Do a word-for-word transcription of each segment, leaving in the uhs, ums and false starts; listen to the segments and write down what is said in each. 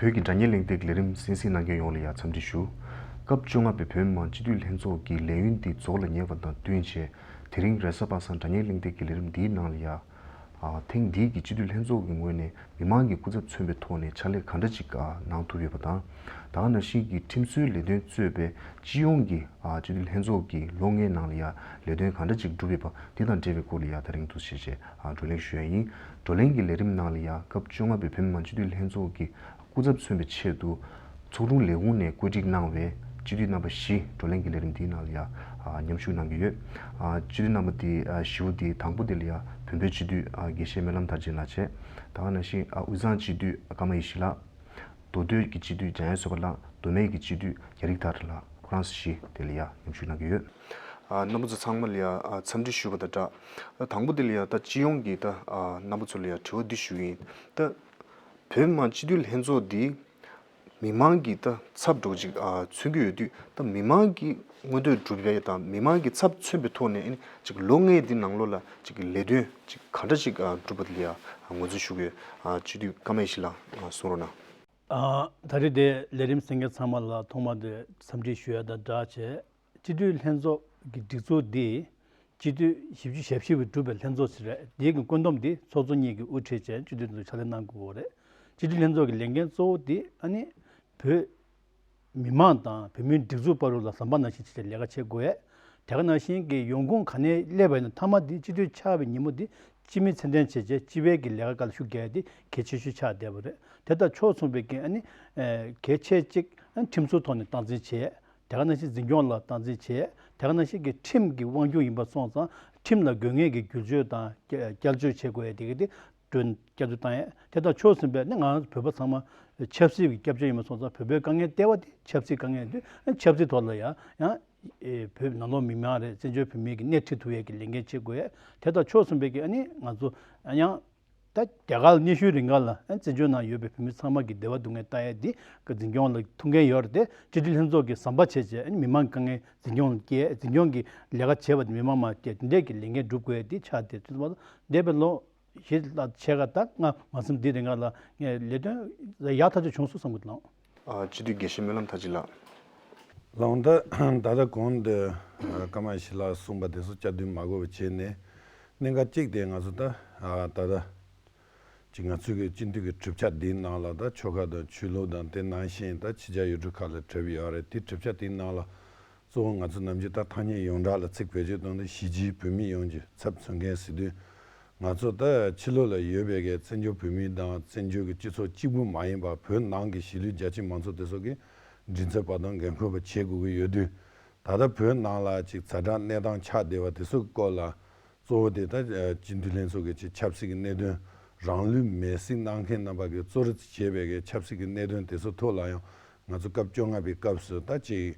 བོད་ཀྱི་དྲ་བརྙན་གླེང་སྟེགས་ཀྱི་ལས་རིམ་གསན་གཟིགས་གནང་མཁན་ཡོངས་ལ་ཡང་འཚམས་འདྲི་ཞུ། སྐབས་བཅོ་ལྔ་པའི་བོད་མི་མང་སྤྱི་འཐུས་ལྷན་ཚོགས་ཀྱི་ལས་ཡུན་འདི་རྫོགས་ལ་ཉེ་བ་དང་བསྟུན་བྱས། དེ་རིང་རེས་གཟའ་པ་སངས་དྲ་བརྙན་གླེང་སྟེགས་ཀྱི་ལས་རིམ་འདིའི་ནང་ལ་ཡང་། ཨ། ཐེངས་འདིའི་གི་སྤྱི་འཐུས་ལྷན་ཚོགས་ཀྱི་ངོས་ནས་མི་མང་གི་སྐུ་ཚབ་མཚོན་པའི་ཐོག་ནས་ཕྱག་ལས་ག་འདྲ་ཅིག་ཨ། གནང་ཐུབ་ཡོད་པ་དང་། ད་ག་ནང་བཞིན་གྱི་ཁྲིམས་བཟོའི་ལས་དོན་གཙོས་པའི་སྤྱི་ཡོངས་ཀྱི་ཨ། སྤྱི་འཐུས་ལྷན་ཚོགས་ཀྱི་ལོ་ལྔའི་ནང་ལ་ཡང་ལས་དོན་ག་འདྲ་ཅིག་བསྒྲུབས་ཡོད་པ་དེ་དང་འབྲེལ་བའི་སྐོར་ལ་ཡང་དེ་རིང་འདུག་སེ་བྱས་ཨ། བགྲོ་གླེང་ཞུ་ཡ་ཡིན། བགྲོ་གླེང་གི་ལས་རིམ་ནང་ལ་ཡང་སྐབས་བཅོ་ལྔ་པའི་བོད་མི་མང་སྤྱི་འཐུས་ལྷན་ཚོགས་ཀྱི་སྐུ་ཚབ་མཚོན་པའི་ཆེད་དུ། ཚོགས་དྲུང་ལས་ཁུངས་ནས་བཀོད་སྒྲིག་གནང་བའི་སྤྱི་འཐུས་རྣམ་པ་བཞི་བགྲོ་གླེང་གི་ལས་རིམ་འདིའི་ནང་ལ་ཡང་ཨ། མཉམ་ཞུགས་གནང་གི་ཡོད། ཨ། སྤྱི་འཐུས་རྣམ་པ་དེ་ཨ། བཞི་པོ་དེ་དང་པོ་དེ་ལ་ཡང་བོད་པའི་སྤྱི་འཐུས་ཨ། དགེ་བཤེས་སྨོན་ལམ་མཐར་ཕྱིན་ལགས་བྱས། ད་ག་ནང་བཞིན་ཨ། དབུས་གཙང་སྤྱི་འཐུས་ཀརྨ་ཡེ་ཤེས་ལགས། མདོ་སྟོད་ཀྱི་སྤྱི་འཐུས་འཇམ་དབྱངས་བཟོད་པ་ལགས། མདོ་སྨད་ཀྱི་སྤྱི་འཐུས་རྒྱ་རིག་ཐར་ལགས། ཁོ་རང་ཚོ་བཞི་དེ་ལ་ཡང་མཉམ་ཞུགས་གནང་གི་ཡོད། ཨ། རྣམ་པ་ཚོ་ཚང་མ་ལ་ཡང་ཨ། འཚམས་འདྲི་ཞུ་བ་དང་སྦྲགས། ད་དང་པོ་དེ་ལ་ཡང་ད་སྤྱི་ཡོངས་ཀྱི་ད་ཨ། རྣམ་པ་ཚོ་ལ་ཡང་དྲི་བ་འདི་ཞུ་གི་ཡིན། ད་བོད་མི་མང་སྤྱི་འཐུས་ལྷན་ཚོགས་འདི་མི་མང་གི་ད་ཚབ་འདྲ་ཅིག་ཨ། མཚོན་གྱི་ཡོད་དུས། ད་མི་མང་གི་མངོན་འདོད་བསྒྲུབ་ཡ་དང་མི་མང་གི་ཚབ་མཚོན་པའི་ཐོག་ནས་ཨ་ནི་ཅིག་ལོ་ལྔའི་འདི་ནང་ལོགས་ལ་ཅིག་ལས་དོན་ཅིག་ག་འདྲ་ཅིག་ཨ། བསྒྲུབས་པ་དེ་ལ་ཡང་ངོས་འཛིན་ཞུ་གི་ཡོད། ཨ། སྤྱི་འཐུས་ཀརྨ་ཡེ་ཤེས་ལགས་གསུང་རོགས་གནང་། ཨ། ད་རེས་དེ་ལས་རིམ་གསན་མཁན་ཚང་མ་ལ་ཐོག་མ་དེ་འཚམས་འདྲི་ཞུ་ཡ་དང་སྦྲགས་བྱས། སྤྱི་འཐུས་ལྷན་ཚོགས་ཀྱི་སྒྲིག་འཛུགས་འདི་སྤྱི་འཐུས་བཞི་བཅུ་ཞེ་བཞི་པས་གྲུབ་པའི་ལྷན་ཚོགས་ཤིག་རེད། འདིའི་གི་བཀོད་འདོམས་འདི་ཚོགས་གཙོ་གཉིས་ཀྱིས་དབུ་ཁྲིད་བྱས་སྤྱི་འཐུས་ཚོ་ཕྱག་ལས་གནང་དགོས་པ་རེད། སྤྱི་འཐུས་ལྷན་ཚོགས་ཀྱི་ལས་འགན་གཙོ་བོ་འདི་ཨ་ནི་བོད་མི་མང་དང་བོད་མིའི་སྒྲིག་འཛུགས་བར་ལ་ཟམ་པ་ནང་བཞིན་བྱས་ལས་ཀ་བྱེད་དགོས་ཡས། དེ་ག་ནང་བཞིན་གྱི་ཡོང་ཁུངས་ག་ནས་སླེབས་པ་ཡིན་ན་མཐའ་མ་འདི་སྤྱི་འཐུས་ཆགས་པའི་ཉིན་མོ་འདི་སྤྱི་མི་མཚན་ལྡན་བྱས་རྗེས་སྤྱི་པའི་གི་ལས་ཀ་སྐབས་ལ་ཤུགས་རྒྱག་ཡ་འདི་གལ་ཆེ་ཤོས་ཆགས་བསྡད་པ་རེད། དེ་དང་ཕྱོགས་མཚུངས་པའི་གི་ཨ་ནི་གལ་ཆེ་གཅིག་ཨ་ནི་ཁྲིམས་བཟོའི་ཐོག་ནས་སྟངས་འཛིན་བྱས། དེ་ག་ནང་བཞིན་འཛིན་སྐྱོང་ལ་སྟངས་འཛིན་བྱས། དེ་ག་ནང་བཞིན་གྱི་ཁྲིམས་ཀྱི་དབང་སྒྱུར་ཡིན་པ་སོང་ཙང་ཁྲིམས་ལ་དགོས་ངེས་ཀྱི་བསྒྱུར་བཅོས་དང་བསྐྱར་བཅོས་བྱེད་དགོས་ཡ་དེ་ག་དེ་གྲོས་བསྐྱར་ཟློས་བཏང་ཡས། དེ་དང་ཕྱོགས་མཚུངས་པའི་ནི་ང་རང་ཚོ་བོད་པ་ཚང་མ་ཆབ་སྲིད་ཀྱི་སྐྱབས་བཅོལ་ཡིན་པ་སོང་ཙང་བོད་པའི་དཀའ་ངལ་ལྟེ་བ་དེ་ཆབ་སྲིད་དཀའ་ངལ་དུས་ཆབ་སྲིད་ཐོག་ལ་ཡང་ཡང་བོད་ནང་ལོགས་མི་མང་རེད། བཙན་བྱོལ་བོད་མི་གི་སྣེ་ཁྲིད་ཐུབ་ཡས་ཀྱི་ལས་འགན་བྱེད་དགོས་ཡས། དེ་དང་ཕྱོགས་མཚུངས་པའི་གི་ཨ་ནི་ང་ཚོ་ཡང་ད་རྒྱ་གར་ལ་སྙན་ཞུའི་རིང་ག་ལ་ཨ་བཙན་བྱོལ་ནང་ཡོད་པའི་བོད་མི་ཚང་མ་གི་བདེ་བ་སྡུག་བསྔལ་ལྟ་ཡས་འདི་གི་འཛིན་སྐྱོང་ལ་ཐུགས་འགན་ཡོད་རེད་དེ། སྤྱི་འཐུས་ལྷན་ཚོགས་ཀྱི་ཟམ་པ་བྱས་བྱས་ཨ་ནི་མི་མང་གི་དཀའ་ངལ་འཛིན་སྐྱོང་ལ་སྐྱེལ། འཛིན་སྐྱོང་གི་ལས་ཀ་བྱས་པ་དེ་མི་མང་མ་སྐྱེལ། དེ་འདྲས་ཀྱི་ལས་འགན་སྒྲུབ་དགོས་ཡས་འདི་ཆགས་ཏེ་དུས་ཚོད་མ་འདས་པའི་ལོ་བཞི་ལ་ཕྱེད་ཀ་ད་ང་མ་སེམས་འདི་རིང་ག་ལ་ངས་ལས་དོན་ཡག་ཐག་ཆོད་བྱུང་སོང་བསམ་གྱི་འདུག་ལགས། ཨ། སྤྱི་འཐུས་དགེ་བཤེས་སྨོན་ལམ་མཐར་ཕྱིན་ལགས། ལགས་འོང་། ད་ད་ལྟ་གོང་དུ་ཀརྨ་ཡེ་ཤེས་ལགས་གསུངས་པ་དེ་ཚོ་བསྐྱར་ཟློས་མ་དགོས་པ་བྱས་ནས། གནད་འགག་གཅིག་དེ་ང་ཚོ་ད་ད་ལྟ་ཅིག་ང་ཚོའི་གི་སྤྱི་འཐུས་ཀྱི་གྲུབ་ཆ་འདིའི་ནང་ལ་ད་ཆོལ་ཁ་དང་ཆོས་ལུགས་དང་དེ་ནང་བཞིན་ད་ཕྱི་རྒྱལ་ཡུལ་གྲུ་ཁག་ལ་གྲུབ་ཡོད་རེད། དེ་གྲུབ་ཆ་དེའི་ནང་ལ་གཙོ་བོ་ང་ཚོ་ནམ་རྒྱུན་ད་ཐ་སྙད་ཡོངས་གྲགས་ལ་ཚིག་བེད་སྤྱོད་བཏང་དུས་གཞིས་བྱེས་བོད་མི་ཡོངས་ཀྱི་ཚབ་མཚོན་མཁན་ཟེར་དུས། ང་ཚོ་ད་ཕྱི་ལོགས་ལ་ཡོད་པའི་གི་བཙན་བྱོལ་བོད་མི་དང་བཙན་བྱོལ་གྱི་སྤྱི་ཚོགས་གཅིག་པུ་མ་ཡིན་པར་བོད་ནང་གི་གཞིས་ལུས་རྒྱ་ཆེ་མང་ཚོགས་དེ་ཚོ་གི་མགྲིན་ཚབ་པ་དང་འགན་འཁུར་བ་བྱེད་དགོས་ཀྱི་ཡོད་དུས། ད་ལྟ་བོད་ནང་ལ་ཅིག་ཛ་དྲག་གནས་སྟངས་ཆགས་བསྡད་པ་དེ་ཚོ་གི་སྐོར་ལ་གཙོ་བོ་དེ་ད་སྤྱི་འཐུས་ལྷན་ཚོགས་ཀྱི་ཅིག་ཆབ་སྲིད་ཀྱི་གནད་དོན། རང་ལུས་མེར་སྲེག་གནང་མཁན་རྣམ་པ་གིས་གཙོ་རིམ་བྱས་པའི་གི་ཆབ་སྲིད་ཀྱི་གནད་དོན་དེ་ཚོ་ཐོག་ལ་ཡང་ང་ཚོ་སྐབས་བཅོ་ལྔ་པའི་སྐབས་སུ་ད་ཅིག་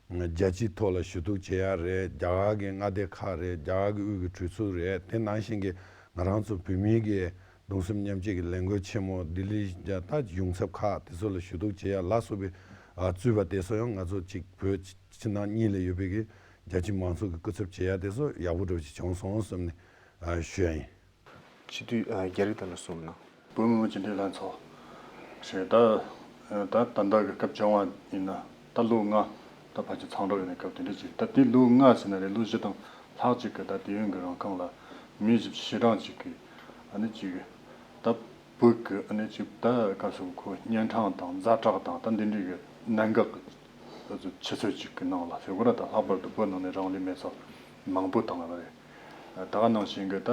རྒྱལ་སྤྱིའི་ཐོག་ལ་ཞུ་གཏུག་བྱེད་ཡ་རེད། རྒྱ་གར་གྱི་མངའ་སྡེ་ཁག་རེད། རྒྱ་གར་གྱི་དབུས་ཀྱི་གྲོས་ཚོགས་རེད། དེ་ནང་བཞིན་གྱི་ང་རང་ཚོ་བོད་མིའི་གི་གདུང་སེམས་མཉམ་སྐྱེད་ཀྱི་ལས་འགུལ་ཆེན་མོ་ལྡི་ལི་རྒྱ་ད་ཡོངས་ཚབ་ཁག་དེ་ཚོ་ལ་ཞུ་གཏུག་བྱེད་ཡ་ལ་སོགས་པའི་ཨ་གཙོས་པ་དེ་ཚོ་ཡང་ང་ཚོ་ཅིག་བོད་ཕྱི་ནང་གཉིས་ལ་ཡོད་པའི་གི་རྒྱ་ཆེ་མང་ཚོགས་ཀྱི་སྐུ་ཚབ་བྱེད་ཡ་དེ་ཚོ་ཡག་པོ་འདྲ་བོ་ཅིག་བྱུང་སོང་བསམ་ནས་ཨ་ཞུ་ཡ་ཡིན། སྤྱི་འཐུས་ཨ་རྒྱ་རིག་ཐར་ལགས་གསུངས་ན། བོད་མི་མང་སྤྱི་འཐུས་ལྷན་ཚོགས་ཞེས་ད་ད་ད་ལྟ་གི་སྐབས་བཅོ་ལྔ་ཡིན་ན་ད་ལོ་ལྔ་ད་ཕལ་ཆེར་མཚམས་འཇོག་ཡོད་ནས་སྐབས་དེ་འདྲ་ཅིག་ད་དེ་ལོ་ལྔ་ཟེར་ན་རེད། ལོ་བཞི་དང་ལྷག་ཅིག་གི་ད་དུས་ཡུན་གྱི་རིང་གང་ལ་མི་བཞི་བཅུ་ཞེ་གྲངས་ཅིག་གི་ཨ་ནི་ཅིག་ད་བོད་ཀྱི་ཨ་ནི་ཅིག་ད་ག་སོགས་ཁོ་གཉན་འཕྲང་དང་ཛ་དྲག་དང་ད་འདི་འདྲའི་གི་གནད་འགག་གི་ཆུ་ཚོད་ཅིག་གི་ནང་ལ་ཟེར་དགོས་ར། ད་ལྷག་པར་དུ་བོད་ནང་ནས་རང་ལུས་མེ་སྲེག་མང་པོ་བཏང་བ་རེད། ད་ག་ནང་བཞིན་གྱི་ད་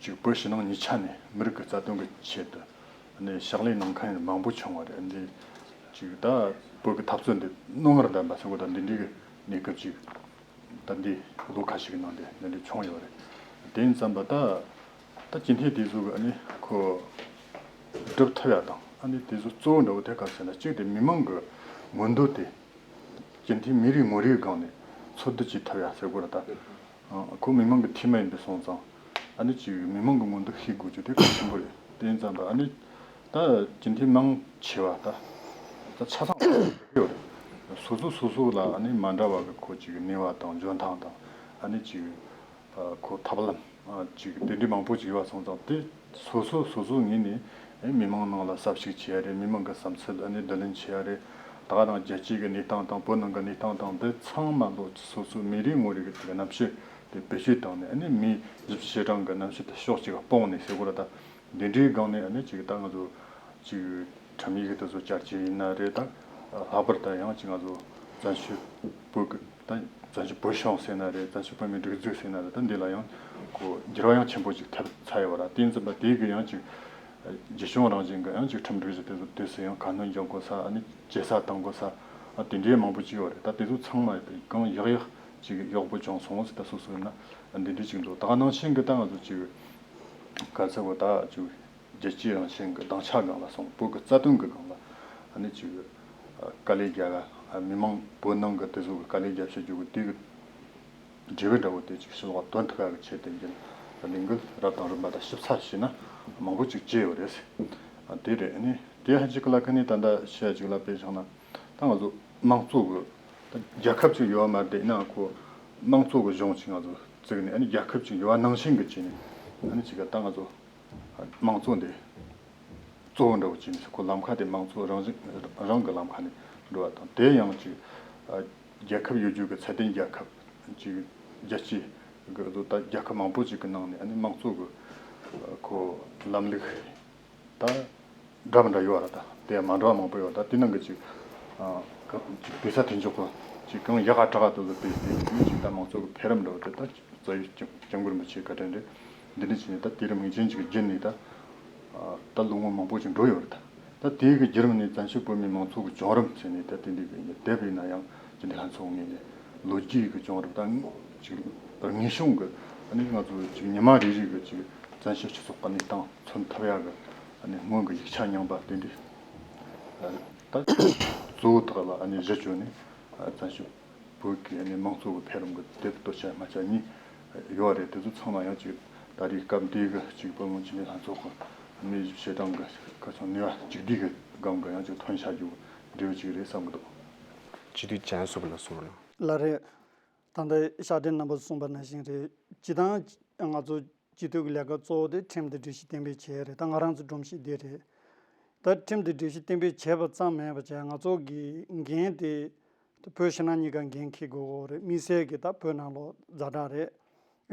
ཅིག་བོད་ཕྱི་ནང་གཉིས་ཆ་ནས་མི་རིགས་ཀྱི་རྩ་དོན་གྱི་ཆེད་དུ་ནས་ཕྱག་ལས་གནང་མཁན་མང་པོ་བྱུང་བ་རེད། འདི་ཅིག་ད་བོད་ཀྱི་འཐབ་རྩོད་འདི་རྣོ་ངར་ལྡན་པ་ཟེར་དགོས། ད་འདི་འདྲའི་གི་གནས་སྐབས་ཅིག་ད་འདི་ལོ་ཁ་ཤས་ཀྱི་ནང་དེ་འདི་འདྲ་བྱུང་ཡོད་རེད། དེ་ཡིན་ཙམ་པ་ད་ད་སྤྱི་འཐུས་དེ་ཚོ་གི་ཨ་ནི་ཁོ་སྒྲུབ་ཐུབ་ཡ་དང་ཨ་ནི་དེ་ཚོ་གཙོ་བོ་འདྲ་བོ་དེ་ག་རེ་ཟེར་ན། གཅིག་དེ་མི་མང་གི་མངོན་འདོད་དེ་སྤྱི་འཐུས་མི་རེ་ངོ་རེའི་སྒང་ནས་འཚོལ་བསྡུ་བྱེད་ཐུབ་ཡ་ཟེར་དགོས་རེད། ད་ཁོ་མི་མང་གི་འཐུས་མི་ཡིན་པའི་སོང་ཙང་ཨ་ནི་ཅིག་མི་མང་གི་མངོན་འདོད་ཤེས་དགོས་རྒྱུ་དེ་གལ་ཆེན་པོ་རེད། དེ་ཡིན་ཙམ་པ་ཨ་ནི་ད་སྤྱི་འཐུས་མང་ཆེ་བ་ད་ད་ཆ་ཚང་ཡོད་རེད། སོ་སོ་སོ་སོ་ལ་ཨ་ནི་མ་འདྲ་བ་གི་ཁོ་ཅིག་ནུས་པ་དང་འཇོན་ཐང་དང་ཨ་ནི་ཅིག་ཁོ་ཐབས་ལམ་ཅིག་དེ་འདྲའི་མང་པོ་ཅིག་ཡོད་པ་སོང་ཙང་དེ་སོ་སོ་སོ་སོའི་ངོས་ནས་ ཨེ། མི་མང་ནང་ལ་ཟབ་ཞུགས་བྱེད་ཡ་རེད། མི་མང་གི་བསམ་ཚུལ་ཨ་ནི་བསྡུ་ལེན་བྱེད་ཡ་རེད། ད་ག་རང་རྒྱལ་སྤྱིའི་གི་གནས་སྟངས་དང་བོད་ནང་གི་གནས་སྟངས་དང་འདི་ཚང་མ་ལོ་སོ་སོའི་མི་རེ་ངོ་རེ་གི་དེ་གི་རྣམ་དཔྱོད་དེ་བེད་སྤྱོད་བཏང་ནས། ཨ་ནི་མི་བཞི་བཅུ་ཞེ་གྲངས་གི་རྣམ་དཔྱོད་དེ་ཕྱོགས་གཅིག་ག་སྤུངས་ནས་ཟེར་དགོས་རེད། ད་འདི་འདྲའི་སྒང་ནས་ཨ་ནི་ཅིག་ད་ང་ཚོ་ཅིག་ཁྲིམས་ཡིག་དེ་ཚོ་བསྐྱར་བཅོས་ཡིན་ན་རེད། ད་ལྷག་པར་དུ་ཡང་ཅིག་ང་ཚོ་བཙན་བྱོལ་བོད་ཀྱི་ད་བཙན་བྱོལ་བོད་གཞུང་ཟེར་ན་རེད། བཙན་བྱོལ་བོད་མིའི་སྒྲིག་འཛུགས་ཟེར་ན་རེད། ད་འདི་ལ་ཡང་ཁོ་འགྱུར་བ་ཡང་ཆེན་པོ་ཅིག་ཐེབས་ཚར་ཡོད་པ་རེད། དེ་ཡིན་ཙང་ད་དེ་གི་ཡང་ཅིག་རྒྱུ་བྱུང་རང་བཞིན་གྱི་ཡང་ཅིག་ཁྲིམས་སྒྲིག་གཞི་དེ་ཚོ་དུས་སུ་ཡང་ཁ་སྣོན་རྒྱག་དགོས་ས། ཨ་ནི་ཇེ་ས་གཏོང་དགོས་ས། ཨ། དེ་འདྲའི་མང་པོ་ཅིག་ཡོད་རེད། ད་དེ་ཚོ་ཚང་མ་གང་ཡག་ཡག་ཅིག་ཡག་པོ་བྱུང་སོང་ཟེར། ད་སོ་སོ་ཡིན་ན་འདི་འདྲའི་ཅིག་འདུག་ད་ག་ནང་བཞིན་གྱི་ད་ང་ཚོ་ཅིག་ག་ཚོད་གོ་ད་ཅིག་རྒྱལ་སྤྱིའི་རང་བཞིན་གྱི་སྡིངས་ཆ་སྒང་ལ་སོང་། བོད་ཀྱི་རྩ་དོན་གྱི་སྒང་ལ་ཨ་ནི་ཅིག་དཀའ་ལས་རྒྱག་ག་མི་མང་བོད་ནང་གི་དེ་ཚོ་གི་དཀའ་ལས་རྒྱབ་བྱེད་རྒྱུ་གི་དེ་གི་འབྲས་བུ་འདྲ་བོ་དེ་ཅིག་ཕྱི་ལོགས་དོན་ཐུབ་ཡག་གི་ཆེད་དུ་ཡིན། ལས་འགུལ་རབ་དང་རིམ་པ་དང་ཞིབ་ཚགས་བྱས་ན་མང་པོ་ཅིག་བྱས་ཡོད་རེད། ཨ། དེ་རེད། ཨ་ནི་དེ་ཧ་ཅིག་ལ་ཁ་ནས་ད་ལྟ་བཤད་ཅིག་ལ་དཔེ་བཞག་ན། ད་ང་ཚོ་དམངས་གཙོ་གི་ད་རྒྱལ་ཁབ་ཅིག་ཡོད་མ་རེད། ཡིན་ན་ཁོ་དམངས་གཙོ་གི་གཞུང་ཅིག་ང་ཚོ་བཙུགས་ནས། ཨ་ནི་རྒྱལ་ཁབ་ཅིག་ཡོད་པ་ནང་བཞིན་གི་བྱས་ནས། ཨ་ནི་ཅིག་ད་ང་ཚོ་དམངས་གཙོ་འདི་གཙོ་བོ་འདྲ་བོ་བྱས་ནས། ཁོ་ལམ་ཁ་དེ་དམངས་གཙོ་རང་བཞིན་རང་གི་ལམ་ཁ་ནས་འགྲོ་བ་དང་། དེ་ཡང་ཅིག་རྒྱལ་ཁབ་ཡོད་རྒྱུ་གི་ཚད་ལྡན་རྒྱལ་ཁབ་ཅིག་རྒྱལ་སྤྱི་གི་ད་རྒྱལ་ཁབ་མང་པོ་ཅིག་གི་ནང་ནས་ཨ་ནི་དམངས་གཙོ་གི་ཁོ་ལམ་ལུགས་ད་འདྲ་མི་འདྲ་ཡོད་རེད། ད་དེ་མ་འདྲ་བ་མང་པོ་ཡོད། ད་དེ་ནང་གི་ཅིག་ཨ་ག་ཅིག་དུས་ས་དེ་འཇོག་གོ་ཅིག་གང་ཡག་ག་དྲག་ག་དེ་ཚོ་དེ་དེ་ཅིག་ད་དམངས་གཙོ་གི་འཕེལ་རིམ་འདྲ་བོ་དེ་ད་རྩ་བའི་སྐྱབས་མགོན་རིན་པོ་ཆེའི་བཀའ་དྲིན་རེད། འདི་འདྲ་བྱས་ནས་ད་དེ་རིང་མིང་ཅན་ཅིག་བརྒྱུད་ནས་ད་ཨ་ད་ལོ་ངོ་མང་པོ་ཅིག་འགྲོ་ཡོད་རེད། ད་ད་དེ་གི་བརྒྱུད་རིམ་ནས་བཙན་བྱོལ་བོད་མིའི་དམངས་གཙོ་གི་བྱུང་རིམ་ཟེར་ནས། ད་དེ་འདི་གི་དེབ་ཡིན་ན་ཡང་སྤྱི་འཐུས་ལྷན་ཚོགས་ངོས་ནས་ལོ་རྒྱུས་ཀྱི་བྱུང་རིམ་དང་ཅིག་དངོས་བྱུང་གི་ཨ་ནི་ང་ཚོ་ཅིག་ཉི་མ་རེ་རེ་གི་ཅིག་བཙན་བྱོལ་སྤྱི་ཚོགས་ཀྱི་གནས་སྟངས་མཚོན་ཐུབ་ཡག་གི་ཨ་ནི་སྔོན་གྱི་ཡིག་ཆ་རྙིང་པ་དེ་འདྲ་ད་གཙོ་བོ་དག་ལ་ཨ་ནི་གཞི་བཅོལ་ནས། ཨ། བཙན་བྱོལ་བོད་ཀྱི་ཨ་ནི་དམངས་གཙོ་གི་འཕེལ་རིམ་གྱི་དེབ་སྟོད་ཆ་སྨད་ཆ་གཉིས་ཡོད་རེད། དེ་ཚོ་ཚང་མ་ཡང་ཅིག་ད་རེས་སྐབས་འདིའི་གི་ཅིག་བོད་མི་སྤྱི་འཐུས་ལྷན་ཚོགས་ཀྱི་མི་བཞི་བཅུ་ཞེ་གྲངས་ཀྱི་ཁ་སང་ནུས་པ་གཅིག་སྒྲིལ་གྱི་སྒང་གི་ཡང་ཅིག་ཐོན་བཞག་རྒྱུ་འབྲས་བུ་ཅིག་རེད་བསམ་གྱི་འདུག་སྤྱི་འཐུས་ཅན་སུ་བ་ལ་གསུང་རོགས་གནང་། ལགས་རེད། ད་ལྟ་ཤར་ཏེ་རྣམ་པ་གསུངས་པ་ནང་བཞིན་རེད། སྤྱི་བཏང་ང་ཚོ་སྤྱི་འཐུས་ཀྱི་ལས་ཀ་གཙོ་བོ་དེ་ཁྲིམས་དང་སྒྲིག་གཞི་གཏན་འབེབས་བྱེད་ཡ་རེད། ད་ང་རང་ཚོ་སྒྲོམ་གཞི་འདི་རེད། ད་ཁྲིམས་དང་སྒྲིག་གཞི་གཏན་འབེབས་བྱས་པ་ཙམ་མིན་པ་བྱས། ང་ཚོ་གི་འགན་དེ་ད་བོད་ཕྱི་ནང་གཉིས་ཀ་འགན་འཁྱེར་དགོས་ཀྱི་རེད། དམིགས་བསལ་གྱི་ད་བོད་ནང་ལོགས་ཛ་དྲག་རེད།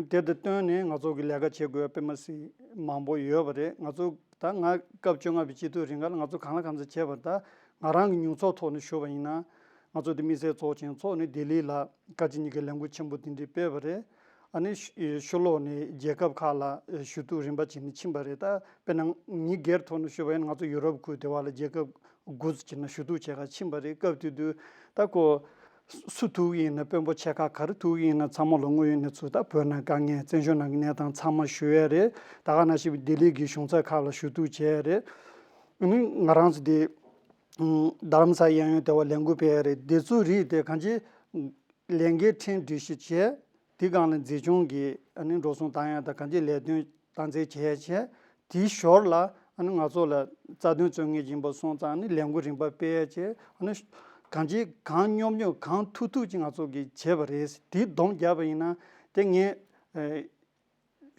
དེ་དང་བསྟུན་ནས་ང་ཚོ་གི་ལས་ཀ་བྱེད་དགོས་པ་དཔེ་མ་སྲིད་མང་པོ་ཡོད་པ་རེད། ང་ཚོ་ད་ང་སྐབས་བཅོ་ལྔ་པའི་སྤྱི་འཐུས་རིང་ག་ལ་ང་ཚོ་གང་ལ་གང་འཚམ་བྱས་པ་རེད། ད་ང་རང་གི་མྱོང་ཚོར་ཐོག་ནས་ཞུས་པ་ཡིན་ན། ང་ཚོ་དེ་དམིགས་བསལ་ཚོགས་ཆེན་འཚོགས་ནས་ལྡི་ལི་ལ་བཀའ་སྤྱི་གཉིས་ཀའི་ལས་འགུལ་ཆེན་པོ་དེ་འདྲ་སྤེལ་བ་རེད། ཨ་ནི་ཕྱི་ཕྱི་ལོགས་ནས་རྒྱལ་ཁབ་ཁག་ལ་ཞུ་གཏུག་རིམ་པ་བྱས་ནས་ཕྱིན་པ་རེད། ད་དཔེར་ན་ངའི་སྒེར་ཐོག་ནས་ཞུས་པ་ཡིན་ན། ང་ཚོ་ཡུ་རོབ་ཁུལ་དེ་བ་ལ་རྒྱལ་ཁབ་དགུ་ཙམ་ཅིག་ནང་ཞུ་གཏུག་བྱེད་གར་ཕྱིན་པ་རེད། སྐབས་དེ་དུས་ད་ཁོ་སུ་ཐུག་གི་ཡིན་ན། དཔོན་པོ་ཆེ་ཁག་ག་རེ་ཐུག་གི་ཡིན་ན། ཚང་མ་ལ་དངོས་ཡོད་གནས་ཚུལ། ད་བོད་ནང་དཀའ་ངལ། བཙན་བྱོལ་ནང་གི་གནས་སྟངས་ཚང་མ་ཞུ་ཡ་རེད། ད་ག་ནང་བཞིན་ལྡི་ལི་གི་གཞུང་ཚབ་ཁག་ལ་ཞུ་གཏུག་བྱས་ཡ་རེད། ཨ་ནི་ང་རང་ཚོ་དེ་རྡ་རམ་ས་གཡས་གཡོན་དེ་བ་ལས་འགུལ་སྤེལ་ཡ་རེད། དེ་ཚོ་རིགས་དེ་གང་ཅི་ལས་འགན་ཁྲིམས་སྒྲིག་གཞི་བྱས། དེ་སྒང་ལ་འཛིན་སྐྱོང་གི་ཨ་ནི་འགྲོ་སོང་བཏང་ཡ་དང་། གང་ཅི་ལས་དོན་སྟངས་འཛིན་བྱས་བྱས། དེའི་ཞོར་ལ་ཨ་ནི་ང་ཚོ་ལ་རྩ་དོན་གཙོ་གནད་ཡིན་པ་སོང་ཙང་། ཨ་ནི་ལས་འགུལ་རིམ་པ་སྤེལ་བྱས། ཨ་ནི་གང་ཅི་གང་སྙོབ་སྙོབ་གང་ཐུབ་ཐུབ་ཅིག་ང་ཚོ་གིས་བྱས་པ་རེད། དེ་སྡོམ་བརྒྱབ་པ་ཡིན་ན། དེ་ངས་ཨེ་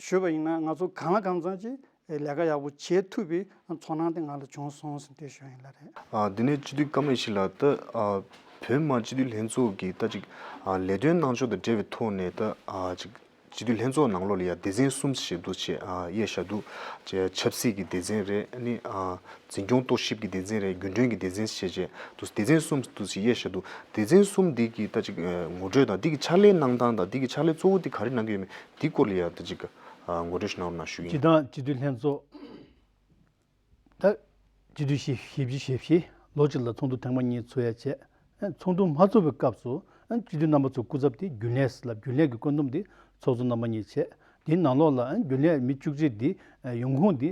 ཞུས་པ་ཡིན་ན། ང་ཚོ་གང་ལ་གང་འཚམ་ཅིག་ལས་ཀ་ཡག་པོ་བྱེད་ཐུབ་པའི་ཚོར་སྣང་དེ་ང་ལ་བྱུང་སོང་ཟེར་དེ་ཞུ་ཡིན། ལགས་རེད། ཨ། དེ་ནས་སྤྱི་འཐུས་ཀརྨ་ཡེ་ཤེས་ལགས། ད་ཨ་བོད་མི་མང་སྤྱི་འཐུས་ལྷན་ཚོགས་ཀྱི་ད་ཅིག་ཨ་ལས་དོན་གནང་ཕྱོགས་དང་འབྲེལ་བའི་ཐོག་ནས། ད་ཨ་ཅིག་སྤྱི་འཐུས་ལྷན་ཚོགས་ནང་ལོགས་ལ་ཡ་སྡེ་ཚན་གསུམ་ཞིག་འདུག་ཅེས་ཨ་དབྱེ་བཞག་འདུག་ཅེས། ཆབ་སྲིད་ཀྱི་སྡེ་ཚན་རེད། ཨ་ནི་ཨ་འཛིན་སྐྱོང་རྟོག་ཞིབ་ཀྱི་སྡེ་ཚན་རེད། རྒྱུན་གྲོན་གྱི་སྡེ་ཚན་ཞེས་བྱས་འདུག་སྡེ་ཚན་གསུམ་འདུག་ཅེས་དབྱེ་བཞག་འདུག་སྡེ་ཚན་གསུམ་འདི་གི་ད་ཅིག་ཨ་ངོ་སྤྲོད་དང་། འདི་གི་ཕྱག་ལས་གནང་སྟངས་དང་། འདི་གི་ཕྱག་ལས་གཙོ་བོ་འདི་ག་རེ་གནང་གི་ཡོད་མེད། འདི་སྐོར་ལ་ཡ་ད་ཅིག་ཨ་ངོ་སྤྲོད་ཞིག་གནང་རོགས་གནང་ཞུ་གི་ཡིན། སྤྱི་བཏང་སྤྱི་འཐུས་ལྷན་ཚོགས་ད་སྤྱི་འཐུས་བཞི་བཞི་བཞི་བཞི་བཞི་ལོ་གཅིག་ལ་ཚོགས་འདུ་ཐེངས་མ་གཉིས་ཚོགས་ཡ་བྱས། ཚོགས་འདུ་མ་ཚོགས་པའི་སྐབས་སུ་སྤྱི་འཐུས་རྣམ་པ་ཚོ་སྐུ་ཚབ་དེ་རྒྱུན་ལས་ལ། རྒྱུན་ལས་ཀྱི་བཀོད་འདོམས་དེ་ཚོགས་གཙོ་རྣམ་པ་གཉིས་བྱས། དེའི་ནང་ལོགས་ལ་རྒྱུན་ལས་མི་བཅུ་གཅིག་དེ་ཡོང་ཁུངས་དེ་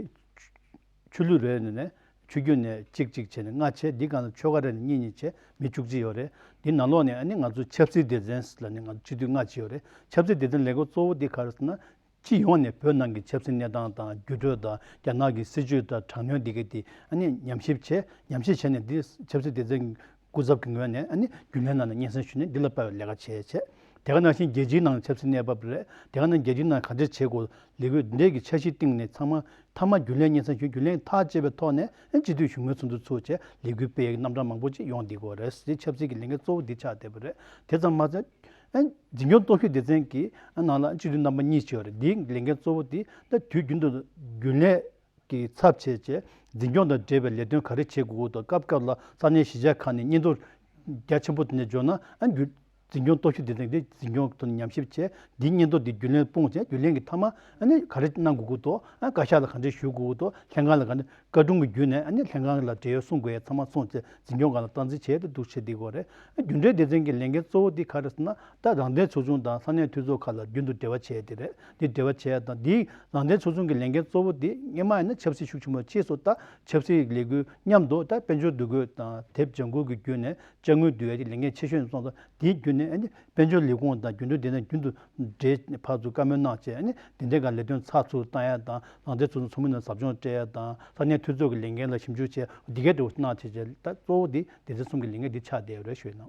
ཆོས་ལུགས་རེ་ནས་ནས། ཆོས་བརྒྱུད་ནས་གཅིག་གཅིག་བྱས་ནས་ལྔ་བྱས། དེའི་སྒང་ལ་ཆོལ་ཁ་རེ་ནས་གཉིས་གཉིས་བྱས། མི་བཅུ་གཅིག་ཡོད་རེད། དེའི་ནང་ལོགས་ནས་ཨ་ནི་ང་ཚོ་ཆབ་སྲིད་སྡེ་ཚན་ལ་ནི་ང་ཚོ་སྤྱི་འཐུས་ལྔ་བྱས་ཡོད་རེད། ཆབ་སྲིད་སྡེ་ཚན་ལས་འགུལ་གཙོ་བོ་དེ་ག་རེ་ཟེར་ན། སྤྱི་ཡོངས་ནས་བོད་ནང་གི་ཆབ་སྲིད་གནས་སྟངས་དང་། འགྱུར་འགྲོས་དང་། རྒྱ་ནག་གི་སྲིད་བྱུས་དང་། དྲག་གནོན་འདི་ག་དེ་ཨ་ནི་ཉམས་ཞིབ་བྱས། ཉམས་ཞིབ་བྱས་ནས་འདི་ཆབ་སྲིད་སྡེ་ཚན་སྐུ་ཚབ་ཀྱི་ངོས་ནས་ཨ་ནི་རྒྱུན་ལས་ནང་ནས་སྙན་སེང་ཞུས་ནས་འདི་ལ་དཔག་པའི་ལས་ཀ་བྱས་བྱས། དེ་ག་ནང་བཞིན་རྒྱལ་སྤྱིའི་ནང་ཆབ་སྲིད་གནས་བབ་རེད། དེ་ག་ནང་རྒྱལ་སྤྱིའི་ནང་ག་འདྲས་བྱེད་དགོས། ལས་འགུལ་འདྲས་ཀྱི་འཆར་གཞི་སྟེང་ནས་ཚང་མ་མཐའ་མ་རྒྱུན་ལས་སྙན་སེང་ཞུས། རྒྱུན་ལས་ཐག་བཅད་པའི་ཐོག་ནས་སྤྱི་འཐུས་གཞུང་མོལ་ཚོགས་འདུ་ཚུགས་བྱས་ལས་འགུལ་སྤེལ་ཡག་གི་རྣམ་གྲངས་མང་པོ་ཅིག་ཡོང་བསྡད་ཀྱི་ཡོད་རེད། དེ་ཆབ་སྲིད་ཀྱི་ལས་འགན་གཙོ་བོ་འདི་ཆགས་བསྡད་པ་རེད། དེ་ཙམ་མ་ཟད། འཛིན་སྐྱོང་སྟོབས་ཤུགས་སྡེ་ཚན་གྱི་ནང་ལ་སྤྱི་འཐུས་རྣམ་པ་གཉིས་ཅིག་ཡོད་རེད། འདིའི་ལས་འགན་གཙོ་བོ་དེ་ད་དུས་རྒྱུན་དུ་རྒྱུན་ལས་ཀྱི་ཚབ་བྱས་བྱས་འཛིན་སྐྱོང་དང་འབྲེལ་བའི་ལས་དོན་ག་རེ་བྱེད་དགོས་ཀྱི་འདུག་སྐབས་སྐབས་ལ་ས་གནས་གཞིས་ཆགས་ཁག་ནས་སྙན་ཐོ་རྒྱ་ཆེན་པོ་དེ་འདྲ་འབྱོར་ན། ཨ་འཛིན་སྐྱོང་སྟོབས་ཤུགས་སྡེ་ཚན་གྱིས་འཛིན་སྐྱོང་ཐོག་ནས་ཉམས་ཞིབ་བྱས། འདིའི་སྙན་ཐོ་འདི་རྒྱུན་ལས་སྤུངས་བྱས། རྒྱུན་ལས་ཀྱིས་མཐའ་མ་ཨ་ནི་ག་རེ་གནང་དགོས་ཀྱི་འདུག་ཨ་བཀའ་ཤག་ལ་ག་འདྲས་ཞུ་དགོས་ཀྱི་འདུག་ལྷན་ཁང་ལ་ག་འདྲས། བཀའ་དྲུང་གི་བརྒྱུད་ནས་ཨ་ནི་ལྷན་ཁང་ལ་འབྲེལ་ཡོད་གསུང་དགོས་ཡ་ཚང་མ་གསུངས་བྱས། འཛིན་སྐྱོང་སྒང་ལ་སྟངས་འཛིན་བྱས་ཏེ་འདུག་བྱེད་བསྡད་ཀྱི་ཡོད་རེད། ཨ་རྒྱུན་ལས་སྡེ་ཚན་གྱི་ལས་འགན་གཙོ་བོ་འདི་ག་རེ་ཟེར་ན། ད་རང་བདེན་ཚོགས་ཆུང་དང་ས་གནས་འཐུས་ཚོགས་ཁག་ལ་རྒྱུན་དུ་འབྲེལ་བ་བྱས་ཏེ་རེད། འདི་འབྲེལ་བ་བྱས་དང་། འདིའི་རང་བདེན་ཚོགས་ཆུང་གི་ལས་འགན་གཙོ་བོ་འདི་སྔོན་མ་ཡིན་ན་ཆབ་སྲིད་ཤུགས་ཆེན་པོ་ཕྱིས་སུ་ད་ཆབ་སྲིད་ལས་འགུལ་མཉམ་དུ་ད་དཔལ་འབྱོར་འདུ་འགོད་དང་དེབ་ལྗང་ཁུ་གི་བརྒྱུད་ནས་དཔྱ་དངུལ་བསྡུ་ཡ་གི་ལས་འགན་ཆེ་ཤོས་སོང་ཙང་། དེའི་བརྒྱུད་ནས་ཨ་ནི་དཔལ་འབྱོར་ལས་ཁུངས་དང་རྒྱུན་དུ་དེ་ནས་རྒྱུན་དུ་འབྲེལ་ཕར་ཚུར་བཀའ་མོལ་གནང་བྱས། ཨ་ནི་དེ་འདྲའི་སྒང་ལས་དོན་ཚགས་ཚུད་བཏང་ཡ་དང་། རང་བདེན་ཚོགས་ཆུང་ཚོགས་མི་རྣམས་ཟབ་སྦྱོང་སྤྲད་ཡ་དང་། ས་གནས་འཐུས་ཚོགས་ཀྱི་ལས་འགན་ལ་ཞིབ་འཇུག་བྱས། འདི་གའི་འབྲེལ་བ་གནང་བྱས་བྱས། ད་གཙོ་བོ་འདི་སྡེ་ཚན་གསུམ་གྱི་ལས་འགན་འདི་ཆགས་བསྡད་ཡོད་རེད་ཞུས་ན།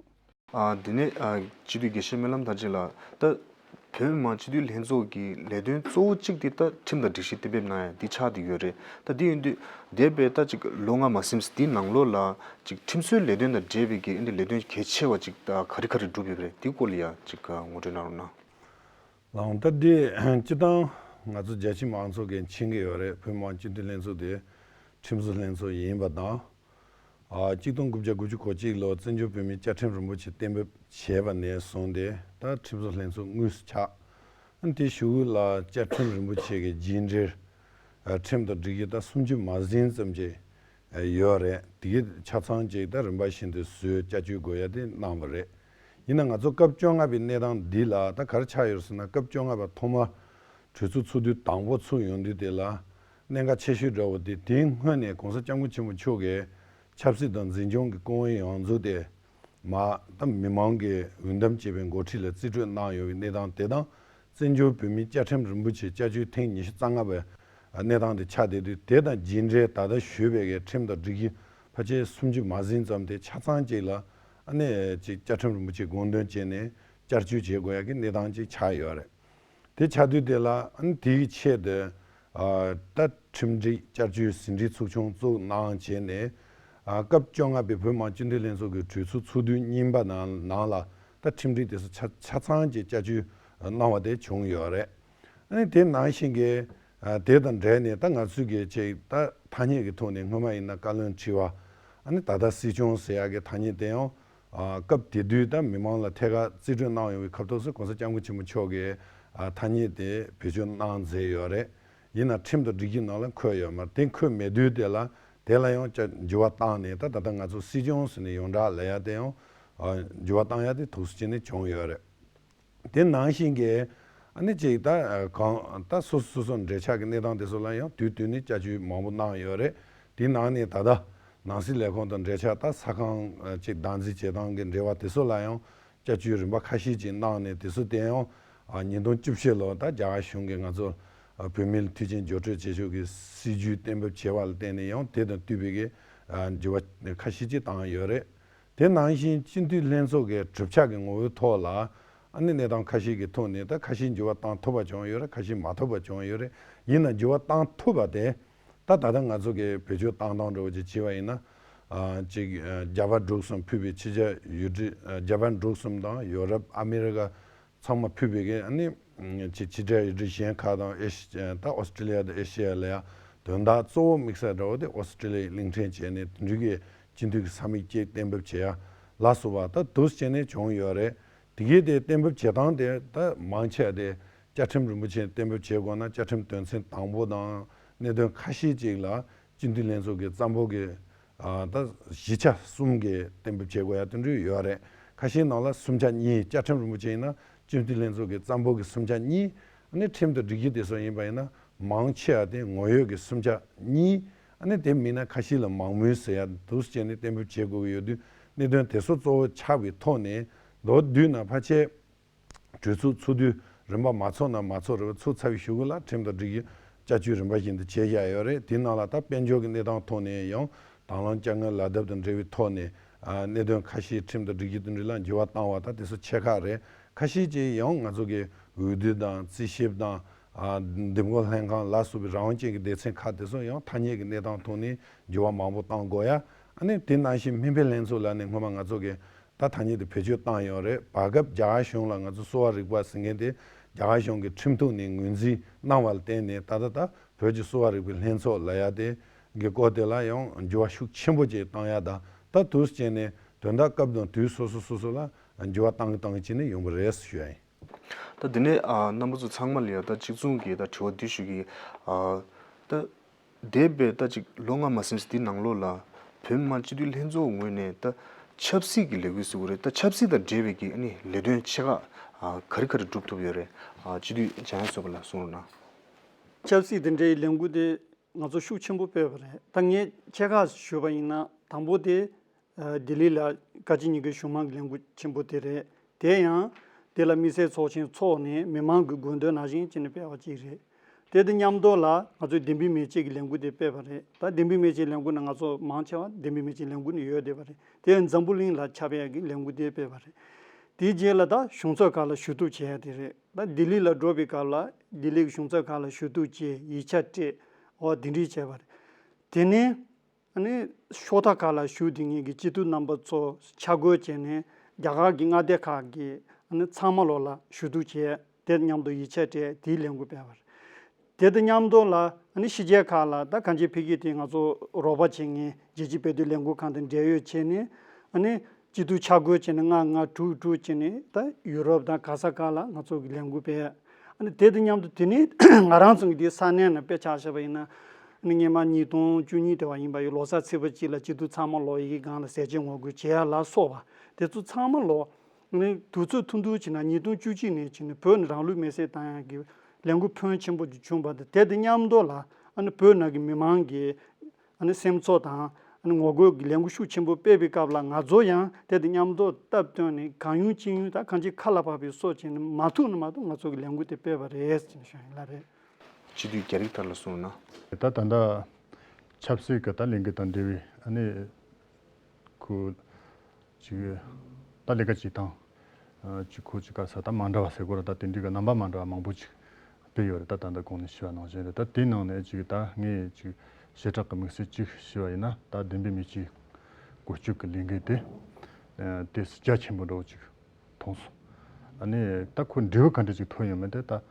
ཨ། དེ་ནས་ཨ་སྤྱི་འཐུས་དགེ་བཤེས་སྨོན་ལམ་དར་རྒྱས་ལགས། ད་བོད་མི་མང་སྤྱི་འཐུས་ལྷན་ཚོགས་ཀྱི་ལས་དོན་གཙོ་བོ་གཅིག་དེ་ད་ཁྲིམས་དང་སྒྲིག་གཞི་གཏན་འབེབས་གནང་ཡ་འདི་ཆགས་བསྡད་ཡོད་རེད། ད་དེ་ཡིན་དུས་འདས་པའི་ད་ཅིག་ལོ་ལྔ་མ་ཟིན་ཙམ་འདིའི་ནང་ལོགས་ལ་ཅིག་ཁྲིམས་བཟོའི་ལས་དོན་དང་འབྲེལ་བའི་གི་ཨ་ནི་ལས་དོན་གལ་ཆེ་བ་ཅིག་ད་ག་རེ་ག་རེ་བསྒྲུབས་ཡོད་པ་རེད། དེའི་སྐོར་ལ་ཡ་ཅིག་ངོ་སྤྲོད་གནང་རོགས་གནང་། ལགས། ད་འདི་སྤྱིར་བཏང་ང་ཚོ་རྒྱལ་སྤྱིའི་མང་ཚོགས་ཀྱིས་མཁྱེན་གྱི་ཡོད་རེད། བོད་མི་མང་སྤྱི་འཐུས་ལྷན་ཚོགས་དེ་ཁྲིམས་བཟོ་ལྷན་ཚོགས་ཡིན་པ་དང་། ཨ། གཅིག་སྟོང་དགུ་བརྒྱ་དགུ་བཅུ་གོ་གཅིག་ལོར་བཙན་བྱོལ་བོད་མིའི་བཅའ་ཁྲིམས་རིན་པོ་ཆེ་གཏན་འབེབས་བྱས་པ་ནས་བཟུང་སྟེ་ད་ཁྲིམས་བཟོ་ལྷན་ཚོགས་དངོས་སུ་ཆགས། ཨ་ནི་དེའི་གཞུག་གུ་ལ་བཅའ་ཁྲིམས་རིན་པོ་ཆེ་གི་རྒྱས་འགྲེལ། ཨ། ཁྲིམས་དང་སྒྲིག་གཞི་ད་སུམ་ཅུ་མ་ཟིན་ཙམ་ཅིག་ཨ་ཡོད་རེད། དེ་གའི་ཆ་ཚང་ཅིག་ད་རིམ་པ་བཞིན་དུ་བཟོས་བསྐྱར་བཅོས་དགོས་ཡ་དེ་གནང་བ་རེད། ཡིན་ན་ང་ཚོ་སྐབས་བཅོ་ལྔ་པའི་གནས་སྟངས་འདི་ལ་ད་ག་རེ་ཆགས་ཡོད་ཟེར་ན། སྐབས་བཅོ་ལྔ་པ་ཐོག་མ་གྲོས་ཚོགས་ཚོགས་དུས་དང་པོ་ཚུགས་ཡོང་དུས་དེ་ལ་གནད་འགག་ཆེ་ཤོས་འདྲ་བོ་དེ། དེའི་སྔོན་ནས་༸གོང་ས་༸སྐྱབས་མགོན་ཆེན་པོ་མཆོག་གིས་ཆབ་སྲིད་དང་འཛིན་སྐྱོང་གི་སྐུ་དབང་ཡོངས་རྫོགས་དེ་མ་ད་མི་མང་གིས་འོས་འདེམས་བྱས་པའི་འགོ་ཁྲིད་ལ་རྩིས་སྤྲོད་གནང་ཡོད་པའི་གནས་སྟངས་དེ་དང་། བཙན་བྱོལ་བོད་མིའི་བཅའ་ཁྲིམས་རིན་པོ་ཆེ་བསྐྱར་བཅོས་ཐེངས་ཉི་ཤུ་རྩ་ལྔ་པའི་གནས་སྟངས་དེ་ཆགས་བསྡད་དུས། དེ་དང་རྒྱས་འགྲེལ་ད་ལྟ་ཞུས་པའི་གི་ཁྲིམས་དང་སྒྲིག་གཞི་ཕལ་ཆེར་སུམ་ཅུ་མ་ཟིན་ཙམ་དེ་ཆ་ཚང་གཅིག་ལ་ཨ་ནི་ཅིག་བཅའ་ཁྲིམས་རིན་པོ་ཆེ་དགོངས་དོན་བྱས་ནས་བསྐྱར་བཅོས་བྱེད་དགོས་ཡ་གི་གནས་སྟངས་ཅིག་ཆགས་ཡོད་རེད། དེ་ཆགས་དུས་དེ་ལ་ཨ་ནི་དེའི་ཆེད་དུ་ཨ་ད་ཁྲིམས་སྒྲིག་བསྐྱར་བཅོས་ཟིན་བྲིས་ཚོགས་ཆུང་བཙུགས་གནང་བྱས་ནས། ཨ་སྐབས་བཅོ་ལྔ་པའི་བོད་མི་མང་སྤྱི་འཐུས་ལྷན་ཚོགས་ཀྱི་གྲོས་ཚོགས་ཚོགས་དུས་གཉིས་པ་ནང་ནང་ལ་ད་ཁྲིམས་སྒྲིག་དེ་ཚོ་ཆ་ཆ་ཚང་གཅིག་བསྐྱར་བཅོས་གནང་བ་དེ་བྱུང་ཡོད་རེད། ཨ་ནི་དེ་ནང་བཞིན་གྱི་ཨ་དེ་དང་འབྲེལ་ནས་ད་ང་ཚོས་ཀྱི་ཅིག་ད་ཐ་སྙད་ཀྱི་ཐོག་ནས་སྔོན་མ་ཡིན་ན་བཀའ་བློན་ཁྲི་པ། ཨ་ནི་ད་ལྟ་སྲིད་སྐྱོང་ཟེར་ཡག་གི་ཐ་སྙད་དེ་ཡང་ཨ་སྐབས་དེ་དུས་ད་མི་མང་ལ་ཐད་ཀར་རྩིས་སྤྲོད་གནང་ཡོང་བའི་སྐབས་ཐོག་སུ་༸གོང་ས་༸སྐྱབས་མགོན་ཆེན་པོ་མཆོག་གིས་ཨ་ཐ་སྙད་དེ་བེད་སྤྱོད་གནང་མཛད་ཡོད་རེད། ཡིན་ན་ཁྲིམས་དང་སྒྲིག་གཞི་ནང་ལ་འཁོད་ཡོད་མ་རེད། དེ་འཁོད་མེད་དུས་དེ་ལ་དེ་ལ་ཡང་བསྐྱར་འགྱུར་བ་བཏང་ནས། ད་ད་ལྟ་ང་ཚོ་སྲིད་སྐྱོང་ཟེར་ནས་ཡོངས་གྲགས་ལབ་ཡ་དེ་ཡང་ཨ་འགྱུར་བ་བཏང་ཡ་དེ་འདུག་སེ་བྱས་ནས་བྱུང་ཡོད་རེད། དེ་ནང་བཞིན་གྱི་ཨ་ནི་ཅིག་ད་གང་ད་སོ་སོ་སོ་སོ་འབྲེལ་ཆགས་ཀྱི་གནས་སྟངས་དེ་ཚོ་ལ་ཡང་དུས་དུས་ནས་བསྐྱར་བཅོས་མང་པོ་གནང་ཡོད་རེད། དེའི་ནང་ནས་ད་ལྟ་ནང་སྲིད་ལས་ཁུངས་དང་འབྲེལ་ཆགས། ད་ས་ཁང་ཅིག་བདག་འཛིན་བྱེད་སྟངས་ཀྱི་འབྲེལ་བ་དེ་ཚོ་ལ་ཡང་བསྐྱར་བཅོས་རིམ་པ་ཁ་ཤས་ཅིག་གནང་ནས། དེ་ཚོ་དེ་ཡང་ཨ་ཉིས་སྟོང་བཅུ་བཞི་ལོ་ད་རྒྱ་གར་གཞུང་གིས་ང་ཚོ་ཨ་བོད་མིའི་མཐུན་རྐྱེན་སྦྱོར་སྤྲོད་བྱེད་ཕྱོགས་ཀྱི་སྲིད་ཇུས་གཏན་འབེབས་བྱས་པ་ལ་བརྟེན་ནས་ཡང་དེ་དང་བསྟུན་པའི་གི་ཨ་འགྱུར་བ་ཁ་ཤས་ཅིག་བཏང་ཡོད་རེད། དེ་ནང་བཞིན་སྤྱི་འཐུས་ལྷན་ཚོགས་ཀྱི་གྲུབ་ཆ་གི་ངོ་བོའི་ཐོག་ལ་ཨ་ནི་གནས་སྟངས་ཁ་ཤས་ཀྱི་ཐོག་ནས་ད་ཁ་ཤས་འགྱུར་བ་བཏང་ཐུབ་པ་བྱུང་ཡོད་རེད། ཁ་ཤས་མ་ཐུབ་པ་བྱུང་ཡོད་རེད། ཡིན་ན་འགྱུར་བ་བཏང་ཐུབ་པ་དེ་ད་ད་ལྟ་ང་ཚོ་གི་བེད་སྤྱོད་བཏང་སྟངས་འདྲ་བོ་ཅིག་བྱས་པ་ཡིན་ན། ཨ་ཅིག་ཨ་རྒྱ་བལ་འབྲུག་གསུམ་ཕུད་པའི་ཕྱི་རྒྱལ་ཡུལ་གྲུ། ཨ་རྒྱ་བལ་འབྲུག་གསུམ་དང་ཡོ་རོབ། ཨ་མི་རི་ཀ་ཚང་མ་ཕུད་པའི་གི་ཨ་ནི་ཅིག་ཕྱི་རྒྱལ་ཡུལ་གྲུ་གཞན་ཁག་དང་། ཨེ་ཤི་ད་ཨོ་སི་ཀྲི་ལི་ཡ་དང་ཨེ་ཤི་ཡ་ལ་ཡ་དོན་དག་གཙོ་བོ་དམིགས་བསལ་འདྲ་བོ་དེ་ཨོ་སི་ཀྲི་ལི་ཡའི་གླིང་ཕྲན་བྱས་ནས་དེ་འདྲའི་གི་སྤྱི་འཐུས་ཀྱི་ས་མིག་ཅིག་གཏན་འབེབས་བྱེད་ཡ་ལ་སོགས་པ་ད་འདུག་སེ་བྱས་ནས་བྱུང་ཡོད་རེད། དེ་གའི་དེ་གཏན་འབེབས་བྱེད་སྟངས་དེ་ད་མང་ཆེ་བ་དེ་བཅའ་ཁྲིམས་རིན་པོ་ཆེ་གཏན་འབེབས་བྱེད་དགོས་ན། བཅའ་ཁྲིམས་དོན་ཚན་དང་པོ་དང་གནད་དོན་ཁ་ཤས་ཅིག་ལ་སྤྱི་འཐུས་ལྷན་ཚོགས་ཀྱི་རྩ་འབོར་གྱི་ཨ་ད་བཞི་ཆ་གསུམ་གྱི་གཏན་འབེབས་བྱེད་དགོས་ཡ་དེ་འདྲ་ཡོད་རེད། ཁ་ཤས་ནང་ལ་གསུམ་ཆ་གཉིས། བཅའ་ཁྲིམས་རིན་པོ་ཆེ་ཡིན་ན་སྤྱི་འཐུས་ལྷན་ཚོགས་ཀྱི་རྩ་འབོར་གྱི་གསུམ་ཆ་གཉིས། ཨ་ནི་ཁྲིམས་དང་སྒྲིག་གཞི་དེ་ཚོ་ཡིན་པ་ཡིན་ན་མང་ཆེ་བ་དེ་ངོ་ཡོད་ཀྱི་གསུམ་ཆ་གཉིས། ཨ་ནི་དེ་མིན་ན་ཁ་ཤས་ལ་མང་མོས་ཟེར་ཡ་འདུག་སེ་བྱས་ནས་གཏན་འབེབས་བྱེད་དགོས་ཀྱི་ཡོད་དུས། གནད་དོན་དེ་ཚོ་གཙོ་བོ་ཆགས་པའི་ཐོག་ནས་མདོར་བསྡུས་ན་ཕལ་ཆེར་གྲོས་ཚོགས་ཚོགས་དུས་རིམ་པ་མ་ཚོགས་ན་མ་ཚོགས་རེད་པ། ཚོགས་ཚར་བའི་གཞུག་གུ་ལ་ཁྲིམས་དང་སྒྲིག་གཞི་བསྐྱར་བཅོས་རིམ་པ་བཞིན་དུ་བྱས་བཞག་ཡོད་རེད། དེའི་ནང་ལ་ད་དཔལ་འབྱོར་གྱི་གནས་སྟངས་ཐོག་ནས་ཡང་དང་བླངས་དཔྱ་དངུལ་ལག་དེབ་དང་འབྲེལ་བའི་ཐོག་ནས་ཨ་གནད་དོན་ཁ་ཤས་ཁྲིམས་དང་སྒྲིག་གཞི་དེ་འདྲ་ལ་འགྱུར་བ་བཏང་བ། ད་དེ་ཚོ་ཆེ་ཁག་རེད། ཁ་ཤས་ཀྱིས་ཡང་ང་ཚོ་གི་འོས་བསྡུ་དང་རྩིས་ཞིབ་དང་། ཨ། འདེམས་བསྐོ་ལྷན་ཁང་ལ་སོགས་པའི་རང་དབང་ཅན་གྱི་སྡེ་ཚན་ཁག་དེ་ཚོ་ཡང་ཐ་སྙད་ཀྱི་གནས་སྟངས་ཐོག་ནས་འགྱུར་བ་མང་པོ་གཏང་དགོས་ཡ། ཨ་ནི་དེ་ནང་བཞིན་སྨན་པའི་ལྷན་ཚོགས་ལ་ནི་སྔོན་མ་ང་ཚོ་གི་ད་ཐ་སྙད་དེ་བེད་སྤྱོད་བཏང་ཡོད་རེད། བར་སྐབས་རྒྱ་གར་གཞུང་ལ་ང་ཚོ་གསོ་བ་རིག་པ་ཟེར་མཁན་དེ་རྒྱ་གར་གཞུང་གི་ཁྲིམས་ཐོག་ནས་ངོས་འཛིན་གནང་བ་ལ་བརྟེན་ནས། ད་ལྟ་ད་བོད་ཀྱི་གསོ་བ་རིག་པའི་ལྷན་ཚོགས་ལབ་ཡ་དེ་གི་སྐོར་དེ་ལ་ཡང་འགྱུར་བ་ཤུགས་ཆེན་པོ་ཅིག་བཏང་ཡ་དང་། ད་དུས་སུ་བྱས་ནས་དོན་དག་སྐབས་དང་དུས་སོ་སོ་སོ་སོ་ལ་འགྱུར་བ་བཏང་གི་བཏང་གི་བྱས་ནས་ཡོང་གི་རེད་ཞུ་ཡ་ཡིན། ད་དེ་ནས་ཨ་རྣམ་པ་ཚོ་ཚང་མ་ལ་ཡང་ད་གཅིག་མཚུངས་ཀྱི་ད་དྲི་བ་འདི་ཞུ་གི། ཨ་ད་འདས་པའི་ད་ཅིག་ལོ་ལྔ་མ་ཟིན་ཙམ་འདི་ནང་ལོགས་ལ་བོད་མི་མང་སྤྱི་འཐུས་ལྷན་ཚོགས་ངོས་ནས་ད་ཆབ་སྲིད་ཀྱི་ལས་འགུལ་ཟེར་དགོས་རེད། ད་ཆབ་སྲིད་དང་འབྲེལ་བའི་གི་ཨ་ནི་ལས་དོན་ཆེ་ཁག་ཨ་ག་རེ་ག་རེ་སྒྲུབ་ཐུབ་ཡོད་རེད། ཨ་སྤྱི་འཐུས་འཇམ་དབྱངས་བསོད་པ་ལགས་གསུང་རོགས་གནང་། ཆབ་སྲིད་དང་འབྲེལ་བའི་ལས་འགུལ་དེ་ང་ཚོ་ཤུགས་ཆེན་པོ་སྤེལ་བ་རེད། ད་ངས་ཆེ་ཁག་ཞུས་པ་ཡིན་ན། དང་པོ་དེ། ཨ་ལྡི་ལི་ལ་བཀའ་སྤྱི་གཉིས་ཀའི་གཞུང་མང་གི་ལས་འགུལ་ཆེན་པོ་དེ་རེད། དེ་ཡང་དེ་ལ་དམིགས་བསལ་ཚོགས་ཆེན་འཚོགས་ནས་མི་མང་གི་དགོས་འདུན་ནང་བཞིན་བྱས་ནས་སྤེལ་བ་གཅིག་རེད། དེ་དང་མཉམ་དུ་ལ་ང་ཚོས་བདེན་པའི་མི་གཅིག་གི་ལས་འགུལ་དེ་སྤེལ་བ་རེད། ད་བདེན་པའི་མི་གཅིག་ལས་འགུལ་ནང་ང་ཚོ་མང་ཆེ་བ་བདེན་པའི་མི་གཅིག་ལས་འགུལ་ནས་ཡོད་བསྡད་པ་རེད། དེ་ཡང་འཛམ་བུ་གླིང་ལ་ཁྱབ་ཡག་གི་ལས་འགུལ་དེ་སྤེལ་བ་རེད། དེའི་རྗེས་ལ་ད་གཞུང་ཚབ་ཁག་ལ་ཞུ་གཏུག་བྱེད་ཡ་དེ་རེད། ད་ལྡི་ལི་ལ་འགྲོ་བའི་སྐབས་ལ་ལྡི་ལི་གི་གཞུང་ཚབ་ཁག་ལ་ཞུ་གཏུག་བྱས། ཡིག་ཆ་སྤྲད། འོ་དེ་འདྲས་བྱས་པ་རེད། དེ་ནས། ཨ་ནི་ཤོག་ཁག་ཁག་ལ་ཞུགས་དེ་ངེད་ཀྱི་སྤྱི་འཐུས་རྣམ་པ་ཚོ་ཆ་བགོས་བྱས་ནས་རྒྱ་གར་གྱི་མངའ་སྡེ་ཁག་གི་ཨ་ནི་ཚང་མ་ལོག་ལ་ཞུ་གཏུག་བྱས། དེ་མཉམ་དུ་ཡིག་ཆ་སྤྲད། དེའི་ལས་འགུལ་སྤེལ་བ་རེད། དེ་དང་མཉམ་དུ་ལ་ཨ་ནི་ཕྱི་རྒྱལ་ཁག་ལ་ད་གང་ཅི་ཕ་གི་དེ་ང་ཚོ་རོགས་པ་བྱེད་མཁན་རྒྱལ་སྤྱིའི་དཔལ་དུས་ལས་འགུལ་ཁང་དང་འབྲེལ་ཡོད་བྱས་ནས། ཨ་ནི་སྤྱི་འཐུས་ཆ་བགོས་བྱས་ནས་ལྔ་ལྔ་དྲུག་དྲུག་བྱས་ནས་ད་ཡུ་རོབ་དང་ག་ས་ག་ལ་ང་ཚོ་གི་ལས་འགུལ་སྤེལ། ཨ་ནི་དེ་དང་མཉམ་དུ་དེ་ནས་ང་རང་ཚོ་གི་དེ་ས་གནས་ནང་དཔེ་ཆ་བཞག་པ་ཡིན་ན། ཨ་ནི་སྔོན་མ་ཉིས་སྟོང་བཅུ་གཉིས་དེ་བ་ཡིན་པ་ཡོད། ལོ་གསར་ཚེས་པ་གཅིག་ལ་སྤྱི་འཐུས་ཚང་མ་ལོག་ཡི་གེ་སྒང་ལ་ཟས་བཅད་ངོ་རྒོལ་བྱེད་ཡ་ལ་སོགས་པ་དེ་ཚོ་ཚང་མ་ལོག་ཨ་ནི་དུས་ཚོད་ཐུང་ཐུང་བྱས་ན་ཉིས་སྟོང་བཅུ་གཅིག་ནས་བྱས་ནས་བོད་ནས་རང་ལུས་མེར་སྲེག་བཏང་ཡ་གི་ལས་འགུལ་ཕོན་ཆེན་པོ་ཅིག་བྱུང་བ་དང་། དེ་དང་མཉམ་དུ་ལ་ཨ་ནི་བོད་ནང་གི་མི་མང་གི་ཨ་ནི་སེམས་ཚོར་དང་། ཨ་ནི་ངོ་རྒོལ་གྱི་ལས་འགུལ་ཤུགས་ཆེན་པོ་སྤེལ་བའི་སྐབས་ལ་ང་ཚོ་ཡང་དེ་དང་མཉམ་དུ་སྟབས་བསྟུན་ནས་གང་ཡོང་ཅི་ཡོང་ད་གང་ཅི་ཁ་ལ་བབས་པའི་སོགས་བྱས་ནས་མ་ཐུག་ན་མ་ཐུག་ང་ཚོ་གི་ལས་འགུལ་དེ་སྤེལ་བ་རེད་ཟེར་ནས་ཞུ་ཡིན་ལ་རེད། སྤྱི་འཐུས་རྒྱ་རིགས་ལགས་ལ་གསུངས་ན། ད་ད་ལྟ་ཆབ་སྲིད་ཀྱི་ད་ལས་འགུལ་དང་འབྲེལ་བའི་ཨ་ནི་ཁོ་ཅིག་ད་ལས་ཀ་བྱེད་སྟངས་ཅིག་ཁོ་ཅིག་ག་ས་ད་མ་འདྲ་བ་ཟེར་དགོས་རེད། ད་དེ་འདྲའི་གི་རྣམ་པ་མ་འདྲ་བ་མང་པོ་ཅིག་སྤེལ་ཡོད་རེད། ད་ད་ལྟ་གོང་ནས་ཞུས་པ་ནང་བཞིན་རེད། ད་དེའི་ནང་ནས་ཅིག་ད་ངས་ཅིག་བྱེ་བྲག་གི་དམིགས་བསལ་ཅིག་ཞུས་པ་ཡིན་ན། ད་བདེན་པའི་མི་གཅིག་བཀོལ་སྤྱོད་ཀྱི་ལས་འགུལ་དེ་དེ་རྒྱ་ཆེན་པོ་འདྲ་བོ་ཅིག་མཐོང་སོང་། ཨ་ནི་ད་ཁོ་འབྲས་བུ་ག་འདྲ་ཅིག་ཐོན་ཡོད་མེད་དེ་ད་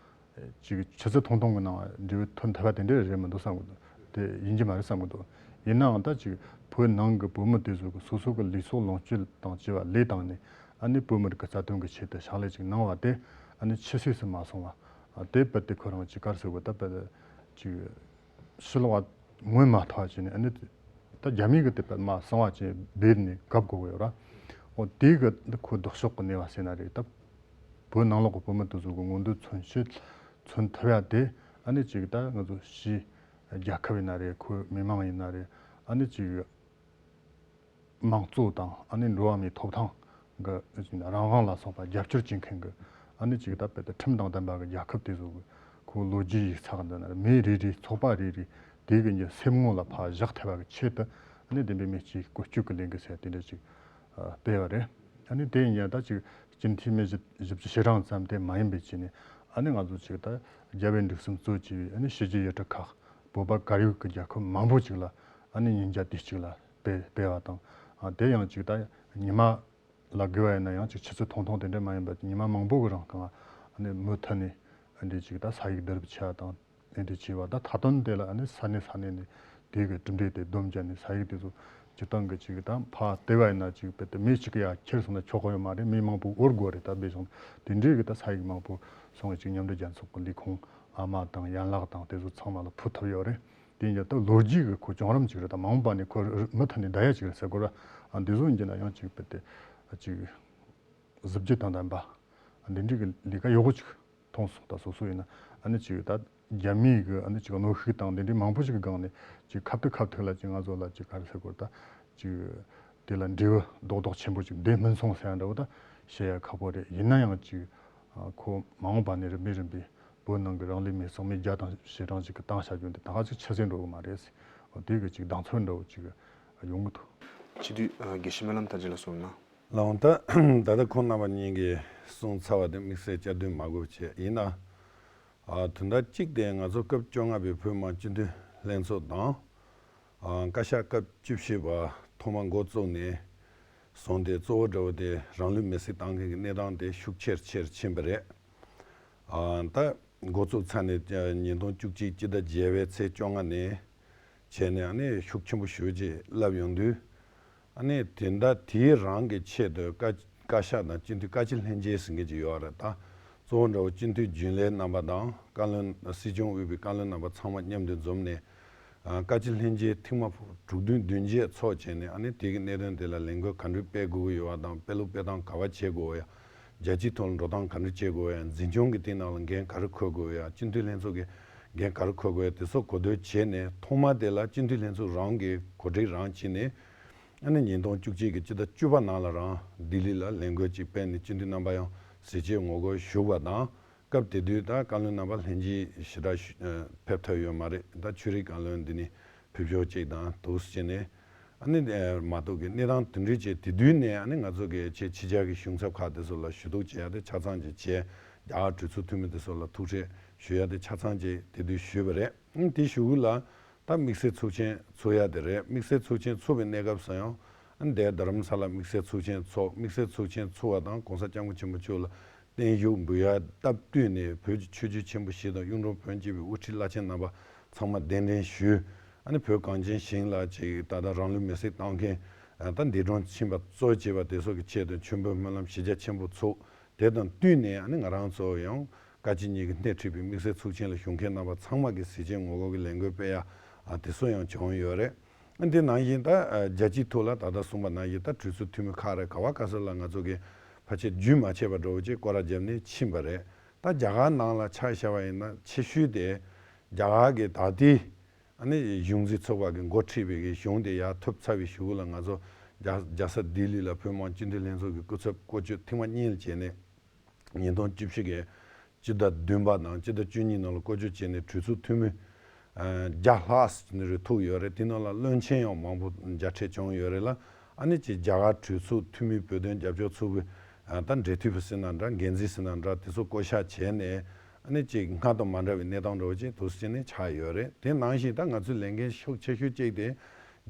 ཅིག་ཆུ་ཚོད་ཐུང་ཐུང་གི་ནང་འབྲས་བུ་ཐོན་ཐུབ་པ་དེ་འདྲ་རེད་མི་འདུག་བསམ་གི་འདུག་དེ་ཡིན་གྱི་མ་རེད་བསམ་གི་འདུག་ཡིན་ནའང་ད་ཅིག་བོད་ནང་གི་བོད་མི་དེ་ཚོ་གི་སོ་སོ་གི་ལུས་སྲོག་ལོངས་སྤྱོད་དང་བཅས་པ་ལས་བཏང་ནས། ཨ་ནི་བོད་མི་རིགས་ཀྱི་རྩ་དོན་གྱི་ཆེད་དུ་ཕྱག་ལས་ཅིག་གནང་བ་དེ་ཨ་ནི་ཆུད་ཟོས་སུ་མ་སོང་བ། ཨ་དེ་རྦད་དེ་ཁོ་རང་ཅིག་ག་རེ་ཟེར་དགོས། ད་རྦད་དེ་ཅིག་ཕྱི་ལོགས་ངོས་མ་ཐོག་བྱས་ནས། ཨ་ནི་ད་རྒྱ་མི་གི་དེ་རྦད་མ་གསང་བ་ཅིག་སྦས་ནས་བཀབ་དགོས་ཀྱི་ཡོད་ར། འོ་དེ་གི་ཁོ་ལྡོག་ཕྱོགས་ཀྱི་གནས་པ་ཟེར་ན་རེད། ད་བོད་ནང་ལོགས་ཀྱི་བོད་མི་དེ་ཚོ་གི་མངོན་འདོད་མཚོན་བྱེད་མཚོན་ཐུབ་ཡ་དེ་ཨ་ནི་ཅིག་ད་ང་ཚོ་ཕྱིའི་རྒྱལ་ཁབ་ཡིན་ན་རེད། ཁོའི་མི་མང་ཡིན་ན་རེད། ཨ་ནི་ཅིག་དམངས་གཙོ་དང་ཨ་ནི་འགྲོ་བ་མིའི་ཐོབ་ཐང་གི་རང་དབང་ལ་སོགས་པ་རྒྱབ་སྐྱོར་བྱེད་མཁན་གྱི་ཨ་ནི་ཅིག་ད་དཔེ་དེ་ཁྲིམས་དང་ལྡན་པ་གི་རྒྱལ་ཁབ་དེ་ཚོ་གི་ཁོ་ལོ་རྒྱུས་ཡིག་ཚགས་འདི་ན་མི་རེ་རེ་ཚོགས་པ་རེ་རེ་དེ་གི་ཉི་སེམས་ངོ་ལ་ཕར་བཞག་ཐུབ་པ་གི་ཆེད་དུ་ཨ་ནི་བདེན་པའི་མི་གཅིག་བཀོལ་སྤྱོད་ཀྱི་ལས་འགུལ་ཟེར་དེ་འདྲ་ཅིག་སྤེལ་བ་རེད། ཨ་ནི་དེ་ཡིན་ཡང་ད་ཅིག་སྤྱི་འཐུས་མི་བཞི་བཅུ་ཞེ་གྲངས་ཙམ་དེ་མ་ཡིན་པའི་ཆ་ནས། ཨ་ནི་ང་ཚོ་ཅིག་ད་རྒྱལ་བའི་འབྲུག་གསུམ་གཙོ་བྱས་པའི་ཨ་ནི་གཞིས་བྱེས་ཡུལ་གྲུ་ཁག་བོད་པ་གར་ཡུལ་གྱི་རྒྱལ་ཁབ་མང་པོ་ཅིག་ལ་ཨ་ནི་ཉིན་རྒྱབ་དུས་གཅིག་ལ་སྤེལ་སྤེལ་བ་དང་། ཨ་དེ་ཡང་ཅིག་ད་ཉི་མ་ལ་བགོས་པ་ཡིན་ན་ཡང་ཅིག་ཆུ་ཚོད་ཐུང་ཐུང་དེ་འདྲ་མ་ཡིན་པ་ཉི་མ་མང་པོ་གི་རིང་གང་ཨ་ནི་མུ་མཐུད་ནས་ཨ་འདི་ཅིག་ད་ས་ཡིག་བསྡུ་རུབ་བྱས་པ་དང་། ཨ་འདི་བྱས་པ་ད་མཐའ་དོན་དེ་ལ་ཨ་ནི་ས་གནས་ས་གནས་ནས་དེ་གི་གྲུབ་འབྲས་དེ་བསྡོམས་བརྒྱབ་ནས་ས་ཡིག་དེ་ཚོ་སྤྱིར་བཏང་གི་ཅིག་ད་ཕར་བལྟས་པ་ཡིན་ན་ཅིག་དཔེ་དེ་མི་གཅིག་གིས་ཡར་ཁྱེར་སོང་ན་ཆོག་གི་ཡོད་མ་རེད། མི་མང་པོ་དབོར་དགོས་རེད། ད་དཔེ་བཞག་ན་དེ་འདྲའི་གི་ད་ས་ཡིག་མང་པོ་སོང་བས་ཅིག་མཉམ་འབྲེལ་རྒྱལ་ཚོགས་ཀྱི་ལས་ཁུངས་ཨ་མ་དང་ཡན་ལག་དང་དེ་ཚོ་ཚང་མ་ལ་ཕུལ་ཐུབ་ཡོད་རེད། དེ་ཡིན་ཀྱང་ད་ལོ་རྒྱུས་ཀྱི་ཁོ་བྱུང་རིམ་ཅིག་རེད། ད་མ་འོངས་པ་ནས་ཁོ་མུ་མཐུད་ནས་བསྡད་ཡ་ཅིག་རེད་ཟེར་དགོས་ར། ཨ་འདི་ཚོ་ཡིན་གྱི་ན་ཡང་ཅིག་དཔེ་དེ་ཅིག་གཟི་བརྗིད་དང་ལྡན་པ་འདི་འདྲའི་གི་ལས་ཀ་ཡག་པོ་ཅིག་མཐོང་སོང་། ད་སོ་སོ་ཡིན་ན་ཨ་ནི་ཅིག་ད་རྒྱ་མིའི་གི་ཨ་ནི་ཅིག་གནོན་ཤུགས་དང་འདི་འདྲའི་མང་པོ་ཞིག་གི་སྒང་ནས་ཅིག་ཁ་ཐུག་ཁ་ཐུག་ལ་ཅིག་ང་ཚོ་ལ་ཅིག་ག་རེ་ཟེར་དགོས། ད་ཅིག་དེ་ལ་འབྲས་བུ་རྡོག་རྡོག་ཆེན་པོ་ཅིག་འདི་སྨིན་སོང་ཟེར་ཡ་འདྲ་བོ་ད་བཤད་ཡ་ཁག་པོ་རེད། ཡིན་ན་ཡང་ཅིག་ཨ་ཁོ་མ་འོངས་པ་ནས་རིམ་པས་རིམ་པས་བོད་ནང་གི་རང་ལུས་མེར་སྲེག་མི་བརྒྱ་དང་ཞེ་གྲངས་ཅིག་གི་བཏང་བཞག་རྒྱུ་འདི་ད་ག་ཅིག་ཆུད་ཟོས་འགྲོ་གི་མ་རེད་ཟེར། འོ་དེ་གི་ཅིག་གདེང་ཚོད་འདྲ་བོ་ཅིག་ཡོང་གི་འདུག་སྤྱི་འཐུས་ཨ་དགེ་བཤེས་སྨོན་ལམ་ཐར་རྒྱས་ལ་གསུངས་ན། ལགས་འོང་། ད་ད་ལྟ་ཁོང་རྣམ་པ་གཉིས་ཀྱིས་གསུངས་ཚར་བ་དེ་དམིགས་བསལ་བསྐྱར་ཟློས་མ་དགོས་པ་བྱས། ཡིན་ན། ཨ། དོན་དག་གཅིག་དེ་ང་ཚོ་སྐབས་བཅོ་ལྔ་པའི་བོད་མི་མང་སྤྱི་འཐུས་ལྷན་ཚོགས་དང་། ཨ། བཀའ་ཤག་སྐབས་བཅུ་བཞི་པ་ཐོག་མ་འགོ་བཙུགས་ནས་བཟུང་སྟེ་གཙོ་བོ་འདྲ་བོ་དེ་རང་ལུས་མེར་སྲེག་བཏང་མཁན་གྱི་གནས་སྟངས་དེ་ཤུགས་ཆེར་ཆེར་ཕྱིན་པ་རེད། ཨ། ད་འགོ་བཙུགས་ཚར་ནས་ཉིས་སྟོང་བཅུ་གཅིག་སྤྱི་ཟླ་བརྒྱད་པའི་ཚེས་བཅོ་ལྔ་ནས་བྱས་ནས་ཨ་ནི་ཤུགས་ཆེན་པོ་ཞེ་པོ་ཅིག་བསླེབས་ཡོང་དུས། ཨ་ནི་དེ་འདྲ་དེའི་རང་གི་ཆེད་དུ་བཀའ་བཀའ་ཤག་དང་སྤྱི་འཐུས་བཀའ་སྤྱི་ལྷན་རྒྱས་ཟེར་མཁན་ཅིག་ཡོད་རེད། ད་གཙོ་བོ་འདྲ་བོ་སྤྱི་འཐུས་རྒྱུན་ལས་རྣམ་པ་དང་བཀའ་བློན། སྲིད་སྐྱོང་དབུས་པའི་བཀའ་བློན་རྣམ་པ་ཚང་མ་མཉམ་དུ་འཛོམས་ནས། ཨ། བཀའ་སྤྱི་ལྷན་རྒྱས་ཐེངས་མ་དྲུག་བདུན་བདུན་བརྒྱད་ཚོགས་བྱས་ནས། ཨ་ནི་དེ་གི་གནད་དོན་དེ་ལ་ལས་འགུལ་ག་འདྲ་སྤེལ་དགོས་ཀྱི་ཡོད་པ་དང་། སྤེལ་ལུགས་སྤེལ་སྟངས་ག་པར་བྱེད་དགོས་ཡ། རྒྱལ་སྤྱིའི་ཐོག་ལ་འགྲོ་སྟངས་ག་འདྲ་བྱེད་དགོས་ཡ། འཛིན་སྐྱོང་གི་དེ་ནང་ལ་འགན་ག་རེ་འཁུར་དགོས་ཡ། སྤྱི་འཐུས་ལྷན་ཚོགས་ཀྱི་འགན་ག་རེ་འཁུར་དགོས་ཡ། དེ་ཚོ་གོ་བསྡུར་བྱས་ནས། ཐོག་མ་དེ་ལ་སྤྱི་འཐུས་ལྷན་ཚོགས་རང་གིས་གོ་སྒྲིག་རང་བྱས་ནས། ཨ་ནི་ཉིས་སྟོང་བཅུ་གཅིག་གི་སྤྱི་ཟླ་བཅུ་པ་ནང་ལ་རང་ལྡི་ལི་ལ་ལས་འགུལ་ཅིག་སྤེལ་ནས་སྤྱི་འཐུས་རྣམ་པ་ཡང་གཟི་བརྗིད་ངོ་རྒོལ་ཞུ་བ་དང་། སྐབས་དེ་དུས་ད་བཀའ་བློན་རྣམ་པ་ལྷན་རྒྱས་ཞེ་དྲག་ཞུ- ཨ། ཕེབས་ཐུབ་ཡོད་མ་རེད། ད་ཆོས་རིག་བཀའ་བློན་འདི་ནས་ཕེབས་ཞོར་ཅིག་དང་འདུག་སེ་བྱས་ནས། ཨ་ནི་དེ་མ་གཏོགས་ཀྱི་གནས་སྟངས་དེ་འདྲ་བྱས། དེ་དུས་ནས་ཨ་ནི་ང་ཚོ་གི་ཆེ- ཕྱི་རྒྱལ་གྱི་གཞུང་ཚབ་ཁག་དེ་ཚོ་ལ་ཞུ་གཏུག་བྱེད་ཡ་དེ་ཆ་ཚང་ཅིག་བྱས། རྒྱ་གར་གྲོས་ཚོགས་འཐུས་མི་དེ་ཚོ་ལ་ཐུག་འཕྲད་ཞུ་ཡ་དེ་ཆ་ཚང་ཅིག་དེ་དུས་ཞུས་པ་རེད། ཨ་ནི་དེ་ཞུ་གི་ལ། ད་དམིགས་བསལ་ཚོགས་ཆེན་ཚོགས་ཡ་དེ་རེད། དམིགས་བསལ་ཚོགས་ཆེན་ཚོགས་པའི་གནས་སྐབས་སུ་ཡང་། ཨ་ནི་དེ་རྡ་རམ་ས་ལ་དམིགས་བསལ་ཚོགས་ཆེན་ཚོགས། དམིགས་བསལ་ཚོགས་ཆེན་ཚོགས་པ་དང་༸གོང་ས་༸སྐྱབས་མགོན་ཆེན་པོ་མཆོག་ལ་བརྟན་བཞུགས་འབུལ་ཡ་སྟབས་བསྟུན་ནས། བོད་ཀྱི་ཆོས་བརྒྱུད་ཆེན་པོ་བཞི་དང་གཡུང་དྲུང་བོན་བཅས་པའི་དབུ་ཁྲིད་བླ་ཆེན་རྣམ་པ་ཚང་མ་གདན་འདྲེན་ཞུས། ཨ་ནི་བོད་གངས་ཅན་ཞིང་ལ་ཅིག་ད་ལྟ་རང་ལུས་མེར་སྲེག་བཏང་མཁན། ཨ། ད་འདས་གྲོངས་ཕྱིན་པ་གཙོ་བྱས་པ་དེ་ཚོ་གི་ཆེད་དུ་མཆོད་འབུལ་སྨོན་ལམ་གཞི་རྒྱ་ཆེན་པོ་ཚོགས། དེ་དང་བསྟུན་ནས་ཨ་ནི་ང་རང་ཚོ་ཡང་བཀའ་སྤྱི་གཉིས་ཀྱིས་སྣེ་ཁྲིད་པའི་དམིགས་བསལ་ཚོགས་ཆེན་ལ་ཞུགས་མཁན་རྣམ་པ་ཚང་མ་གིས་གཟི་བརྗིད་ངོ་རྒོལ་གྱི་ལས་འགུལ་སྤེལ་ཡ། ཨ། དེ་ཚོ་ཡང་བྱུང་ཡོད་རེད། ཨ། དེ་ནང་བཞིན་ད། ཨ། རྒྱལ་སྤྱིའི་ཐོག་ལ་ད་ལྟ་གསུངས་པ་ནང་བཞིན་ད་གྲོས་ཚོགས་འཐུས་མི་ཁག་རེད། ག་བ་ག་ས་ལ་ང་ཚོ་གིས་ཕལ་ཆེར་རྒྱུན་མ་ཆད་པ་འདྲ་བོ་ཅིག་སྐོར་ར་བརྒྱབ་ནས་ཕྱིན་པ་རེད། ད་རྒྱ་གར་ནང་ལ་ཆ་བཞག་པ་ཡིན་ན་ཆེ་ཤོས་དེ་རྒྱ་གར་གྱི་ད་ལྟའི། ཨ་ནི་གཞུང་འཛིན་ཚོགས་པ་གི་འགོ་ཁྲིད་པའི་གི་གཞུང་དེ་ཡར་ཐོབ་ཚར་བའི་གཞུག་ལ། ང་ཚོ་རྒྱ- རྒྱལ་ས་ལྡི་ལི་ལ་བོད་མི་མང་སྤྱི་འཐུས་ལྷན་ཚོགས་ཀྱི་སྐུ་ཚབ་བསྐོ་བཅོས་ཐེངས་མ་གཉིས་ལ་བྱས་ནས། ཉིས་སྟོང་བཅུ་བཞི་གི་སྤྱི་ཟླ་བདུན་པ་དང་སྤྱི་ཟླ་བཅུ་གཉིས་ནང་ལ་བསྐོ་བཅོས་བྱས་ནས་གྲོས་ཚོགས་འཐུས་མི། ཨ། བརྒྱ་ལྷག་ཙམ་ནི་རེ་ཐུག་ཡོད་རེད། དེ་ནང་ལ་བློན་ཆེན་ཡང་མང་པོ་མཇལ་འཕྲད་བྱུང་ཡོད་རེད་ལ། ཨ་ནི་ཅིག་རྒྱ་གར་གྲོས་ཚོགས་འཐུས་མི་བོད་དོན་རྒྱབ་སྐྱོར་ཚོགས་པའི། ཨ། ད་འབྲེལ་མཐུད་པ་ཟེར་ན་འདྲ། འགན་འཛིན་ཟེར་ན་འདྲ། དེ་ཚོ་བསྐོ་བཞག་བྱས་ནས། ཨ་ནི་ཅིག་སྔར་དང་མ་འདྲ་བའི་གནས་སྟངས་འདྲ་བོ་ཅིག་འདུག་སེ་བྱས་ནས་ཆགས་ཡོད་རེད། དེ་ནང་བཞིན་ད་ང་ཚོའི་ལས་འགན་ཤུགས་ཆེ་ཤོས་གཅིག་དེ་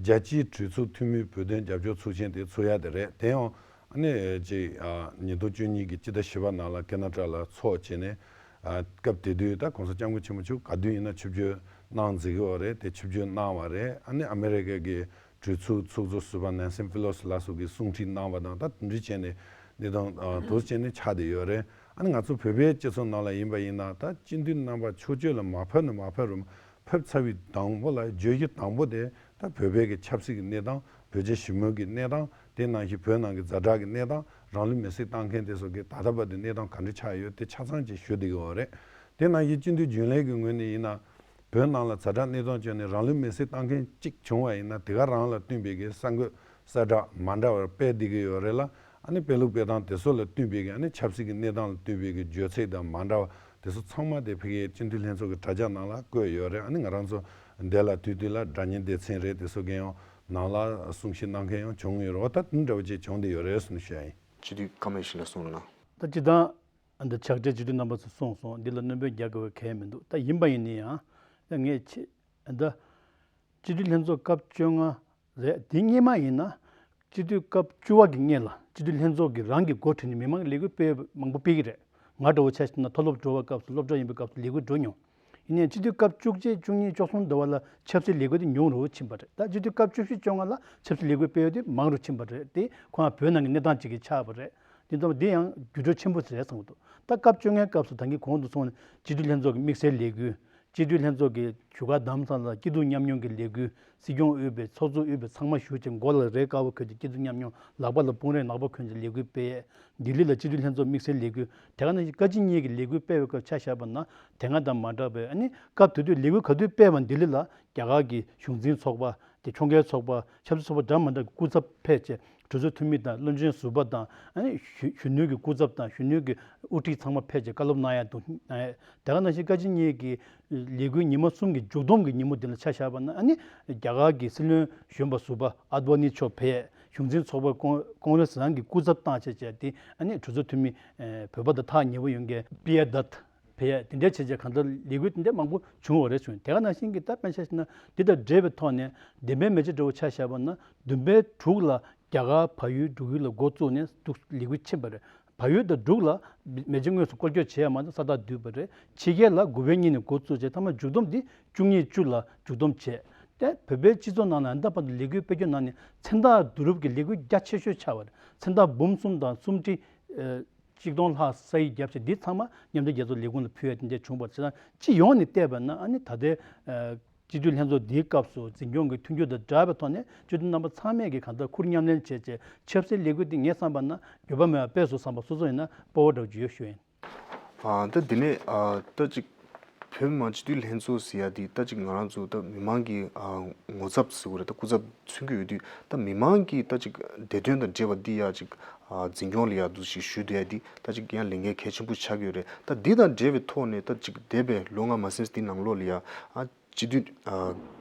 རྒྱལ་སྤྱིའི་གྲོས་ཚོགས་འཐུས་མི་བོད་དོན་རྒྱབ་སྐྱོར་ཚོགས་ཆེན་དེ་ཚོགས་ཡ་དེ་རེད། དེ་ཡང་ཨ་ནི་ཅིག་ཨ། ཉིས་སྟོང་བཅུ་གཉིས་ཀྱི་སྤྱི་ཟླ་བཞི་པ་ནང་ལ་ཁེ་ན་ཌ་ལ་ཚོགས་བྱས་ནས། ཨ། སྐབས་དེ་དུས་ད་༸གོང་ས་༸སྐྱབས་མགོན་ཆེན་པོ་མཆོག་ག་དུས་ཡིན་ན་ཆིབས་བསྒྱུར་གནང་མཛད་ཀྱི་ཡོད་རེད། དེ་ཆིབས་བསྒྱུར་གནང་བ་རེད། ཨ་ནི་ཨ་མེ་རི་ཀ་གི་གྲོས་ཚོགས་ཚོགས་གཙོ་ཟུར་པ་ནན་སན་ཕི་ལོ་སི་ལགས་སོགས་ཀྱིས་གསུང་ཁྲིད་གནང་བ་དང་། ད་དེ་འདྲ་བྱས་ནས་གནས་སྟངས། ཨ། འདུག་སེ་བྱས་ནས་ཆགས་བསྡད་ཡོད་རེད། ཨ་ནི་ང་ཚོ་བོད་པའི་སྤྱི་ཚོགས་ནང་ལ་ཡིན་པ་ཡིན་ན། ད་སྤྱི་འཐུས་རྣམ་པ་ཕྱོགས་ཆོས་ལ་མ་ཕེབས་ན་མ་ཕེབས་རུང་། ཕེབས་ཚར་བའི་དང་པོ་ལ་བརྗོད་གཞི་དང་པོ་དེ་ད་བོད་པའི་གི་ཆབ་སྲིད་ཀྱི་གནས་སྟངས། བོད་རྒྱ་ཞི་མོལ་གྱི་གནས་སྟངས། དེ་ནང་བཞིན་བོད་ནང་གི་ཛ་དྲག་གི་གནས་སྟངས། རང་ལུས་མེར་སྲེག་བཏང་མཁན་དེ་ཚོ་གི་ད་ལྟ་བར་དུ་གནས་སྟངས་ག་འདྲ་ཆགས་ཡོད། དེ་ཆ་ཚང་ཅིག་ཞུ་བསྡད་ཀྱི་ཡོད་རེད། དེ་ནང་བཞིན་སྤྱི་འཐུས་རྒྱུན་ལས་ཀྱི་ངོས་ནས་ཡིན་ན། བོད་ནང་ལ་ཛ་དྲག་གནས་སྟངས་བྱུང་ནས་རང་ལུས་མེར་སྲེག་བཏང་མཁན་གཅིག་བྱུང་བ་ཡིན་ན། དེ་ག་རང་ལ་བསྟུན་པའི་གི་གསར་འགོད་གསལ་བསྒྲགས་མ་འདྲ་བར་སྤེལ་བསྡད་ཀྱི་ཡོད་རེད་ལ། ཨ་ནི་སྤེལ་ལུགས་སྤེལ་སྟངས་དེ་ཚོ་ལ་བསྟུན་པའི་གི། ཨ་ནི་ཆབ་སྲིད་ཀྱི་གནས་སྟངས་ལ་བསྟུན་པའི་གི་བརྗོད་ཚིག་དང་མ་འདྲ་བ་དེ་ཚོ་ཚང་མ་དེ་ཕ་གིའི་སྤྱི་འཐུས་ལྷན་ཚོགས་ཀྱི་དྲ་རྒྱ་ནང་ལ་བཀོད་ཡོད་རེད། ཨ་ནི་ང་རང་ཚོ་འདི་ལ་དུས་དུས་ལ་སྒྲ་སྙན་སྡེ་ཚན་རེད། དེ་ཚོ་གི་ཡང་ནང་ལ་གསུང་བཤད་གནང་མཁན་ཡང་བྱུང་ཡོད་རེད། འོ། ད་དེ་འདྲ་བོ་ཅིག་བྱུང་བསྡད་ཡོད་རེད་ཟེར་ནས་ཞུ་ཡ་ཡིན། སྤྱི་འཐུས་ཀརྨ་ཡེ་ཤེས་ལགས་གསུང་རོགས་གནང་། ད་སྤྱིར་བཏང་འདི་ཕྱག་སྦྲེལ་སྤྱི་འཐུས་རྣམ་པ་ཚོ་གསུངས་སོང་། འདི་ལ་སྣོན་པ་རྒྱག་དགོས་པའི་གལ་མི་འདུག་ད་ཡིན་པ་ཡིན་ན་ཡང་། ད་ངས་ཆེ- ད་སྤྱི་འཐུས་ལྷན་ཚོགས་སྐབས་བཅོ་ལྔ་རེད། དེ་སྔོན་མ་ཡིན་ན་སྤྱི་འཐུས་སྐབས་བཅུ་པ་གི་སྔོན་ལ་སྤྱི་འཐུས་ལྷན་ཚོགས་ཀྱི་རང་གི་འགོ་ཁྲིད་ནས་མི་མང་ལས་འགུལ་སྤེལ་མང་པོ་སྤེལ་གྱི་རེད། ང་འདྲ་བོ་ཆ་བཞག་ན་མཐོ་སློབ་འགྲོ་བའི་སྐབས་སུ། སློབ་གྲྭ་ཡིན་པའི་སྐབས་སུ་ལས་འགུལ་འགྲོ་མྱོང་། ཡིན་ནའི་སྤྱི་འཐུས་སྐབས་བཅུ་གཅིག་བཅུ་གཉིས་བཅུ་གསུམ་འདྲ་བ་ལ་ཆབ་སྲིད་ལས་འགུལ་དེ་ཉུང་རུ་ཕྱིན་པ་རེད། ད་སྤྱི་འཐུས་སྐབས་བཅུ་བཞི་བཅོ་ལྔ་ལ་ཆབ་སྲིད་ལས་འགུལ་སྤེལ་ཡོད་དེ་མང་རུ་ཕྱིན་པ་རེད། དེ་ཁོ་རང་བོད་ནང་གི་གནས་སྟངས་གཅིག་གིས་ཆགས་པ་རེད། དེ་ཙམ་དེ་ཡང་འགྱུར་ལྡོག་ཆེན་པོ་ཞིག་རེད་བསམ་གྱི་འདུག་ད་སྐབས་བཅོ་ལྔའི་སྐབས་སུ་ད་གིན་གོང་དུ་སོང་ནས་སྤྱི་འཐུས་ལྷན་ཚོགས་ཀྱི་དམིགས་བསལ་ལས་འགུལ། སྤྱི་འཐུས་ལྷན་ཚོགས་ཀྱི་བཞུགས་སྒར་རྡ་རམ་ས་ལ་སྐྱིད་སྡུག་མཉམ་མྱོང་གི་ལས་འགུལ། སྲིད་སྐྱོང་དབུས་པའི་ཚོགས་གཙོ་དབུས་པའི་ཚང་མ་བཞུགས་བྱས། མགོ་ལ་རས་དཀར་པོ་གྱོན་བྱས་སྐྱིད་སྡུག་མཉམ་མྱོང་། ལག་པ་ལ་དཔུང་རས་ནག་པོ་གྱོན་བྱས་ལས་འགུལ་སྤེལ། ལྡི་ལི་ལ་སྤྱི་འཐུས་ལྷན་ཚོགས་དམིགས་བསལ་ལས་འགུལ། དེ་ག་ནང་བཞིན་བཀའ་སྤྱི་གཉིས་ཀྱི་ལས་འགུལ་སྤེལ་བའི་སྐབས་ཆ་བཞག་པ་ན། དེ་སྔ་དང་མ་འདྲ་བའི། ཨ་ནི་སྐབས་དེ་དུས་ལས་འགུལ་ག་དུས་སྤེལ་བ་ལྡི་ལི་ལ་རྒྱ་གར་གྱི་གཞུང་འཛིན་ཚོགས་པ། དེ་ཕྱོགས་འགལ་ཚོགས་པ། ཆབ་སྲིད་ཚོགས་པ་འདྲ་མི་འདྲ་གི་སྐུ་ཚབ་ཕེབས་བྱས། གྲོས་ཚོགས་འཐུས་མི་དང་བློན་ཆེན་ཟུར་པ་དང་། ཨ་ནི་གཞོན་གཞོན་ནུ་གི་སྐུ་ཚབ་དང་གཞོན་ནུ་གི་དབུ་ཁྲིད་ཚང་མ་ཕེབས་བྱས་བཀའ་སློབ་གནང་ཡ་འདུག་གནང་ཡ། དེ་ག་ནང་བཞིན་བཀའ་སྤྱི་གཉིས་ཀྱི་ལས་འགུལ་ཉི་མ་གསུམ་གྱི་མཇུག་བསྡོམས་ཀྱི་ཉིན་མོ་དེ་ལ་ཆ་བཞག་པ་ན། ཨ་ནི་རྒྱ་གར་གྱི་སྲིད་བློན་གཞོན་པ་ཟུར་པ་ཨ་ཌ་ཝ་ནི་མཆོག་ཕེབས། གཞུང་འཛིན་ཚོགས་པ་ཀོང་ཀོང་རེ་སི་རང་གི་སྐུ་ཚབ་བཏང་བྱས་བྱས་དེ་ཨ་ནི་གྲོས་ཚོགས་འཐུས་མི་བོད་པ་དང་ཐག་ཉེ་པོ་ཡོང་མཁན་པི་ཡ་དཱད་བས་དེ་འདྲ་བྱས་བྱས་གང་ལྟར་ལས་འགུལ་དེ་འདྲ་མང་པོ་བྱུང་བ་རེད་བྱུང་། དེ་ག་ནང་བཞིན་གྱི་ད་དཔེར་ན་ཆ་བཞག་ན་འདི་དང་འབྲེལ་བའི་ཐོག་ནས་བདེན་པའི་མེ་ལྕེ་འདྲ་བོ་ཆ་བཞག་པ་ན་བདུན་པའི་དྲུག་ལ་རྒྱ་གར་བལ་ཡུལ་འབྲུག་ཡུལ་ལ་འགོ་བཙུགས་ནས་འདུག་ལས་འགུལ་ཕྱིན་པ་རེད། བལ་ཡུལ་དང་འབྲུག་ལ་མེ་ལྕེ་དངོས་སུ་སྐོར་སྐྱོད་བྱས་ཡ་མ་གཏོགས་ས་རྟགས་བསྡུས་པ་རེད། ཕྱི་རྒྱལ་ལ་དགུ་པའི་གཉིས་ནས་འགོ་བཙུགས་བྱས་མཐའ་མ་མཇུག་བསྡོམས་འདི་བཅུ་གཉིས་བཅུ་ལ་མཇུག་བསྡོམས་བྱས། ཏེ་བོད་པའི་སྤྱི་ཚོགས་ནང་ལ་ད་བར་དུ་ལས་འགུལ་སྤེལ་རྒྱུ་ནང་ནས་མཚན་རྟགས་བསྡུ་རུབ་ཀྱི་ལས་འགུལ་རྒྱ་ཆེ་ཤོས་ཆགས་པ་རེད། མཚན་རྟགས་འབུམ་གསུམ་དང་སུམ་ཁྲི་ཨ་གཅིག་སྟོང་ལྷག་ས་ཡིག་བརྒྱབ་བྱས་འདི་ཚང་མ་མཉམ་འབྲེལ་རྒྱལ་ཚོགས་ལས་ཁུངས་ལ་ཕུལ་ཡ་དེ་འདྲ་བྱུང་བ་རེད། བྱས་ཙང་སྤྱི་ཡོངས་ནས་བལྟས་པ་ན་ཨ་ནི་ད་ལྟའི་ཨ་སྤྱི་འཐུས་ལྷན་ཚོགས་འདིའི་སྐབས་སུ་འཛིན་སྐྱོང་གི་མཐུན་འགྱུར་དང་སྦྲགས་པའི་ཐོག་ནས་སྤྱི་འཐུས་རྣམ་པ་ཚང་མས་ཀྱིས་གང་ལྟར་ཁུར་མཉམ་ལེན་བྱས་བྱས་ཆབ་སྲིད་ལས་འགུལ་འདི་ངས་བསམ་པ་ན་འགྱོད་པ་མེད་པ་སྤེལ་སོང་བསམ་པ་སོ་སོ་ཡིན་ན་སྤོབས་པ་འདྲ་བོ་ཅིག་ཡོད་ཞུ་ཡིན། ཨ་ད་འདི་ནས་ཨ་ད་ཅིག་བོད་མི་མང་སྤྱི་འཐུས་ལྷན་ཚོགས་ཟེར་ཡ་འདི་ད་ཅིག་ང་རང་ཚོ་ད་མི་མང་གི་ཨ་ངོ་ཚབ་ཟེར་དགོས་རེད། ད་སྐུ་ཚབ་མཚོན་གྱི་ཡོད་དུས་ད་མི་མང་གི་ད་ཅིག་བདེ་དོན་དང་འབྲེལ་བ་འདི་ཡ་ཅིག་ཨ་འཛིན་སྐྱོང་ལ་ཡ་འདུག་ཞིག་ཞུ་བསྡད་ཡ་འདི་ད་ཅིག་ཡང་ལས་འགན་གལ་ཆེན་པོ་ཆགས་ཀྱི་ཡོད་རེད། ད་འདི་དང་འབྲེལ་བའི་ཐོག་ནས་ད་ཅིག་འདས་པའི་ལོ་ལྔ་མ་ཟིན་འདི་ནང་ལོགས་ལ་ཡ་ཨ་སྤྱི་འཐུས་ཨ་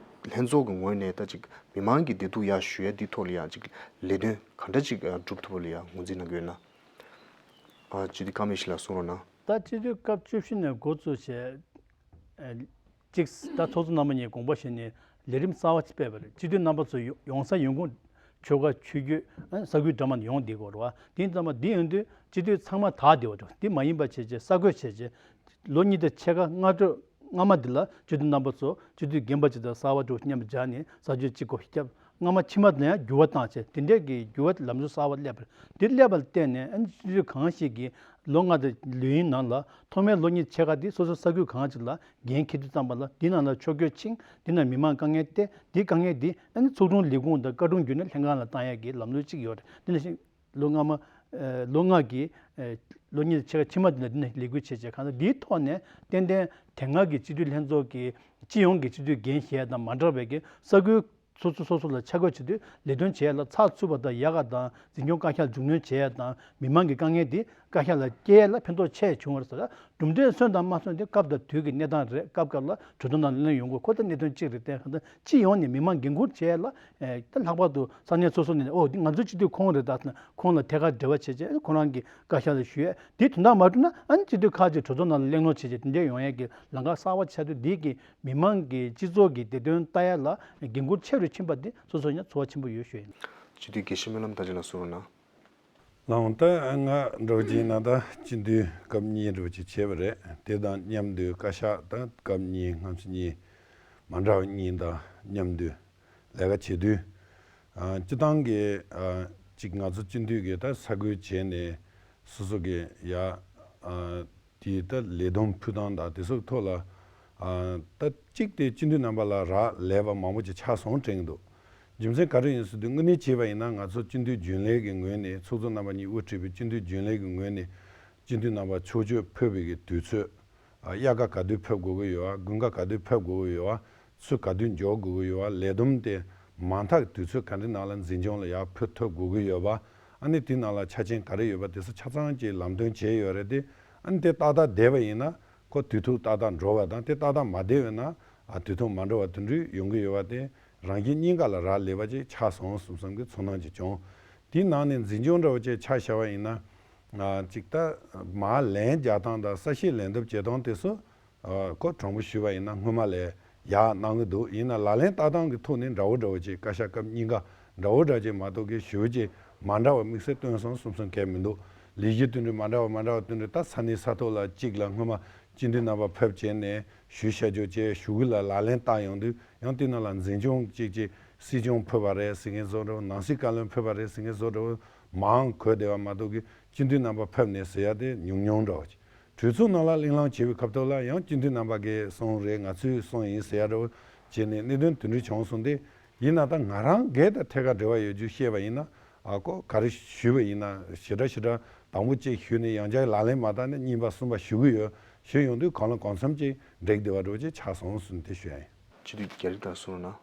ལྷན་ཚོགས་ཀྱི་ངོས་ནས་ད་ཅིག་མི་མང་གི་བདེ་སྡུག་ཡར་ཞུ་ཡ་འདི་ཐོག་ལ་ཡང་ཅིག་ལས་དོན་ག་འདྲ་ཅིག་ཨ་སྒྲུབ་ཐུབ་པ་ལ་ཡང་ངོས་འཛིན་གནང་གི་ཡོད་ན། ཨ་སྤྱི་འཐུས་ཀརྨ་ཡེ་ཤེས་ལགས་གསུང་རོགས་གནང་། ད་སྤྱི་འཐུས་སྐབས་བཅུ་བཞི་ནས་འགོ་བཙུགས་བྱས་ཨ་གཅིག་ད་ཚོགས་གཙོ་རྣམ་པ་གཉིས་དགོངས་པ་བཞེས་ནས་ལས་རིམ་གསར་བ་ཅིག་སྤེལ་བ་རེད། སྤྱི་འཐུས་རྣམ་པ་ཚོ་ཡོང་ཡོང་ས་ཡོང་ཁུངས་ཆོལ་ཁ་ཆོས་བརྒྱུད་ཨ་ས་ཁུལ་འདྲ་མིན་ནས་ཡོང་བསྡད་ཀྱི་ཡོད་རེད་བ། དེ་ཡིན་ཙང་མ་འདི་ཡོང་དུས་སྤྱི་འཐུས་ཚང་མ་དག་བསྡད་པ་འདྲ་བོ་འདི་མ་ཡིན་པ་བྱས་བྱས་གསར་འགོད་བྱས་བྱས་ལོ་གཉིས་དང་ཕྱེད་ཀ་སྔ་དྲོ་སྔ་མ་འདི་ལ་སྤྱི་འཐུས་རྣམ་པ་ཚོ་སྤྱི་འཐུས་རྒན་པ་ཅིག་དང་གསར་པ་འདྲ་བོ་མཉམ་དུ་སྦྱར་ནས་ས་ཆ་གཅིག་སྒོ་བརྒྱབ། སྔ་མ་ཕྱི་མ་དང་ཡང་འགྱུར་བ་བཏང་བྱས་དེ་འདྲས་ཀྱི་འགྱུར་བ་ལམ་སྲོལ་གསར་པ་སླེབས་པ་རེད། དེ་སླེབས་པ་ལ་བརྟེན་ནས་ཨ་ནི་སྤྱི་འཐུས་གང་ཞིག་གིས་ལོ་ལྔ་དང་ལོན་ནང་ལ་ཐོག་མའི་ལོ་གཉིས་ཕྱེད་ཀ་དེ་སོ་སོའི་ས་ཁུལ་གང་ཅིག་ལ་འགན་འཁྱེར་དུས་ཙམ་པ་ལ་འདི་ནང་ལ་ཕྱོགས་བསྐྱོད་ཕྱིན། འདི་ནང་མི་མང་དཀའ་ངལ་སྟེ་འདི་དཀའ་ངལ་འདི་ཨ་ནི་ཚོགས་དྲུང་ལས་ཁུངས་དང་བཀའ་དྲུང་བརྒྱུད་ནས་ལྷན་ཁང་ལ་བཏང་ཡག་གི་ལམ་ལུགས་གཅིག་ཡོད་རེད། འདི་ནང་བཞིན་ལོ་སྔ་མ་ཨ་ལོ་ལྔ་གི་ཨ་ལོ་གཉིས་ཕྱེད་ཀ་ཕྱི་མ་འདི་ནང་འདི་ནས་ལས་འགུལ་བྱས་བྱས་གང་ལྟར་འདིའི་ཐོག་ནས་ཏན་ཏན་དེ་སྔ་གི་སྤྱི་འཐུས་ལྷན་ཚོགས་ཀྱི་སྤྱི་ཡོངས་ཀྱི་སྤྱི་འཐུས་འགན་བཞེས་ཡ་དང་མ་འདྲ་བའི་གི་ས་ཁུལ་སོ་སོ་སོ་སོ་ལ་ཆ་བགོས་བྱེད་དུས་ལས་དོན་བྱེད་ཡ་ལ་ཚགས་ཚུད་པ་དང་ཡག་ག་དང་འཛིན་སྐྱོང་བཀའ་ཤག་མཇུག་སྣོན་བྱེད་ཡ་དང་མི་མང་གི་དཀའ་ངལ་འདི་བཀའ་ཤག་ལ་སྐྱེལ་ཡ་ལ་ཕན་ཐོགས་ཆེ་བྱུང་བ་རེད་ཟེར། གྲུབ་འབྲས་སོན་དང་མ་སོན་དེ་སྐབས་དང་དུས་ཀྱི་གནས་སྟངས་རེད། སྐབས་སྐབས་ལ་གྲོས་ཚོགས་ནང་ལ་གླེང་ཡོང་དགོས་ཁོ་ད་གནད་དོན་གཅིག་རེད། དེ་གང་ལྟར་སྤྱི་ཡོངས་ནས་མི་མང་འགན་འཁུར་བྱེད་ཡ་ལ་ད་ལྷག་པར་དུ་ས་གནས་སོ་སོ་ནས་ཨོ་འདི་ང་ཚོའི་སྤྱི་འཐུས་ཁོང་རེད་ད་ཟེར་ན་ཁོང་ལ་ཐད་ཀར་འབྲེལ་བ་བྱེད་བྱས་ཁོ་རང་གི་བཀའ་ཤག་ལ་ཞུ་ཡས་དེ་དོན་དག་མ་གྲུབ་ན་ཨ་ནི་སྤྱི་འཐུས་ཁག་ཅིག་གྲོས་ཚོགས་ནང་ལ་གླེང་སློང་བྱེད་བྱས་དེ་འདྲས་ཡོང་ཡས་ཀྱི་ལམ་ཁ་གསར་པ་ཆགས་དུས་འདི་གི་མི་མང་གི་སྤྱི་ཚོགས་ཀྱི་བདེ་དོན་ལྟ་ཡ་ལ་འགན་འཁུར་ཆེ་རུ་ཕྱིན་པ་འདི་སོ་སོ་ཡང་ཚོར་བ་ཆེན་པོ་ཡོད་ཞུ་ཡིན། སྤྱི་འཐུས་དགེ་བཤེས་སྨོན་ལམ་དར་རྒྱས་ལགས་གསུང་རོགས་གནང་། ལགས་འོང་ད་ང་འདྲ་བོ་ཅིག་ཡིན་ན་ད་སྤྱི་འཐུས་སྐབས་གཉིས་འདྲ་བོ་ཅིག་བྱས་པ་རེད། དེ་དང་མཉམ་དུ་བཀའ་ཤག་ད་སྐབས་གཉིས་སྔ་ཕྱི་གཉིས་མ་འདྲ་བ་གཉིས་དང་མཉམ་དུ་ལས་ཀ་བྱེད་དུས། ཨ་སྤྱི་བཏང་གི་ཨ་ཅིག་ང་ཚོ་སྤྱི་འཐུས་ཀྱི་ད་ས་ཁུལ་བྱས་ནས་སོ་སོ་གི་ཡ་ཨ་དེའི་ད་ལས་བསྡོམས་ཕུལ་སྟངས་དང་དེ་ཚོའི་ཐོག་ལ་ཨ་ད་གཅིག་དེ་སྤྱི་འཐུས་རྣམ་པ་ལ་རག་ལས་པ་མང་པོ་ཅིག་ཆགས་སོང་དྲན་གྱི་འདུག་རྒྱུ་མཚན་ག་རེ་ཡིན་ཟེར་དུས་དངོས་གནས་བྱས་པ་ཡིན་ན་ང་ཚོ་སྤྱི་འཐུས་རྒྱུན་ལས་ཀྱི་ངོས་ནས་ཚོགས་གཙོ་རྣམ་པ་གཉིས་དབུ་ཁྲིད་པའི་སྤྱི་འཐུས་རྒྱུན་ལས་ཀྱི་ངོས་ནས་སྤྱི་འཐུས་རྣམ་པ་ཕྱོགས་བསྐྱོད་ཕེབས་པའི་གི་དུས་ཚོད། དབྱར་ཁ་ག་དུས་ཕེབས་དགོས་ཀྱི་ཡོད་པ། དགུན་ཁ་ག་དུས་ཕེབས་དགོས་ཀྱི་ཡོད་པ། ཚུར་ག་དུས་འབྱོར་དགོས་ཀྱི་ཡོད་པ། ལས་བསྡོམས་དེ་མང་ཐག་དུས་ཚོད་ག་འདྲ་ནང་ལ་འཛིན་སྐྱོང་ལ་ཡར་ཕུལ་ཐུབ་དགོས་ཀྱི་ཡོད་པ། ཨ་ནི་དེ་ནང་ལ་ཆ་རྐྱེན་ག་རེ་ཡོད་པ་དེ་ཚོ་ཆ་ཚང་ཅིག་ལམ་སྟོན་བྱས་ཡོད་རེད་དེ། ཨ་ནི་དེ་ཏག་ཏག་བསྡད་པ་ཡིན་ན་ཁོ་དུས་ཐུང་ཏག་ཏག་འགྲོ་བ་དང་དེ་ཏག་ཏག་མ་བསྡད་པ་ཡིན་ན་ཨ་དུས་ཐུང་མ་འགྲོ་བ་དེ་འདྲ་ཡོང་གི་ཡོད་པ་དེ་རང་བཞིན་གཉིས་ཀ་ལ་རག་ལས་པ་ཅིག་ཆགས་སོང་བསམ་བསམ་གྱི་ཚོར་སྣང་ཅིག་བྱུང་། དེའི་ནང་ནས་འཛིན་སྐྱོང་འདྲ་བོ་ཅིག་ཆ་བཞག་པ་ཡིན་ན། ཅིག་ད་མར་ལན་རྒྱག་སྟངས་དང་གསལ་བཤད་ལན་འདེབས་བྱེད་སྟངས་དེ་ཚོ་ཁོ་དྲང་པོ་ཞུས་པ་ཡིན་ན་སྔོན་མ་ལས་ཡག་གནང་གི་འདུག་ཡིན་ན་ལག་ལེན་བསྟར་སྟངས་ཀྱི་ཐོག་ནས་འདྲ་བོ་འདྲ་བོ་ཅིག་བཀའ་ཤག་སྐབས་གཉིས་ཀ་འདྲ་བོ་འདྲ་ཅིག་མ་གཏོགས་ཀྱི་ཞེ་པོ་ཅིག་མ་འདྲ་བ་དམིགས་བསལ་སྟོན་སོང་བསམ་སོང་གལ་མི་འདུག་ལས་གཞི་དེ་འདྲ་མ་འདྲ་བ་མ་འདྲ་བ་དེ་འདྲ་ད་ས་གནས་ས་ཐོག་ལ་གཅིག་ལ་སྔོན་མ་སྤྱི་འཐུས་རྣམ་པ་ཕེབས་བྱས་ནས་ཞུ་བྱ་རྒྱུ་བྱས་ཞུ་གི་ལ་ལག་ལེན་བསྟར་ཡོང་དུས་ཡང་དེ་ནང་ལ་འཛིན་སྐྱོང་གཅིག་ཅིག་སྲིད་སྐྱོང་ཕེབས་པ་རེད་ཟེར་མཁན་བཟོ་འདྲ་བོ། ནང་སྲིད་བཀའ་བློན་ཕེབས་པ་རེད་ཟེར་མཁན་བཟོ་འདྲ་བོ་མང་གོ་བསྡད་པ་མ་གཏོགས་ཀྱི་སྤྱི་འཐུས་རྣམ་པ་ཕེབས་ནས་ཟེར་ཡ་དེ་ཉུང་ཉུང་འདྲ་བོ་ཅིག་གྲོས་ཚོགས་ནང་ལ་གླེང་སློང་བྱེད་པའི་སྐབས་ཐོག་ལ་ཡང་སྤྱི་འཐུས་རྣམ་པ་གིས་གསུངས་རེད། ང་ཚོས་གསུངས་ཡིན་ཟེར་ཡ་འདྲ་བོ་བྱས་ནས་གནད་དོན་དེ་འདྲ་བྱུང་སོང་སྟེ། ཡིན་ན་ད་ང་རང་སྒེར་དང་ཐད་ཀར་འབྲེལ་བ་ཡོད་རྒྱུ་བཤད་པ་ཡིན་ན། ཨ་ཁོ་ག་རེ་ཞུས་པ་ཡིན་ན་ཞེ་དྲག་ཞེ་དྲག་དང་པོ་གཅིག་ཞུས་ནས་ཡང་བསྐྱར་ལག་ལེན་མ་བསྟར་ནས་གཉིས་པ་གསུམ་པ་ཞུ་གི་ཡོད། ཞུས་ཡོང་དུས་གང་ལ་གང་འཚམ་ཅིག་འགྲིག་བསྡད་པ་འདྲ་བོ་ཅིག་ཆགས་སོང་ཟེར་ནས་དེ་ཞུ་ཡ་ཡིན། སྤྱི་འཐུས་རྒྱ་རི་དར་གསུང་རོགས་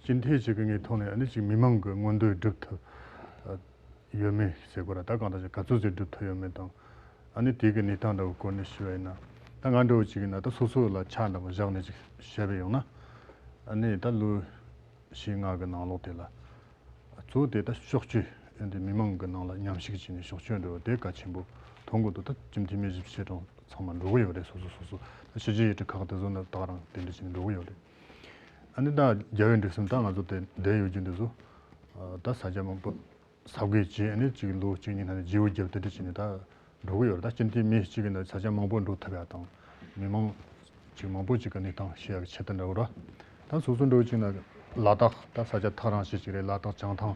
གནང་། སྤྱི་འཐུས་ཅིག་གི་ངོས་ཐོག་ནས་ཨ་ནི་ཅིག་མི་མང་གི་མངོན་འདོད་སྒྲུབ་ཐུབ་ཡོད་མེད་ཟེར་དགོས་ར། ད་གང་ལྟར་ཅིག་ག་ཚོད་ཅིག་སྒྲུབ་ཐུབ་ཡོད་མེད་དང་། ཨ་ནི་དེ་གི་གནས་སྟངས་འདྲ་བོ་སྐོར་ནས་ཞུ་བ་ཡིན་ན། ད་ང་འདྲ་བོ་ཅིག་ཡིན་ན་ད་སོ་སོ་ལ་ཆ་འདྲ་བོ་བཞག་ནས་ཅིག་བཤད་པ་ཡོང་ན། ཨ་ནི་ད་ལོ་བཞི་ལྔ་གི་ནང་ལོགས་དེ་ལ། བཟོ་དེ་ད་ཕྱོགས་བཅུའི་འདི་མི་མང་གི་ནང་ལ་མཉམ་ཞུགས་བྱས་ནས་ཕྱོགས་བཅུའི་འགྲོ་བ་དེ་གལ་ཆེན་པོ་མཐོང་གི་འདུག་ད་སྤྱི་འཐུས་མི་བཞི་བཅུ་ཞེ་གྲངས་ཚང་མ་འགྲོ་གི་ཡོད་རེད། སོ་སོ་སོ་སོ་ད་ཕྱི་རྒྱལ་ཡུལ་གྲུ་ཁག་དེ་ཚོ་ནི་ད་ག་རང་དེ་འདྲ་བྱས་ནས་འགྲོ་གི་ཡོད་རེད། ཨ་ནི་ད་རྒྱ་བོད་འབྲེལ་གསུམ་ད་ང་ཚོ་དེ་བསྡད་ཡོད་རྒྱུ་འདི་ཚོ་ད་ས་ཆ་མང་པོ་ས་བགོས་བྱས་ནས་ཅིག་ལོ་གཅིག་གཉིས་ནང་ནས་བརྗེ་བོ་བརྒྱབ་དེ་འདྲ་བྱས་ནས་ད་འགྲོ་གི་ཡོད་རེད། ད་སྤྱི་འཐུས་མི་གཅིག་གི་ནང་ས་ཆ་མང་པོ་འགྲོ་ཐུབ་ཡ་དང་མི་མང་ཅིག་མང་པོ་ཅིག་གི་གནས་སྟངས་ཤེས་ཡ་གི་ཆེད་དུ་འདྲ་བོ་ར། ད་སོ་སོ་འགྲོ་ཅིག་ན་ལ་དྭགས་ད་ས་ཆ་ཐག་རིང་ཤོས་ཅིག་རེད། ལ་དྭགས་བྱང་ཐང་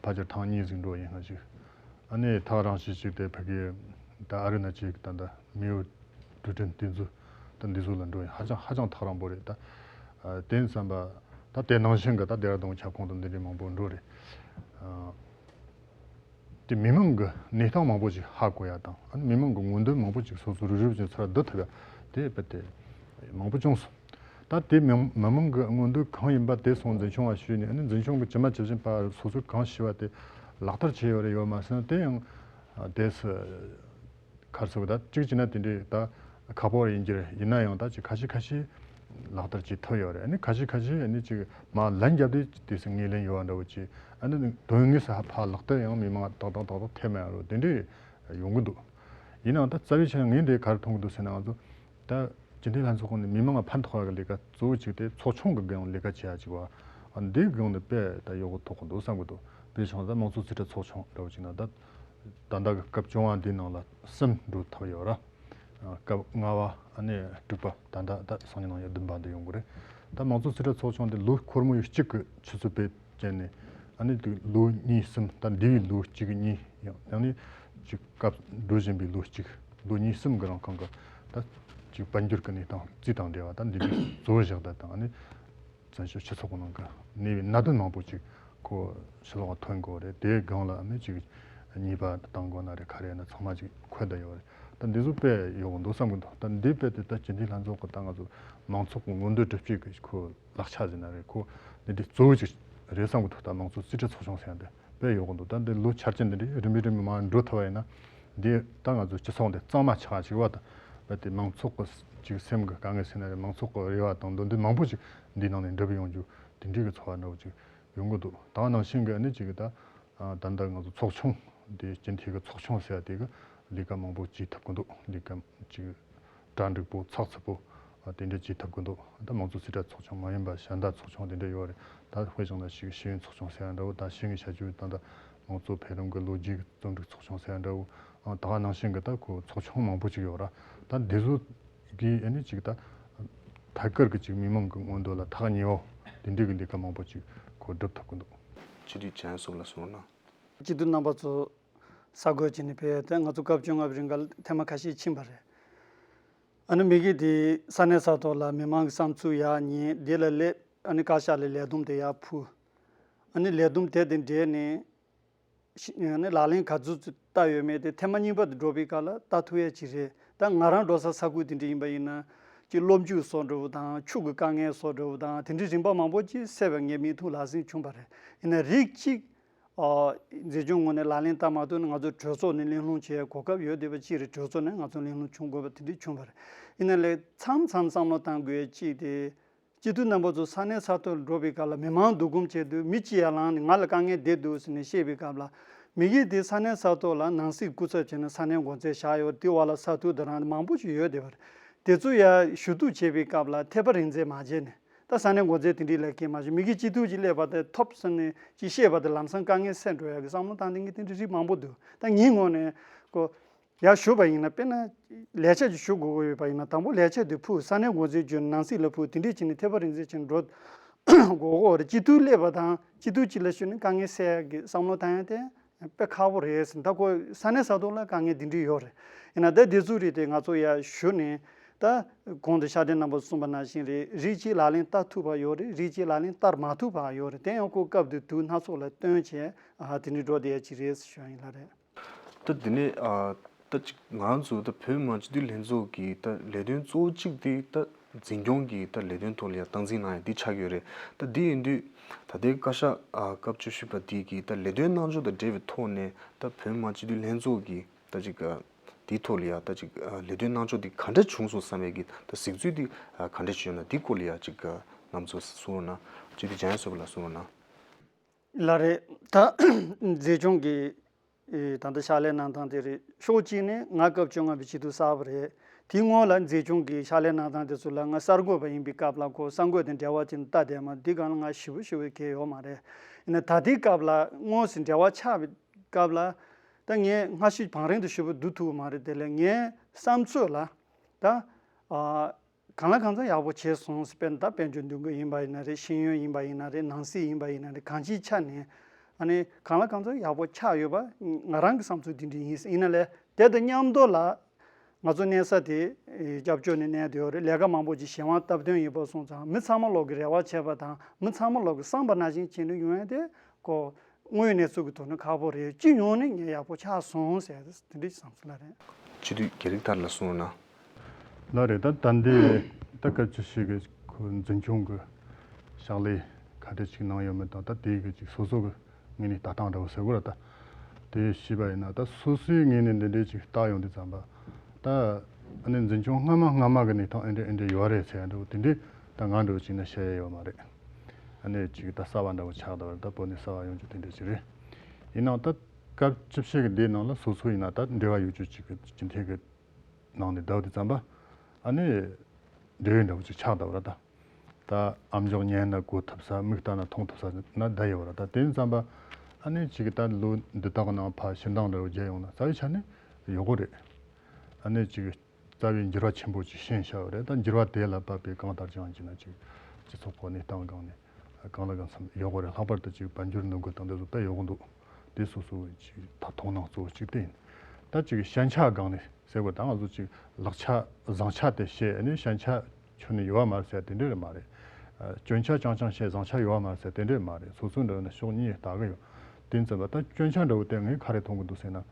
ཕལ་ཆེར་ཐེངས་གཉིས་ཟིག་འགྲོ་ཡིན་ན་ཅིག་ཨ་ནི་ཐག་རིང་ཤོས་ཅིག་དེ་ཕ་གི་ད་ཨ་རི་ན་ཅིག་ད་ད་མེའོ་ཀྲུའུ་ཀྲིན་དེ་ཚོ་ད་འདི་ཚོ་ལ་འགྲོ་ཡིན། ཧ་ཅང་ཧ་ཅང་ཐག་རིང་པོ་རེད། ད་དེ་བསམ་པ་ད་དེ་ནང་བཞིན་གི་ད་ལྡེ་ར་ལྡུན་ཁྱབ་ཁོངས་དང་འདི་འདྲའི་མང་པོ་འགྲོ་རེད། དེ་མི་མང་གི་གནས་སྟངས་མང་པོ་ཞིག་ཧ་གོ་ཡ་དང་ཨ་ནི་མི་མང་གི་མངོན་འདོད་མང་པོ་ཞིག་སོ་སོ་རུབ་རུབ་ཅིག་ཚུར་བསྡུ་ཐུབ་ཡ་དེ་རྦད་དེ་མང་པོ་བྱུང་སོང་། ད་དེ་མི་མི་མང་གི་མངོན་འདོད་གང་ཡིན་པ་དེ་སོང་འཛིན་སྐྱོང་བ་ཞུས་ནས་ཨ་ནི་འཛིན་སྐྱོང་གི་ཇི་མ་ཇི་བཞིན་པ་སོ་སོས་གང་ཤེས་པ་དེ་ལག་བསྟར་བྱས་ཡོད་རེད། ཡོད་མ་ཟད་དེ་ཡང་དེ་སུ་ག་རེ་ཟེར་དགོས། ད་གཅིག་བྱས་ན་དེ་འདྲའི་ད་ཁག་པོ་ཡིན་གྱི་རེད། ཡིན་ན་ཡང་ད་ཅིག་ཁ་ཤས་ཁ་ཤས་ལག་བསྟར་བྱེད་ཐུབ་ཡོད་རེད། ཨ་ནི་ཁ་ཤས་ཁ་ཤས་ཨ་ནི་ཅིག་མར་ལན་བརྒྱབ་སྟེ་དེ་སུ་ངོས་ལེན་ཡོད་པ་འདྲ་བོ་ཅིག་ཨ་ནི་དོན་དངོས་སུ་ཧ་ཕར་ལག་བསྟར་ཡང་མི་མང་ཏག་ཏག་ཏག་ཏག་ཐེབས་མེད་རུང་དེ་འདྲའི་ཡོང་གི་འདུག་ཡིན་ནའང་ད་རྩ་བའི་ཆ་ནས་ངས་འདི་ག་རེ་མཐོང་གི་འདུག་ཟེར་ན་ང་ཚོ་ད་སྤྱི་འཐུས་ལྷན་ཚོགས་ཁོངས་ནས་མི་མང་ལ་ཕན་ཐོགས་ཡག་གི་ལས་ཀ་གཙོ་བོ་གཅིག་དེ་ཚོགས་ཆུང་གི་སྒང་ལས་ཀ་བྱེད་ཡག་གཅིག་བ། ཨ་འདིའི་སྒང་ནས་དཔེ་ད་ཡག་པོ་ཐོགས་གི་འདུག་བསམ་གི་འདུག་དཔེ་བཞག་ན་ད་དམངས་གཙོ་རྩིས་ཁྲ་ཚོགས་ཆུང་འདྲ་བོ་གཅིག་ན་ད་ད་ལྟ་གི་སྐབས་བཅོ་ལྔ་འདིའི་ནང་ལ་གསུམ་འགྲོ་ཐུབ་ཡོད་ར། སྐབས་ལྔ་པ་ཨ་ནི་དྲུག་པ་ད་ལྟ་ད་སང་ཉིན་གནངས་ཉིན་བདུན་པ་འདི་ཡོང་གི་རེད། ད་དམངས་གཙོ་རྩིས་ཁྲ་ཚོགས་ཆུང་འདི་ལོ་འཁོར་མོ་ཡོད་གཅིག་གི་ཆུ་ཚོད་དཔེ་བྱས་ནས་ཨ་ནི་དུ་ལོ་གཉིས་གསུམ་ད་འདས་པའི་ལོ་གཅིག་གཉིས་ཡང་ཡང་ནི་ཅིག་སྐབས་འགྲོ་བཞིན་པའི་ལོ་གཅིག་ལོ་གཉིས་གསུམ་གི་རིང་གང་གི་ད་ཅིག་དཔལ་འབྱོར་གྱི་གནས་སྟངས་རྩིས་དང་འབྲེལ་བ་ད་འདི་འདྲའི་གཙོ་བོ་བཞག་ད་དང་ཨ་ནི་བཙན་བྱོལ་སྤྱི་ཚོགས་ཀྱི་ནང་གི་གནས་པའི་གནད་དོན་མང་པོ་ཅིག་ཁོ་ཕྱི་ལོགས་ལ་ཐོན་དགོས་རེད། དེའི་སྒང་ལ་ཨ་ནི་ཅིག་ཉེས་པ་བཏང་དགོས་ན་རེད། ག་རེ་ཡིན་ན་ཚང་མ་ཅིག་འཁོད་བསྡད་ཡོད་རེད། ད་འདི་ཚོ་དཔེ་ཡག་པོ་འདུག་བསམ་གི་འདུག་ད་འདི་དཔེ་དེ་ད་སྤྱི་འཐུས་ལྷན་ཚོགས་ཀྱི་ད་ང་ཚོ་མང་ཚོགས་ཀྱི་མངོན་འདོད་སྒྲུབ་བྱེད་ཀྱི་ཁོ་ལག་ཆ་ཟེར་ན་རེད། ཁོ་འདི་འདྲའི་གཙོ་བོ་ཅིག་རེད་བསམ་གི་འདུག་ད་དམངས་གཙོ་རྩིས་ཁྲ་ཚོགས་ཆུང་ཟེར་ཡ་འདི་དཔེ་ཡག་པོ་འདུག་ད་འདི་ལོ་འཆར་ཅན་འདི་འདྲའི་རིམ་པས་རིམ་པས་མར་འགྲོ་ཐུབ་པ་ཡིན་ན་འདི་ད་ང་ཚོ་སྤྱི་ཚོགས་འདི་གཙང་མ་ཆགས་ཅིག་བ་དང་རྦད་དེ་མང་ཚོགས་ཀྱི་ཅིག་སེམས་ཀྱི་དཀའ་ངལ་ཟེར་ན་རེད། མང་ཚོགས་ཀྱི་རེ་བ་དང་འདོད་འདུན་མང་པོ་ཅིག་འདིའི་ནང་ནས་འགྲུབ་ཡོང་རྒྱུ་དེ་འདྲའི་གི་ཚོར་བ་འདྲ་བོ་ཅིག་ཡོང་གི་འདུག་ད་ག་ནང་བཞིན་གྱི་ཨ་ནི་ཅིག་གི་ད་ད་ལྟ་ང་ཚོ་ཚོགས་ཆུང་འདི་སྤྱི་འཐུས་ཀྱི་ཚོགས་ཆུང་ཟེར་ཡ་དེ་གི་ལས་ཀ་མང་པོ་བྱེད་ཐུབ་ཀྱི་འདུག་ལས་ཀ་ཅིག་གྲ་འགྲིག་པོ་ཚགས་ཚུད་པོ་དེ་འདྲ་བྱེད་ཐུབ་ཀྱི་འདུག་ད་དམངས་གཙོ་རྩིས་ཁྲ་ཚོགས་ཆུང་མ་ཡིན་པ་གཞན་དག་ཚོགས་ཆུང་དེ་འདྲ་ཡོད་རེད། ད་དཔེ་བཞག་ན་ཞིག་ཤེས་ཡོན་ཚོགས་ཆུང་ཟེར་ཡ་འདྲ་བོ་ད་ཤེས་ཡོན་བྱ་སྤྱོད་ད་ལྟ་དམངས་གཙོ་འཕེལ་རིམ་གྱི་ལོ་རྒྱུས་ཀྱི་རྩོམ་སྒྲིག་ཚོགས་ཆུང་ཟེར་ཡ་འདྲ་བོ་ད་ག་ནང་བཞིན་གྱི་ད་ཁོ་ཚོགས་ཆུང་མང་པོ་ཅིག་ཡོད་ར། ད་འདི་ཚོ་གིས་ཨ་ནི་ཅིག་ད་ཐད་ཀར་གྱི་ཅིག་མི་མང་གི་མངོན་འདོད་ལ་ཐག་ཉེ་བོ་དེ་འདྲའི་གི་ལས་ཀ་མང་པོ་ཅིག་ཁོ་སྒྲུབ་ཐུབ་ཀྱི་འདུག་སྤྱི་འཐུས་ཆ་ཡན་སོགས་ལ་གསུངས་ན། སྤྱི་འཐུས་རྣམ་པ་ཚོ་ས་བགོས་བྱས་ནས་ཕེབས་ཏེ་ང་ཚོ་སྐབས་བཅོ་ལྔ་པའི་རིང་ག་ཐེངས་མ་ཁ་ཤས་ཕྱིན་པ་རེད། ཨ་ནི་མི་གི་དེ་ས་གནས་ས་ཐོག་ལ་མི་མང་གི་བསམ་ཚུལ་ཡར་ཉན། དེ་ལ་སླེབས། ཨ་ནི་བཀའ་ཤག་ལ་ལས་བསྡོམས་དེ་ཡར་ཕུལ། ཨ་ནི་ལས་བསྡོམས་དེ་དེ་འབྲེལ་ནས་ཤི་ཨ་ནི་ལག་ལེན་ག་ཚོད་ཚོད་བསྟར་ཡོད་མེད་དེ་ཐེངས་མ་གཉིས་པ་དེ་འགྲོ་བའི་སྐབས་ལ་བལྟ་ཐུབ་ཡ་ཅིག་རེད། ད་ང་རང་འགྲོ་ས་ས་ཁུལ་དེ་འདྲ་ཡིན་པ་ཡིན་ན་ཅིག་སློབ་འཇུག་སོགས་འདྲ་བོ་དང་ཕྱུགས་ཀྱི་དཀའ་ངལ་སོགས་འདྲ་བོ་དང་དེ་འདྲའི་རིམ་པ་མང་པོ་ཅིག་གསལ་བའི་ངའི་མིག་ཐུག་ལ་ཟིན་བྱུང་བ་རེད། ཡིན་ན་རིགས་གཅིག་ཨ་འཛིན་སྐྱོང་ངོས་ནས་ལག་ལེན་བསྟར་མ་ཐུབ་ན་ང་ཚོ་གྲོས་ཚོགས་ནས་གླེང་སློང་བྱེད་གོ་སྐབས་ཡོད་བསྡད་པ་ཅིག་རེད། གྲོས་ཚོགས་ནས་ང་ཚོ་གླེང་སློང་བྱུང་དགོས་པ་དེ་འདྲ་བྱུང་བ་རེད། ཡིན་ན་ལས་མཚམས་མཚམས་བསམ་བློ་བཏང་དགོས་ཡ་གཅིག་དེ། སྤྱི་འཐུས་རྣམ་པ་ཚོ་ས་གནས་ས་ཐོག་ལ་འགྲོ་བའི་སྐབས་ལ་མི་མང་བསྡུ་སྐོང་བྱས་དུས་མི་གཅིག་ཡར་ལངས་ནས་ང་ལ་དཀའ་ངལ་འདི་འདུག་ཟེར་ནས་བཤད་པའི་སྐབས་ལ་མི་གིས་དེ་ས་གནས་ས་ཐོག་ལ་ནང་སྲིད་སྐུ་ཚབ་བྱས་ནས་ས་གནས་འགོ་འཛིན་བཞག་ཡོད་དེ་བ་ལ་ས་འཐུས་དེ་རང་མང་པོ་ཞིག་ཡོད་བསྡད་པ་རེད། དེ་ཚོ་ཡར་ཞུ་གཏུག་བྱེད་པའི་སྐབས་ལ་འཐད་པ་རིགས་འཛིན་མ་བྱས་ནས་ད་ས་གནས་འགོ་འཛིན་དེ་འདྲའི་ལས་ཀ་མ་བྱས་མི་གིས་སྤྱི་འཐུས་ཅིག་སླེབས་པ་དེ་ཐོབ་ཟེར་ནས་ཅིག་བཤད་པ་དེ་ལམ་སང་དཀའ་ངལ་སེལ་འགྲོ་ཡག་གི་བསམ་བློ་བཏང་མཁན་དེ་འདྲ་རིགས་མང་པོ་འདུག་ད་ངའི་ངོས་ནས་ཀོ། ཡར་ཞུ་བ་ཡིན་ན་དཔེར་ན་ལས་བྱེད་ཅིག་ཞུ་དགོས་ཀྱི་ཡོད་པ་ཡིན་ན་དང་པོ་ལས་བྱེད་དེ་ཕུད། ས་གནས་འགོ་འཛིན་བརྒྱུད་ནང་སྲིད་ལ་ཕུད། དེ་འདྲས་བྱས་ནས་འཐད་པ་རིགས་འཛིན་བྱས་ནས་འགྲོ་དགོས་ཀྱི་རེད། སྤྱི་འཐུས་སླེབས་པ་དང་སྤྱི་འཐུས་གཅིག་ལ་ཞུས་ནས་དཀའ་ངལ་སེལ་ཡག་གི་བསམ་བློ་བཏང་ཡ་དེ་དཔེ་ཁག་པོ་རེད་ཟེར། ད་ཁོ་ས་གནས་ས་ཐོག་ལ་དཀའ་ངལ་འདི་འདྲས་ཡོད་རེད། ཡིན་ན་ད་འདི་ཚོ་རིགས་དེ་ང་ཚོ་ཡར་ཞུ་ནས་ད་གོང་དུ་ཤར་སྟོན་རྣམ་པ་གསུངས་པ་ནང་བཞིན་རེད། རིགས་གཅིག་ལག་ལེན་བསྟར་ཐུབ་པ་ཡོད་རེད། རིགས་གཅིག་ལག་ལེན་བསྟར་མ་ཐུབ་པ་ཡོད་རེད། དེ་ཡང་ཁོ་སྐབས་དེ་དུས་སྣ་ཚོགས་ལ་བསྟུན་བྱས་ཨ་དེ་འདྲས་འགྲོ་བསྡད་ཡ་ཅིག་རེད་ཟེར་ཞུ་ཡ་ཡིན་ལ་རེད། ད་དེ་ནས་ཨ་ད་ཅིག་ང་ཚོ་ད་བོད་མི་མང་སྤྱི་འཐུས་ལྷན་ཚོགས་ཀྱི་ད་ལས་དོན་གཙོ་བོ་གཅིག་དེ་ད་འཛིན་སྐྱོང་གི་ད་ལས་དོན་ཐོག་ལ་ཡ་སྟངས་འཛིན་གནང་ཡ་འདི་ཆགས་ཡོད་རེད། ད་འདི་ཡིན་དུས་ད་ལྟའི་བཀའ་ཤག་ཨ་སྐབས་བཅུ་བཞི་པ་འདི་གི་ད་ལས་དོན་གནང་ཕྱོགས་དང་འབྲེལ་བའི་ཐོག་ནས་ད་བོད་མི་མང་སྤྱི་འཐུས་ལྷན་ཚོགས་ཀྱི་ད་ཅིག་ཨ་འདིའི་ཐོག་ལ་ཡ་ད་ཅིག་ཨ་ལས་དོན་གནང་ཕྱོགས་འདི་ག་འདྲ་བྱུང་སོང་བསམ་ཡ་གི་ད་གཟིགས་ཚུལ་འདི་ཨ་ག་འདྲ་ཞིག་ཡོད་ན་འདི་སྐོར་ལ་ཡ་ཅིག་ཨ་རྣམ་ཚོ་གསུང་རོགས་གནང་། སྤྱི་འཐུས་འཇམ་དབྱངས་བསོད་པ་ལགས་གསུང་རོགས་གནང་། ལགས་རེད། ད་མཛེས་ལྗོངས་ཀྱི་ཨེ་ད་ལྟ་ཕྱག་ལས་གནང་སྟངས་དེ་རེད། ཕྱོགས་གཅིག་ནས་ང་སྐབས་བཅོ་ལྔ་པའི་བྱིས་དུས་གསར་པ་རེད། དེའི་སྔོན་ལ་མཛེས་ལྗོངས་ཀྱི་ཕྱག་ལས་གནང་སྟངས་དེ་ཚོ་ལ་ང་གསར་འགོད་པ་ཡིན་པའི་སྐབས་ལ་ཁོ་གསར་འགོད་དང་འབྲེལ་བ་ཅན་ལྟ་བསྡད་མ། འདི་སྒང་ལ་ང་ཞེ་པོ་ཞེ་པོ་གལ་ཡོད་མ་རེད། ཡིན་ན་ད་ལྟའི་སྐབས་ལ་དངོས་སུ་འབྲེལ་བ་ཆགས་པའི་སྐབས་ལ་ད་ངས་སྔ་ཕྱི་བང་རིམ་དུ་ཞེ་པོ་བསྡུ་ཐུབ་ཀྱི་མ་རེད། དེ་ལས་ངའི་བསམ་ཚོད་ལ་ད་ཨ། གང་ལ་གང་འཚམ་ཡག་པོ་བྱས་སོང་ཟེར། དཔེར་ན་ད་དཔལ་འབྱོར་འདུ་འགོད་ཡིན་པ་ཡིན་ན་རེད། ཤེས་ཡོན་ཡིན་པ་ཡིན་ན་རེད། ནང་སྲིད་ཡིན་པ་ཡིན་ན་རེད། གང་ཅིའི་ཆ་ནས་ཨ་ནི་གང་ལ་གང་འཚམ་ཡག་པོ་ཆགས་ཡོད་པ་ང་རང་གི་བསམ་ཚུལ་དེ་འདྲ་ཡིན། ཡིན་ན་ལས་དེ་དང་མཉམ་དུ་ལ་ང་ཚོ་གནས་ས་དེ་སྐྱབས་བཅོལ་ནས་གནས་བསྡད་ཡོད་རེད། ལས་ཀ་མང་པོ་ཅིག་གཞན་དབང་སྟབས་བསྟུན་ཡོད་པ་སོང་ཙང་མི་ཚང་མ་ལོག་གི་རེ་བ་བྱས་པ་དང་མི་ཚང་མ་ལོག་གི་བསམ་པ་ནང་བཞིན་བྱས་ནས་ཡོང་ཡ་དེ་ཁོ། དངོས་ཡོད་གནས་ཚུལ་གྱི་ཐོག་ནས་ཁག་པོ་རེད། སྤྱི་ཡོངས་ནས་ངས་ཡག་པོ་ཆགས་སོང་ཟེར་དེ་འདྲའི་བསམ་ཚུལ་ལ་རེད། སྤྱི་འཐུས་རྒྱ་རིགས་ཐར་ལ་གསུངས་ན། ལགས་རེད། ད་ད་འདི་ད་སྐབས་ཅི་ཞིག་གི་ཁོ་འཛིན་སྐྱོང་གི་ཕྱག་ལས་ག་འདྲ་ཅིག་གནང་ཡོད་མེད་དང་ད་དེ་གི་ཅིག་སོ་སོ་གི་ངོས་ནས་ལྟ་སྟངས་འདྲ་བོ་ཟེར་དགོས་ར། ད་དེ་ཤེས་པ་ཡིན་ན་ད་སོ་སོའི་ངོས་ནས་འདི་འདྲའི་ཅིག་ལྟ་ཡོང་དུས་ཙམ་པ་ད་ཨ་ནི་འཛིན་སྐྱོང་སྔ་མ་སྔ་མ་གི་གནས་སྟངས་ཨེ་འདྲ་ཨེ་འདྲ་ཡོད་རེད་ཟེར་ཡ་འདྲ་བོ་དེ་འདྲའི་ད་ང་འདྲ་བོ་ཅིག་ན་བཤད་ཡ་ཡོད་མ་རེད། ཨ་ནི་ཅིག་ད་གསར་བ་འདྲ་བོ་ཆགས་ད་བར་ད་བོད་ནས་གསར་བ་ཡོང་རྒྱུ་དེ་འདྲ་ཅིག་རེད། ཡིན་ནའང་ད་སྐབས་བཅུ་བཞི་གི་འདིའི་ནང་ལ་སོ་སོ་ཡིན་ན་ད་འབྲེལ་བ་ཡོད་རྒྱུ་ཅིག་གི་སྤྱི་འཐུས་གི་ནང་ནས་བསྡད་དུས་ཙམ་པ་ཨ་ནི་འབྲེལ་ཡོད་འདྲ་བོ་ཅིག་ཆགས་ད་བར་ད། ད་ཨམ་ཅོག་ཉན་ན་གོ་ཐུབ་ས། མིག་ལྟ་ན་མཐོང་ཐུབ་ས་ན་བསྡད་ཡོད་བར་ད། དེ་ཙམ་པ་ཨ་ནི་ཅིག་ད་ལོ་འདི་དག་ནང་ཕར་ཕྱིར་འདང་འདྲ་བོ་བརྒྱབ་ཡོང་ན་རྩ་བའི་ཆ་ནས་ཡག་པོ་རེད། ཨ་ནི་ཅིག་རྩ་བའི་འགྱུར་བ་ཆེན་པོ་ཅིག་ཕྱིན་བཞག་ཡོད་རེད། ད་འགྱུར་བ་དེ་ལ་བབས་པའི་གང་ལྟར་ཀྱང་བྱས་ན་ཅིག་སྤྱི་ཚོགས་ཁོ་གནས་སྟངས་སྒང་ནས་གང་ལ་གང་འཚམ་ཡག་པོ་རེད། ལྷག་པར་དུ་ཅིག་དཔལ་འབྱོར་འདུ་འགོད་དང་འདི་ཚོ་དཔེ་ཡག་པོ་འདུག་དེ་སོ་སོ་ཅིག་ད་མཐོང་སྣང་གཙོ་བོ་གཅིག་དེ་ཡིན། ད་ཅིག་ཞན་ཆ་སྒང་ནས་ཟེར་བ་ད་ང་ཚོ་ཅིག་ལག་ཆ་བཟང་ཆ་དེ་བཤད་ནས་ཞན་ཆ་ཁྱོན་ནས་ཡོད་པ་མ་རེད་ཟེར་དེ་འདྲ་རེད་མ་རེད། ཨ། སྐྱོན་ཆ་རྐྱང་རྐྱང་བཤད་བཟང་ཆ་ཡོད་པ་མ་རེད་ཟེར་དེ་འདྲ་མ་རེད། སོ་སོ་འདྲ་ན་ཕྱོགས་གཉིས་ལྟ་གི་ཡོད། དེ་ཙམ་པ་ད་སྐྱོན་ཆ་འདྲ་བོ་དེ་ངས་ག་རེ་མཐོང་གི་འདུག་ཟེར་ན།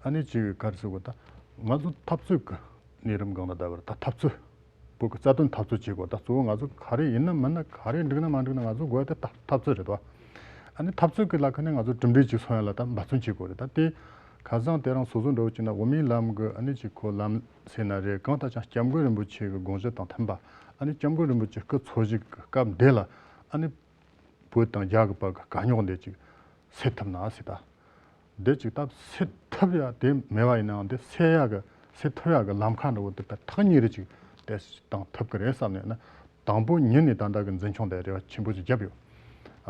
ཨ་ནི་ཅིག་ག་རེ་ཟེར་དགོས། ད་ང་ཚོ་འཐབ་རྩོད་ཀྱི་གནས་རིམ་སྒང་ལ་བསྡད་པར་ད་འཐབ་རྩོད། བོད་ཀྱི་རྩ་དོན་འཐབ་རྩོད་བྱེད་དགོས། ད་གཙོ་བོ་ང་ཚོ་ག་རེ་ཡིན་ན་མིན་ན་ག་རེ་འགྲིག་ན་མ་འགྲིག་ན་ང་ཚོ་དགོས་ཡ་དེ་ད་འཐབ་རྩོད་རེད་དོ། ཨ་ནི་འཐབ་རྩོད་ཀྱི་ལ་ཁ་ནས་ང་ཚོ་གྲུབ་འབྲས་ཅིག་སོན་ཡ་ལ་ད་འབད་བརྩོན་བྱེད་དགོས་རེད། ད་དེ་ཁ་སང་དེ་རིང་སོ་སོ་འདྲ་བོ་ཅིག་ན་དབུ་མའི་ལམ་གྱི་ཨ་ནི་ཅིག་ཁོ་ལམ་ཟེར་ན་རེད། གང་ལྟར་ཀྱང་སྐྱབས་མགོན་རིན་པོ་ཆེ་གི་དགོངས་གཞི་དང་མཐུན་པ། ཨ་ནི་སྐྱབས་མགོན་རིན་པོ་ཆེ་སྐུ་འཚོ་བཞུགས་ཀྱི་སྐབས་འདི་ལ་ཨ་ནི་བོད་དང་རྒྱ་གི་བར་གྱི་དཀའ་རྙོག་འདི་ཅིག་སེལ་ཐུབ་ན་ཟེར། ད་འདི་ཅིག་ད་སེལ་ཐུབ་ཡ་དེ་མེད་པ་ཡིན་ནའང་འདི་སེལ་ཡ་གི་སེལ་ཐུབ་ཡ་གི་ལམ་ཁ་འདྲ་བོ་འདི་ད་ཐག་ཉེ་རེ་ཅིག་དེ་བཏང་ཐུབ་ཀྱི་རེད་བསམ་ནས་ན། དང་པོ་ཉིད་ནས་ད་ལྟ་གི་འཛིན་སྐྱོང་དེ་རེ་བ་ཆེན་པོ་ཅིག་བརྒྱབ་ཡོད།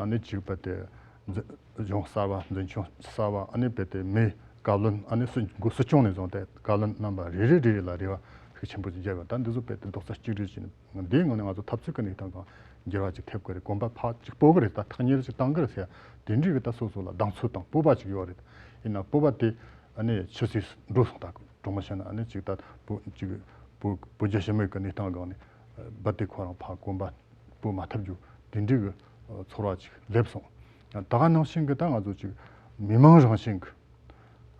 ཨ་ནི་ཅིག་བོད་དེ་འཛིན་གཞུང་གསར་བ། འཛིན་སྐྱོང་གསར་བ། ཨ་ནི་བོད་དེ་མིའི་བཀའ་བློན། ཨ་ནི་སྲིད་འགོ་སྲིད་སྐྱོང་ནས་བཟུང་སྟེ་བཀའ་བློན་རྣམ་པ་རེ་རེ་རེ་རེ་ལ་རེ་བ་ཤུགས་ཆེན་པོ་ཅིག་བརྒྱབ་ཡོད། ད་འདི་ཚོ་བོད་དེ་རྡོག་རྩ་གཅིག་སྒྲིལ་བྱས་ནས་འདིའི་ངང་ནས་ང་ཚོ་འཐབ་རྩོད་ཀྱི་གནས་སྟངས་སྒང་འགྱུར་བ་ཅིག་ཐེབས་དགོས་རེད། གོམ་པ་ཕར་ཅིག་སྤོ་གི་རེད། ད་ཐག་ཉེ་རེ་ཅིག་བཏང་གི་རེད་ཟེར་ཡ་དེ་འདྲའི་གི་ད་སོ་སོ་ལ་གདེང་ཚོད་དང་སྤོབས་པ་ཅིག་ཡོད་རེད། ཡིན་ན་སྤོབས་པ་དེ་ཨ་ནི་ཆུད་ཟོས་འགྲོ་སོང་། ད་གྲོགས་མོ་བཤད་ན་ཨ་ནི་ཅིག་ད་བོད་ཅིག་བོད་བོད་རྒྱ་ཞི་མོལ་གྱི་གནས་སྟངས་སྒང་ནས་རྦད་དེ་ཁོ་རང་ཕར་གོམ་པ་སྤོ་མ་ཐུབ་རྒྱུ་དེ་འདྲའི་གི་ཚོར་བ་ཅིག་སླེབས་སོང་། ད་ག་ནང་བཞིན་གི་ད་ང་ཚོ་ཅིག་མི་མང་རང་བཞིན་གི་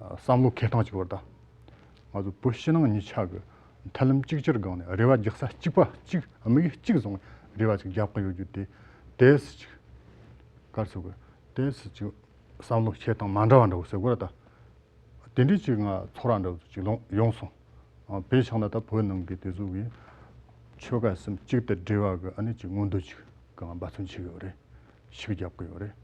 བསམ་བློ་འཁྱེར་སྟངས་ཅིག་བར་ད་ང་ཚོ་བོད་ཕྱི་ནང་གཉིས་ཆ་གི་མཐུན་ལམ་གཅིག་གྱུར་སྒང་ནས་རེ་བ་རྒྱག་ས་གཅིག་པ་གཅིག་དམིགས་ཡུལ་གཅིག་བཟུང་རེ་བ་ཅིག་རྒྱབ་ཀྱི་ཡོད་རྒྱུ་དེ་དེ་སུ་ཅིག་གར་སོ་གི་དེ་སུ་ཅིག་བསམ་བློ་འཁྱེར་སྟངས་མ་འདྲ་བ་འདྲ་བོ་ཟེར་དགོས་ར། ད་དེ་འདྲའི་ཅིག་ང་ཚོར་བ་འདྲ་བོ་ཅིག་ལོང་ཡོང་སོང་། ཨ། དཔེ་བཞག་ན་ད་བོད་ནང་གི་དེ་ཚོ་གི་ཆོལ་ཁ་གསུམ་གཅིག་ཏུ་སྒྲིལ་བ་གི་ཨ་ནི་ཅིག་མངོན་འདོད་ཅིག་གང་འབད་བརྩོན་བྱེད་ཀྱི་ཡོད་རེད། ཤུགས་རྒྱབ་ཀྱི་ཡོད་རེད།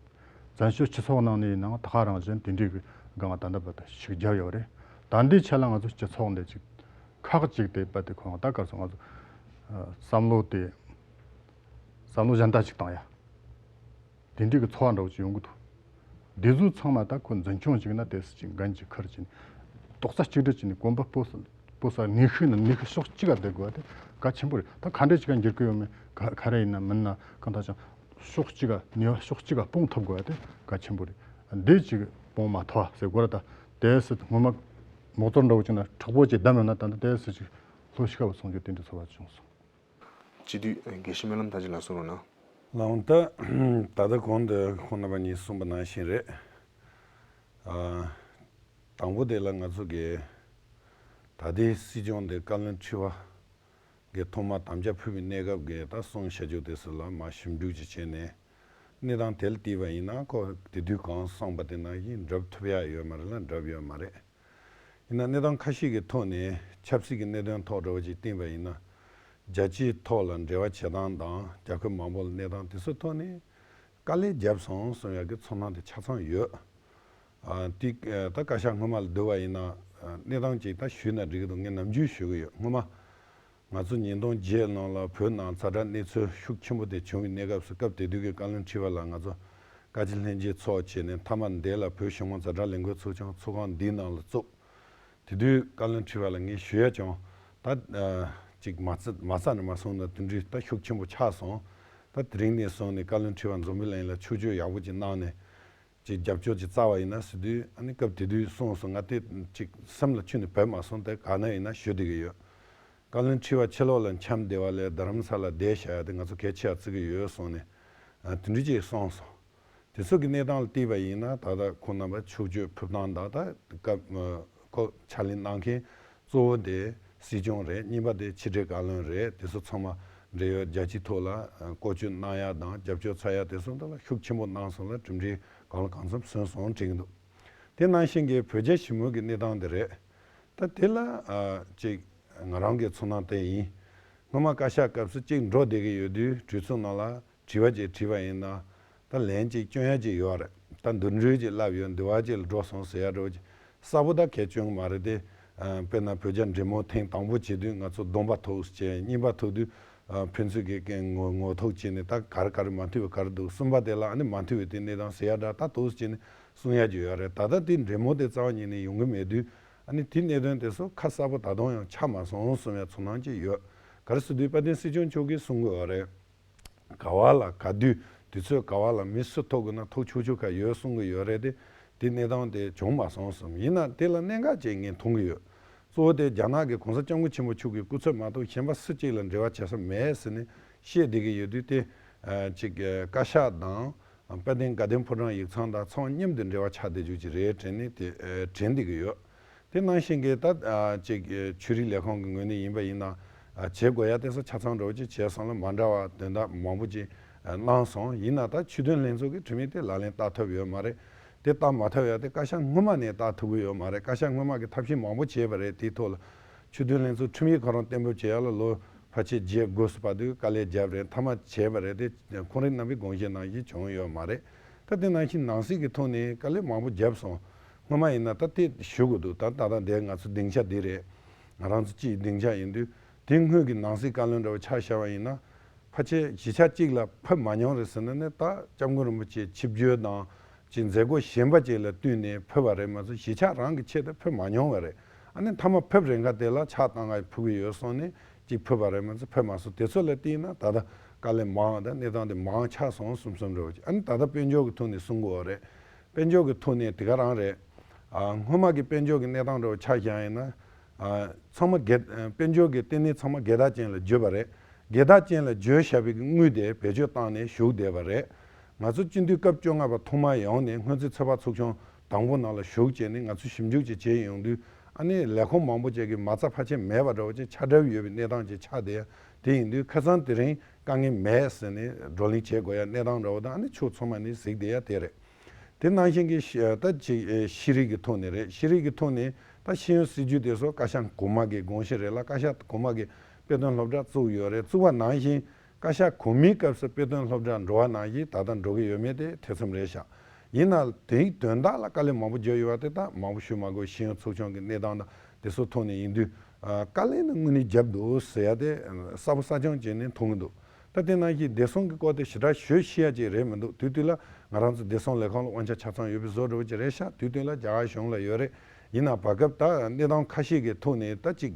བཙན་བྱོལ་སྤྱི་ཚོགས་ནང་ནས་ཡིན་ནའང་ད་ག་རང་བཞིན་དེ་འདྲའི་གི་སྒང་ད་ལྟ་བར་དུ་ཤུགས་རྒྱབ་ཡོད་རེད། ད་འདིའི་ཆེད་ལ་ང་ཚོ་སྤྱི་ཚོགས་འདི་ཅིག་ཁག་ཅིག་དེ་རྦད་དེ་ཁོ་རང་ད་གར་སོང་ང་ཚོ་ཨ་བསམ་བློ་དེ་བསམ་བློ་གཞན་དག་ཅིག་བཏང་ཡ། དེ་འདྲའི་གི་ཚོར་བ་འདྲ་བོ་ཅིག་ཡོང་གི་འདུག་འདི་ཚོ་ཚང་མ་ད་ཁོ་འཛིན་སྐྱོང་ཅིག་ན་དེ་སུ་ཅིག་འགན་ཅིག་ཁུར་ཅིག་རྡོག་རྩ་གཅིག་སྒྲིལ་ཅིག་ནས་གོམ་པ་སྤོ་ས་སྤོ་ས་ནུས་ཤུགས་ནི་ནུས་ཤུགས་ཕྱོགས་གཅིག་ག་བསྡད་དགོས་པ་དེ་གལ་ཆེན་པོ་རེད། ད་ག་འདྲ་ཅིག་ག་འགྱུར་གི་ཡོད་མེད། ག་ག་རེ་ཡིན་ན་མིན་ན་གང་ལྟར་ཀྱང་ཕྱོགས་གཅིག་ག་ནུས་པ་ཕྱོགས་གཅིག་ག་སྤུངས་ཐུབ་དགོས་པ་དེ་གལ་ཆེན་པོ་རེད། འདི་ཅིག་སྤུངས་མ་ཐུབ་པ་ཟེར་དགོས་རེད། ད་དེ་སུ་སྔོན་མ་མོག་ཙོར་འདྲ་བོ་ཅིག་ན་དྲག་པོ་ཅིག་བསྡམས་ཡོང་ན་ད་ལྟ་དེ་སུ་ཅིག་ལྷོད་ཤིག་པ་སོང་རྒྱུ་དེ་འདྲ་ཚོར་བ་བྱུང་སོང་། སྤྱི་འཐུས་དགེ་བཤེས་སྨོན་ལམ་ཐར་གྱིས་ལ་གསུང་རོགས་གནང་། ལགས་འོང་། ད་ད་ལྟ་གོང་དུ་ཁོང་རྣམ་པ་གཉིས་གསུངས་པ་ནང་བཞིན་རེད། ཨ། དང་པོ་དེ་ལ་ང་ཚོ་གི་ད་ལྟའི་སྲིད་སྐྱོང་དེ་བཀའ་བློན་ཁྲི་པ་གི་ཐོག་མ་དམ་བཅའ་ཕུལ་བའི་གནས་སྐབས་ཀྱི་ད་གསུང་བཤད་རྒྱུ་དེ་ཚོ་ལ་མར་ཞིབ་འཇུག་ཅིག་བྱས་ནས་གནས་སྟངས་དེ་ལ་བལྟས་པ་ཡིན་ན་ཁོ་དེ་དུས་གང་གསུངས་པ་དེ་ནང་བཞིན་འགྲུབ་ཐུབ་ཡ་ཡོད་མ་རེད་ལ་འགྲུབ་ཡོད་མ་རེད། ཡིན་ན་གནས་སྟངས་ཁ་ཤས་ཀྱི་ཐོག་ནས་ཆབ་སྲིད་ཀྱི་གནད་དོན་ཐོག་འདྲ་བོ་ཅིག་བསྟན་པ་ཡིན་ན། རྒྱལ་སྤྱིའི་ཐོག་ལ་འབྲེལ་བ་བྱེད་སྟངས་དང་རྒྱལ་ཁབ་མང་པོ་ལ་གནས་སྟངས་དེ་ཚོའི་ཐོག་ནས་ དཀའ་ལས་བརྒྱབ་སོང་གསུང་ཡག་གི་ཚོར་སྣང་དེ་ཆ་ཚང་ཡོད། ཨ་དེ་ད་བཀའ་ཤག་སྔོན་མ་ལ་བསྡུ་བ་ཡིན་ན་གནས་སྟངས་ཅིག་ད་ཞུས་ན་འགྲིག་གི་འདུག་ངས་ནམ་རྒྱུན་ཞུ་གི་ཡོད། སྔོན་མ་ང་ཚོ་ཉིས་སྟོང་བརྒྱད་ནང་ལ་བོད་ནང་ཛ་དྲག་གནས་ཚུལ་ཤུགས་ཆེན་པོ་དེ་བྱུང་བའི་གནས་སྐབས་སུ། སྐབས་དེ་དུས་ཀྱི་བཀའ་བློན་ཁྲི་པ་ལ་ང་ཚོ་བཀའ་སྤྱི་ལྷན་རྒྱས་ཚོགས་བྱས་ནས། མཐའ་མ་འདི་ལ་བོད་གཞུང་མང་ཛ་དྲག་ལས་འགུལ་ཚོགས་ཆུང་ཚོགས་ཁང་འདིའི་ནང་ལ་བཙུགས། དེ་དུས་བཀའ་བློན་ཁྲི་པ་ལ་ངས་ཞུ་ཡ་བྱུང་། ད་ཅིག་མ་རྩ་མ་རྩ་ནས་མ་སོང་ན་དེ་འདྲའི་ད་ཤུགས་ཆེན་པོ་ཆགས་སོང་། ད་དེ་རིང་ནས་བཟུང་ནས་བཀའ་བློན་ཁྲི་པ་འཛམ་བུ་གླིང་ལ་ཆོས་སྤྱོད་ཡག་པོ་ཅིག་གནང་ནས་ཅིག་རྒྱབ་སྐྱོར་ཅིག་བཙལ་བ་ཡིན་ན་ཟེར་དུས། ཨ་ནི་སྐབས་དེ་དུས་གསུངས་སོང་། ང་དེ་ཅིག་སེམས་ལ་ཁྱོན་ནས་བབས་མ་སོང་། དེ་ག་ན་ཡིན་ན་ཞུ་བསྡད་ཀྱི་ཡོད། བཀའ་བློན་ཁྲི་པ་ཕྱི་ལོགས་ལ་འཁྱམས་བསྡད་པ་ལས་རྡ་རམ་ས་ལ་བསྡད་བཞག་ཡ་དེ་ང་ཚོ་གལ་ཆེ་བ་བརྩི་གི་ཡོད་གསུངས་ནས། ཨ་དེ་འདྲ་ཅིག་གསུངས་སོང་། དེ་ཚོ་གི་གནས་སྟངས་ལ་བལྟས་པ་ཡིན་ན། ད་ལྟ་ཁོང་རྣམ་པ་ཆོས་སྤྱོད་ཕེབས་སྟངས་དང་། ད་སྐབས་ཁོ་ཕྱག་ལས་གནང་མཁན་གཙོ་བོ་དེ་སྲིད་སྐྱོང་རེད། གཉིས་པ་དེ་ཕྱི་དྲིལ་བཀའ་བློན་རེད། དེ་ཚོ་ཚང་མ་འབྲེལ་ཡོད་རྒྱལ་སྤྱིའི་ཐོག་ལ་བཀོལ་སྤྱོད་གནང་ཡ་དང་རྒྱབ་སྐྱོར་འཚོལ་ཡ་དེ་ཚོ་འདི་ལ་ཤུགས་ཆེན་པོ་གནང་སོང་ལ། གྲུབ་འབྲས་གང་ལ་གང་འཚམ་སོན་སོང་དྲན་གྱི་འདུག་དེ་ནང་བཞིན་གྱི་བོད་རྒྱ་ཞི་མོལ་གྱི་གནས་སྟངས་དེ་རེད། ད་དེ་ལ་ཨ་ཅིག་ང་རང་གི་ཚོར་སྣང་དེ་ཡིན། སྔོན་མ་བཀའ་ཤག་སྐབས་སུ་གཅིག་འགྲོ་བསྡད་ཀྱི་ཡོད་དུས། གྲོས་ཚོགས་ནང་ལ་དྲི་བ་ཅིག་དྲིས་པ་ཡིན་ན། ད་ལན་ཅིག་སྐྱོན་ཡ་ཅིག་ཡོད་རེད། ད་མདོར་འགྲེལ་ཅིག་ལབ་ཡོད། འདི་བ་ཅིག་ལ་འགྲོ་སོང་ཟེར་ཡ་འདྲ་བོ་ཅིག་གསལ་པོ་ད་གས་སྐྱོན་གྱི་མ་རེད་དེ། ཨ་དཔེར་ན་བོད་རྒྱ་འབྲེལ་མོལ་ཐེངས་དང་པོ་བྱེད་དུས་ང་ཚོ་བསྡོམས་པ་ཐོག་བྱས། གཉིས་པ་ཐུག་དུས་ཨ་ཕན་ཚུན་གྱི་ངོ་ངོ་ཐུག་བྱས་ནས་ད་ག་རེ་ག་རེ་མ་མཐུན་པ་ག་རེ་འདུག་གསུམ་པ་དེ་ལ་ཨ་ནི་མ་མཐུན་པའི་དེ་གནས་སྟངས་ཟེར་ཡ་འདྲ་ད་ཐུག་བྱས་ནས་གསུང་ཡ་ཅིག་ཡོད་རེད། ད་ལྟ་དེ་འབྲེལ་མོལ་དེ་རྩ་བ་ཉིད་ནས་ཡོང་གི་མེད་དུས། ཨ་ནི་དེ་གནད་དོན་དེ་ཚོ་ཁ་གསལ་པོ་ད་དུང་ཡང་ཆགས་མ་སོང་གསུང་ཡ་ཚོར་སྣང་ཅིག་ཡོད། ག་རེ་ཟེར་དུས་དཔལ་ལྡན་སྲིད་སྐྱོང་མཆོག་གིས་གསུང་གི་ཡོད་རེད། ག་བ་ལ་ག་དུས་དུས་ཚོད་ག་བ་ལ་མི་སུ་ཐུག་དགོས་ན་ཐུག་ཆོག་ཆོག་ག་ཡོད་གསུང་གི་ཡོད་རེད་དེ། དེ་གནས་སྟངས་དེ་བྱུང་མ་སོང་གསུངས། ཡིན་ན་དེ་ལ་གནད་འགག་ཅིག་ངས་མཐོང་གི་ཡོད། གཙོ་བོ་དེ་རྒྱ་ནག་གི་གོང་ས་སྐྱབས་མགོན་ཆེན་པོ་མཆོག་གི་སྐུ་ཚབ་མ་གཏོགས་གཞན་པ་སུ་གཅིག་ལ་འབྲེལ་བ་བྱེད་ས་མེད་ཟེར་ནས་བཤད་བསྡད་ཀྱི་ཡོད་དུས། དེ་ཨ་ཅིག་ཨ་བཀའ་ཤག་དང་དཔལ་ལྡན་དགའ་ལྡན་ཕོ་བྲང་ཡིག་ཚང་དང་ཚང་མ་མཉམ་དུ་འབྲེལ་བ་ཆགས་བསྡད་རྒྱུ་ཅིག་རེད་དྲན་ནས་དེ་ཨ་དྲན་བསྡད་ཀྱི་ཡོད། དེ་ནང་བཞིན་གྱི་ད་ཨ་ཅིག་ཨ་ཆོས་རིག་ལས་ཁུངས་ཀྱི་ངོས་ནས་ཡིན་པ་ཡིན་ན། ཨ་བྱེད་དགོས་ཡ་དེ་ཚོ་ཆ་ཚང་འདྲ་བོ་ཅིག་བྱས་སོང་ལ། མ་འདྲ་བ་དོན་དག་མང་པོ་ཅིག་ཨ་གནང་སོང་། ཡིན་ན་ད་ཆོས་དོན་ལྷན་ཚོགས་ཀྱི་འཐུས་མི་དེ་ལག་ལེན་བསྟར་ཐུབ་ཡོད་མ་རེད། དེ་བསྟར་མ་ཐུབ་ཡ་དེ་བཀའ་ཤག་སྔོན་མ་ནས་བསྟར་ཐུབ་ཀྱི་ཡོད་མ་རེད། བཀའ་ཤག་སྔོན་མ་གི་ཐབས་ཤེས་མང་པོ་བྱས་པ་རེད། དེའི་ཐོག་ལ་ཆོས་དོན་ལྷན་ཚོགས་འཐུས་མི་ཁོ་རང་གཏན་འབེབས་བྱེད་ཡ་ལ་ལོ་ཕལ་ཆེར་བརྒྱད་དགུ་ཙམ་བར་དུ་དཀའ་ལས་བརྒྱབ་རེད། མཐའ་མ་བྱས་པ་རེད་དེ། ཁོང་རང་རྣམ་པའི་དགོངས་བཞེད་ནང་བཞིན་བྱུང་ཡོད་མ་རེད། ད་དེ་ནང་བཞིན་ནང་སྲིད་ཀྱི་ཐོག་ནས་དཀའ་ལས་མང་པོ་བརྒྱབ་སོང་། སྔོན་མ་ཡིན་ན་ད་དེ་ཞུ་དགོས་འདུག་ད་ད་ལྟ་འདིར་ང་ཚོ་སྡིངས་ཆ་འདི་རེད། ང་རང་ཚོ་སྤྱིའི་སྡིངས་ཆ་ཡིན་དུས། དེ་སྔོན་གྱི་ནང་སྲིད་བཀའ་བློན་འདྲ་བོ་ཆ་བཞག་པ་ཡིན་ན། ཕལ་ཆེར་གཞིས་ཆགས་གཅིག་ལ་ཕེབས་མ་མྱོང་རེད་ཟེར་ན་ནི། ད་སྐྱབས་མགོན་རིན་པོ་ཆེ་ཆིབས་བསྒྱུར་དང་ཅིག་མཛད་སྒོ་གཞན་པ་ཅིག་ལ་བསྟུན་ནས་ཕེབས་པ་རེད་མ་གཏོགས། གཞིས་ཆགས་རང་གི་ཆེད་དུ་ཕེབས་མ་མྱོང་བ་རེད། ཨ་ནི་མཐའ་མ་ཕེབས་རན་ཁ་དེ་ལ་ཕྱག་བཏང་ག་ཕེབས་ཀྱི་ཡོད་གསུངས་ནས་ཅིག་ཕེབས་པ་རེད་མ་གཏོགས་ཕེབས་མ་སོང་། དེ་ཚོ་ལ་བལྟས་ན་ད་ལྟ་དཀའ་ལས་མང་དང་གནས་སྟངས་དེ་མང་ཆགས་སོང་གསུངས་གསུངས་འདྲ་བོ་ཅིག་ཨ་ནི་ད་ལྟ་དཔལ་འབྱོར་གྱི་ཐོག་ནས་གསུང་དགོས་པ་རེད། དཔལ་འབྱོར་གྱི་ཐོག་ནས་དེ་ག་རང་རེད། ཨ་སྔོན་མ་གི་དཔལ་འབྱོར་གྱི་གནས་སྟངས་འདྲ་བོ་ཆ་བཞག་ཡིན་ན། ཨ་ཚང་མ་སྒེར་ཨ་དཔལ་འབྱོར་གྱི་ལྟེ་གནས་ཚང་མ་སྒེར་བདག་ཅན་ལ་བརྗོད་པ་རེད། སྒེར་བདག་ཅན་ལ་བརྗོད་བཞག་པའི་དངུལ་དེ་བེད་སྤྱོད་བཏང་ནས་བཞུགས་བསྡད་པ་རེད། ང་ཚོ་སྤྱི་འཐུས་སྐབས་བཅོ་ལྔ་པ་ཐོག་མར་ཡོང་ནས་སྔོན་རྩིས་ཚོད་དཔག་ཚོགས་ཆུང་དང་པོ་ནང་ལ་ཞུགས་བྱས་ནས་ང་ཚོས་ཞིབ་འཇུག་ཅིག་བྱས་ཡོང་དུས། ཨ་ནི་ལས་ཁུངས་མང་པོ་ཅིག་གིས་མ་རྩ་ཕལ་ཆེར་མེད་པ་འདྲ་བོ་ཅིག་ཆགས་གྲབས་ཡོད་པའི་གནས་སྟངས་ཅིག་ཆགས་བསྡད་ཡ་དེ་ཡིན་དུས། ཁ་སང་དེ་རིང་དཀའ་ངལ་མེད་ཟེར་ནས་བགྲོ་གླེང་བྱེད་དགོས་ཡ་གནས་སྟངས་འདྲ་བོ་དང་། ཨ་ནི་ཕྱོགས་ཚང་མ་ནས་གཟིགས་བསྡད་ཡ་དེ་རེད། དེ་ནང་བཞིན་གྱི་ཤེས་ད་ཅིག་ཨེ་ཤེས་རིག་གི་ཐོག་ནས་རེད། ཤེས་རིག་གི་ཐོག་ནས་ད་ཤེས་ཡོན་སྲིད་བྱུས་དེ་ཚོ་བཀའ་ཤག་གོང་མ་གི་དགོངས་གཞི་རེད་ལ། བཀའ་ཤག་གོང་མ་གི་དཔེ་སྟོན་སློབ་གྲྭ་བཙུགས་ཡོད་རེད། བཙུགས་པ་ནང་བཞིན་བཀའ་ཤག་གོང་མའི་སྐབས་སུ་དཔེ་སྟོན་སློབ་གྲྭ་འགྲོ་བ་ནང་བཞིན་ད་ལྟ་འགྲོ་གི་ཡོད་མེད་དེ་ཐེ་ཚོམ་རེད་ཤག་ཡིན་ན་དེའི་དོན་དག་ལ་དཀའ་ལས་མང་པོ་བརྒྱབ་ཡོད་པ་དེ་ད་མང་པོ་ཞུ་མ་དགོས། ཤེས་ཡོན་ཚོགས་ཆུང་གི་གནས་སྟངས་དང་དེ་ཚོ་ཐོག་ནས་ཡིན་དུས། ཨ་དཀའ་ལས་ནི་དངོས་གནས་བརྒྱབ་འདུག་ཟེར་ཡ་དེ་གསལ་པོ་གསལ་རྐྱང་བྱས་ནས་མཐོང་གི་འདུག་ད་དེ་ནང་བཞིན་བདེ་སྲུང་གི་སྐོར་དེ་ཞེ་དྲག་ཞུ་ཤེས་ཡ་ཅིག་རེད་མི་འདུག་དེ་དུས་ལ་ང་རང་ཚོ་བདེ་སྲུང་ལས་ཁང་ལ་དབང་ཆ་ཆ་ཚང་ཡོད་པའི་བཟོ་འདྲ་བོ་ཅིག་རེད་ཤག་དེ་དུས་ལ་རྒྱ་གར་གཞུང་ལ་ཡོད་རེད། ཡིན་ན་བར་སྐབས་ད་གནས་སྟངས་ཁ་ཤས་ཀྱི་ཐོག་ནས་ད་ཅིག་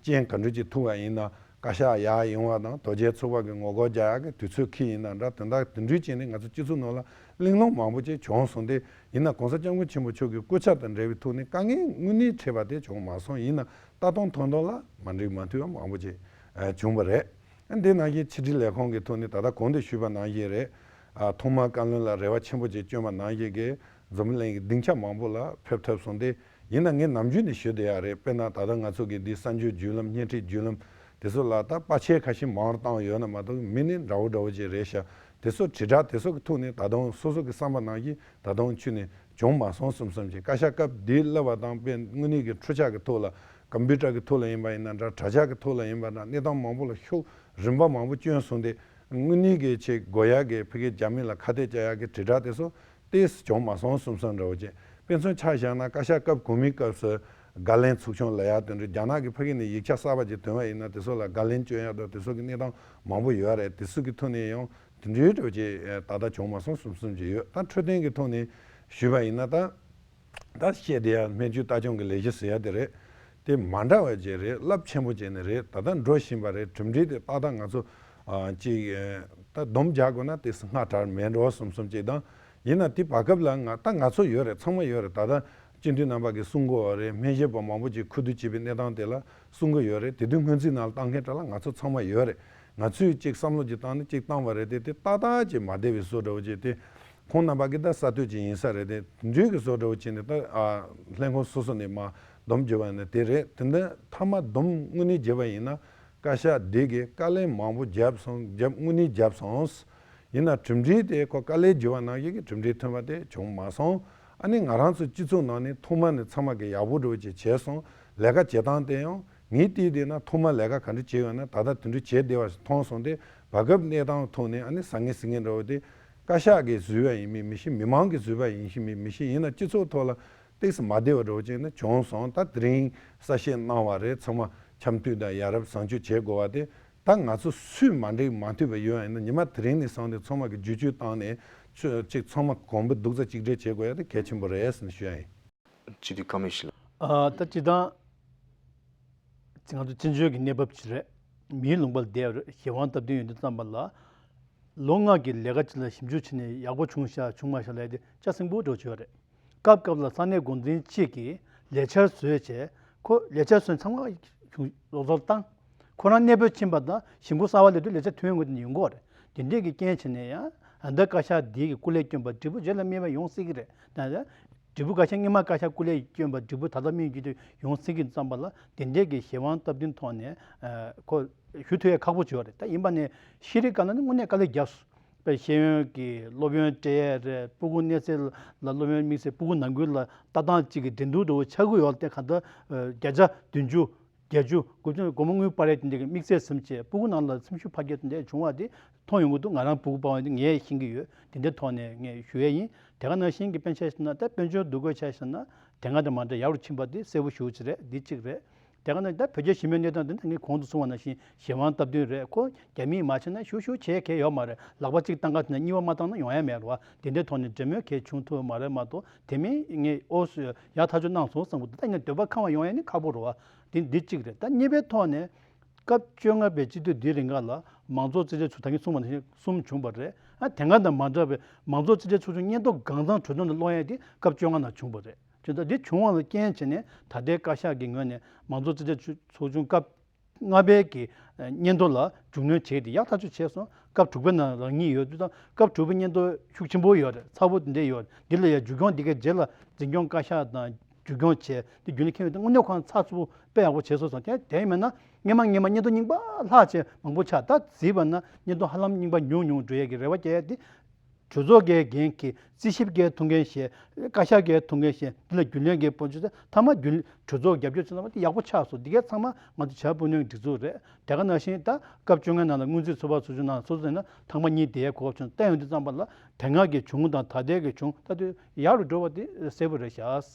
རྐྱེན་ག་འདྲ་ཅིག་ཐུག་པ་ཡིན་ན། བཀའ་ཤག་ཡར་ཡོང་བ་དང་དོལ་རྒྱལ་ཚོགས་པ་གི་ངོ་རྒོལ་རྒྱག་ཡག་གི་དུས་ཚོད་འཁེལ་ཡིན་ན་འདྲ། དོན་དག་དེ་འདྲ་བྱས་ནས་ང་ཚོ་སྤྱི་ཚོགས་ནང་ལ་གླེང་སློང་མང་པོ་ཅིག་བྱུང་སོང་སྟེ། ཡིན་ན་གོང་ས་སྐྱབས་མགོན་ཆེན་པོ་མཆོག་གི་སྐུ་ཚབ་དང་འབྲེལ་བའི་ཐོག་ནས་དཀའ་ངལ་དངོས་གནས་འཕྲད་པ་དེ་བྱུང་མ་སོང་། ཡིན་ན་ལྟ་སྟངས་མཐོང་སྟངས་ལ་མ་འགྲིག་མ་མཐུན་པ་མང་པོ་ཅིག་ཨ་བྱུང་བ་རེད། ཨ་འདི་ནང་བཞིན་ཕྱི་དྲིལ་ལས་ཁུངས་ཀྱི་ཐོག་ནས་ད་ལྟ་གོང་དུ་ཞུས་པ་ནང་བཞིན་རེད། ཨ་ཐོག་མར་བཀའ་བློན་ལ་རེ་བ་ཆེན་པོ་ཅིག་བསྐྱོན་པ་ནང་བཞིན་གྱི་འཛམ་བུ་གླིང་གི་སྡིངས་ཆ་མང་པོ་ལ་ཕེབས་ཐུབ་སོང་སྟེ། ཡིན་ན་ངས་ནམ་རྒྱུན་ནས་ཞུ་བསྡད་ཡ་རེད། དཔེར་ན་ད་ལྟ་ང་ཚོ་གི་འདི་གསར་འགྱུར་བརྒྱུད་ལམ་བརྙན་འཕྲིན་བརྒྱུད་ལམ་དེ་ཚོ་ལ་ད་པར་ཆས་ཁ་ཤས་མང་རུ་བཏང་ཡོད་ན་མ་གཏོགས་མི་ནི་འདྲ་བོ་འདྲ་བོ་ཅིག་རེད་ཤག་དེ་ཚོ་དྲིལ་བསྒྲགས་དེ་ཚོ་གི་ཐོག་ནས་ད་དུང་སོ་སོ་གི་བསམ་པ་ནང་བཞིན་ད་དུང་ཁྱོན་ནས་བྱུང་མ་སོང་བསམ་བསམ་ཅིག་བཀའ་ཤག་སྐབས་འདི་བསླབས་པ་དང་དཔེ་དངོས་གནས་ཀྱི་འཕྲུལ་ཆས་ཀྱི་ཐོག་ལ་ཀམ་པུ་ཊར་གྱི་ཐོག་ལ་ཡིན་པ་ཡིན་ན་འདྲ། དྲ་ཇག་གི་ཐོག་ལ་ཡིན་པ་འདྲ། གནས་སྟངས་མང་པོ་ལ་ཤུགས་རིམ་པ་མང་པོ་བསྐྱོན་སོང་སྟེ། དངོས་གནས་ཀྱི་ཆེད་དགོས་ཡག་གི་ཕ་གིའི་རྒྱ་མི་ལ་ཁ་གཏད་བཅག་ཡག་གི་དྲིལ་བསྒྲགས་དེ་ཚོ་ཏོག་ཙམ་བྱུང་མ་སོང་བསམ་བསམ་འདྲ་བོ་ཅིག་དཔེ་མཚོན་ཆ་བཞག་ན་བཀའ་ཤག་སྐབས་གོང་མའི་སྐབས་སུ་དགག་ལན་ཚོགས་ཆུང་ལབ་ཡག་དེ་འདྲ་རྒྱ་ནག་གི་ཕ་གི་ནས་ཡིག་ཆ་གསར་པ་ཅིག་ཐོན་པ་ཡིན་ན་དེ་ཚོ་ལ་དགག་ལན་སྐྱོན་ཡག་དང་དེ་ཚོ་གི་གནས་སྟངས་མང་པོ་ཡོད་རེད། དེ་ཚོ་གི་ཐོག་ནས་ཡང་དེ་འདྲའི་འདྲ་བོ་ཅིག་ད་ལྟ་བྱུང་མ་སོང་བསམ་བསམ་ཅིག་ཡོད། ད་འཕྲོད་བསྟེན་གི་ཐོག་ནས་ཞུས་པ་ཡིན་ན་ད། ད་བཤད་དེ་ཡང་སྨན་བཅོས་ལྟ་སྐྱོང་གི་ལས་གཞི་ཟེར་ཡ་དེ་རེད། དེ་མ་འདྲ་བ་ཅིག་རེད། རླབས་ཆེན་པོ་ཅིག་ནི་རེད། ད་ལྟ་འགྲོ་བཞིན་པ་རེད། གྲུབ་འབྲས་དེ་ཏག་ཏག་ང་ཚོ་ཨ་ཅིག་ཨ་ད་སྡོམ་རྒྱག་དགོས་ན་དེ་སྔ་དྲག་མེད་འགྲོ་བསམ་བསམ་ཅིག་དང་། ཡིན་ན་དེ་བར་སྐབས་ལ་ང་ད་ང་ཚོ་ཡོད་རེད། ཚང་མ་ཡོད་རེད། ད་ལྟ་སྤྱི་འཐུས་རྣམ་པ་གིས་གསུང་གི་ཡོད་རེད། སྨན་ཞབས་པ་མང་པོ་ཅིག་ཁུ་བསྡུ་བྱས་པའི་གནས་སྟངས་དེ་ལ་གསུང་གི་ཡོད་རེད། དེ་དུས་སྔོན་རྩིས་ནང་ལ་བཏང་མཁན་གྲས་ལ་ང་ཚོ་ཚང་མ་ཡོད་རེད། ང་ཚོས་ཅིག་བསམ་བློ་ཅིག་བཏང་ནས་ཅིག་བཏང་བ་རེད་དེ། དེ་ཏག་ཏག་ཅིག་མ་བསྡད་པའི་བཟོ་འདྲ་བོ་ཅིག་དེ། ཁོང་རྣམ་པ་གི་ད་ས་དོད་ཅིག་ཡིན་ས་རེད་དེ། དེ་འདྲའི་གི་བཟོ་འདྲ་བོ་བྱས་ནས་ད་ཨ་ལྷན་ཁང་སོ་སོ་ནས་མར་སྡོམ་བརྒྱབ་པ་ཡིན་ན་དེ་རེད། དེ་འདྲ་མཐའ་མ་སྡོམ་དངོས་གནས་བརྒྱབ་པ་ཡིན་ན་བཀའ་ཤག་འདི་གིས་དཀའ་ལས་མང་པོ་བརྒྱབ་སོང་། བརྒྱབ་དངོས་གནས་བརྒྱབ་སོང་། ཡིན་ན་གྲུབ་འབྲས་དེ་ཁོ་དཀའ་ལས་བརྒྱབ་པ་ནང་བཞིན་གྱི་གྲུབ་འབྲས་ཐོན་པ་དེ་བྱུང་མ་སོང་། ཨ་ནི་ང་རང་ཚོ་སྤྱི་ཚོགས་ནང་ནས་ཐོག་མ་ནས་ཚང་མ་གི་ཡག་པོ་འདྲ་བོ་ཅིག་བྱས་སོང་། ལས་ཀ་བྱེད་སྟངས་དེ་ཡང་། ངས་བལྟས་བསྡད་ན་ཐོག་མ་ལས་ཀ་ག་འདྲ་བྱས་ཡོད་ན་ད་ལྟ་དེ་འདྲ་བྱས་བསྡད་པ་ཞིག་མཐོང་སོང་སྟེ། བར་སྐབས་གནས་སྟངས་ཐོག་ནས་ཨ་ནི་ཟ་ངེ་ཟིང་ངེ་འདྲ་བོ་དེ་བཀའ་ཤག་གིས་བཟོས་པ་ཡིན་མིན་མི་ཤེས། མི་མང་གིས་བཟོས་པ་ཡིན་ཤེས་མིན་མི་ཤེས། ཡིན་ན་སྤྱི་ཚོགས་ཐོག་ལ་ཏོག་ཙམ་མ་བདེ་བ་འདྲ་བོ་ཅིག་ནི་བྱུང་སོང་། ད་དེ་རིང་གསལ་བཤད་གནང་བ་རེད། ཚང་མ་འཆམ་མཐུན་དང་ཡ་རབས་བཟང་སྤྱོད་བྱེད་དགོས་པ་དེ། ད་ང་ཚོ་སུས་མ་འགྲིག་མ་འཐུས་པ་ཡོད་ཡིན་ན་ཉི་མ་དེ་རིང་ནས་བཟུང་སྟེ་ཚང་མ་གིས་བསྒྱུར་བཅོས་བཏང་ནས་ཆོས་གཅིག་ཚང་མ་གོང་བུ་རྡོག་རྩ་གཅིག་སྒྲིལ་བྱེད་དགོས་ཡ་དེ་གལ་ཆེན་པོ་རེད་ཟེར་ནས་ཞུ་ཡ་ཡིན། སྤྱི་འཐུས་ཀརྨ་ཡེ་ཤེས་ལགས། ཨ་ད་སྤྱིར་བཏང་ང་ཚོ་བཙན་བྱོལ་གྱི་གནས་བབ་ཅིག་རེད། མིའི་ལུང་པ་ལ་བསྡད་པ་རེད། གཞན་དབང་སྟབས་བསྟུན་ཡོད་དུས་ཙམ་པ་ལ། ལོ་ལྔ་གི་ལས་ཀ་ཅིག་ལ་ཞིབ་འཇུག་བྱས་ནས་ཡག་པོ་བྱུང་ཤག་བྱུང་མ་ཤག་ལབ་ཡ་དེ་ལྕགས་སྲིན་པོ་འདྲ་བོ་ཅིག་ཡོད་རེད། སྐབས་སྐབས་ལ་ས་གནས་འགོ་འཛིན་གཅིག་གིས་ལས་འཆར་བཟོས་བྱས། ཁོ་ལས་འཆར་བཟོས་ཚང་མ་ལོག་སོར་བཏང་། ཁོ་རང་གནས་སྤོས་ཕྱིན་པ་དང་གཞིས་འགོ་གསར་པ་སླེབས་དུས་ལས་འཆར་ཐོན་ཡོང་གི་ཡོང་གི་རེད། དེ་འདྲས་ཀྱི་རྐྱེན་བྱས་ནས་ཡང་ད་ལྟ་བཀའ་ཤག་འདི་གི་སྐུ་ལས་བསྐྱོན་པ་འབྲས་བུ་རྗེས་ལ་སྨིན་པ་ཡོང་སྲིད་ཀྱི་རེད། ད་འབྲས་བུ་བཀའ་ཤག་སྔོན་མ་བཀའ་ཤག་སྐུ་ལས་བསྐྱོན་པ་འབྲས་བུ་ད་ལྟ་སྨིན་རྒྱུ་དེ་ཡོང་སྲིད་ཀྱི་ཙམ་པ་ལ། དེ་འདྲས་ཀྱི་གཞན་དབང་སྟབས་བསྟུན་ཐོག་ནས་ཁོ་ཞུ་ཐུབ་ཡ་ཁག་པོ་བྱུང་བ་རེད། ད་ཡིན་པ་ནས་ཤེས་རིག་སྒང་ལ་ནི་དངོས་གནས་དཀའ་ལས་བརྒྱབ་སོང་། དཔེ་ཤེས་ཡོན་གྱི་སློབ་ཡོན་སྤྲད་ཡས་རེད། སྤུ་གུ་གནས་ཚུལ་ལ་སློབ་ཡོན་དམིགས་བསལ་སྤུ་གུ་ནང་ཁུལ་ལ་ལྟ་སྟངས་གཅིག་གི་འགྲན་བསྡུར་འདྲ་བོ་ཆགས་ཀྱི་ཡོད་ལ། དེ་གང་ལྟར་བརྒྱ་ཆ་བདུན་ཅུ། བརྒྱད་ཅུ། དགུ་བཅུ། སྒོར་མོ་དངུལ་སྤར་ཡས་དེ་འདྲ་གི་དམིགས་བསལ་ཟིན་བྱས་སྤུ་གུ་ནང་ལ་སེམས་ཤུགས་འཕར་རྒྱས་དེ་འདྲ་བྱུང་བ་དེ་མཐོང་ཡོང་གི་འདུག་ང་རང་སྤུ་གུ་སྤར་བ་དེ་ངས་ཤེས་ཀྱི་ཡོད། དེ་འདྲའི་ཐོག་ནས་ངས་ཞུ་ཡས་ཡིན། དེ་ག་ནང་བཞིན་གྱི་དཔེར་ན་ཆ་བཞག་ན་ད་དཔལ་འབྱོར་འདུ་འགོད་ཆ་བཞག་ན་དེ་སྔ་དང་མ་འདྲ་ཡག་རུ་ཕྱིན་པ་དེ་གསལ་པོ་ཞེ་པོ་ཅིག་རེད། འདི་གཅིག་རེད། དེ་ག་ནང་ད་བོད་རྒྱ་ཞི་མོལ་གནས་སྟངས་དེ་ད་ངས་གོང་དུ་གསུངས་པ་ནང་བཞིན་གཞན་དབང་སྟབས་བསྟུན་རེད། ཁོ་རྒྱ་མིས་མ་བྱས་ན་ཞུ་ཞུ་བྱེད་མཁན་ཡོད་མ་རེད། ལག་པ་གཅིག་བཏང་ག་དེ་ན་གཉིས་པ་མ་བཏང་ན་ཡོང་ཡ་མེད་རེད་བ། དེ་འདྲའི་ཐོག་ནས་འབྲེལ་མོལ་གལ་བྱུང་ཐུབ་པ་མ་རེད་མ་གཏོགས་དེ་མིན་ངས་ཨོ་སུ་ཡག་ཐག་ཆོད་གནང་སོང་བསམ་གི་འདུག་ད་ཡིན་ན་འདོད་པ་ཁེངས་པ་ཡོང་ཡ་ནི་ཁག་པོ་རེད་བ། དེ་འདི་གཅིག་རེད། ད་གཉིས་པའི་ཐོག་ནས་སྐབས་བཅོ་ལྔ་པའི་སྤྱི་འཐུས་འདིའི་རིང་ག་ལ་མང་གཙོ་རྩིས་སྤྲོད་ཚོགས། ད་གིན་གསུངས་པ་ནང་བཞིན་གསུམ་བྱུང་བ་རེད། ཨ་དེ་སྔ་དང་མ་འདྲ་བའི་མང་གཙོ་རྩིས་སྤྲོད་ཚོགས་ཆུང་སྙན་ཐོ་གང་ཚང་གྲོས་ཚོགས་ནང་སློག་ཡ་དེ་སྐབས་བཅོ་ལྔ་ནང་བྱུང་བ་རེད། བྱས་ཙང་འདི་བྱུང་བ་ལ་རྐྱེན་བྱས་ནས་ད་ལྟའི་བཀའ་ཤག་གི་ངོས་ནས་མང་གཙོ་རྩིས་སྤྲོད་ཚོགས་ཆུང་སྐབས་ལྔ་པའི་གི་སྙན་ཐོ་ལ་མཇུག་སྣོན་བྱས་ཏེ་ཡག་ཐག་ཆོད་བྱས་སོང་། སྐབས་དྲུག་པའི་ནང་རང་ཉིད་ཡོད་དུས་དང་སྐབས་དྲུག་པའི་སྙན་ཐོ་ཤུགས་ཆེན་པོ་ཡོད་རེད། ཚ་པོ་དེ་འདྲ་ཡོད་རེད། འདི་ལ་ཡང་མཇུག་སྐྱོང་འདི་གའི་རྗེས་ལ་འཛིན་སྐྱོང་བཀའ་ཤག་དང་མཇུག་སྐྱོང་བྱས་ཏེ་རྒྱུན་ལས་འཁྱེར་ཡོང་དུས་དངོས་གནས་ཁོང་ཚགས་ཚུད་པོ་དཔེ་ཡག་པོ་བྱས་སོང་ཙང་དེ་དེ་མིན་ན་སྔོན་མ་སྔོན་མ་སྙན་ཐོ་རྙིང་པ་ལྷག་བྱས་མང་པོ་ཆགས། ད་གཟིགས་པ་ན་སྙན་ཐོ་ཧ་ལམ་རྙིང་པ་ཉུང་ཉུང་འགྲོ་ཡས་ཀྱི་རེ་བ་རྒྱག་ཡས་དེ། གྲོས་ཚོགས་ཀྱི་འགན་འཁྱེར། རྩིས་ཞིབ་ཀྱི་ཐུགས་འགན་བཞེས། བཀའ་ཤག་གི་ཐུགས་འགན་བཞེས། འདི་ལ་རྒྱུན་ལས་ཀྱི་དཔོན་ཆ་ཚང་མ་རྒྱུན་གྲོས་ཚོགས་རྒྱབ་སྐྱོར་བྱས་ཙང་དེ་ཡག་པོ་ཆགས་སོང་། འདི་གའི་ཚང་མ་ང་ཚོ་བྱ་དཔོན་གཉེར་སྒྲིག་འཛུགས་རེད། དེ་ག་ནང་བཞིན་ད་སྐབས་བཅོ་ལྔའི་ནང་ལ་སྔོན་རྩིས་ཚོགས་པ་ཚོགས་ཆུང་ནང་སོ་སོ་ཡིན་ན་ཐེངས་མ་གཉིས་དེའི་གོ་སྐབས་བྱུང་བསྟན་ཡོང་དུས་ཙམ་པ་ལ་དེ་སྔ་གི་བྱུང་དང་ད་ལྟའི་གི་བྱུང་ད་དུས་ཡག་རུ་འགྲོ་བ་དེ་གསལ་པོ་རེད་ཤག་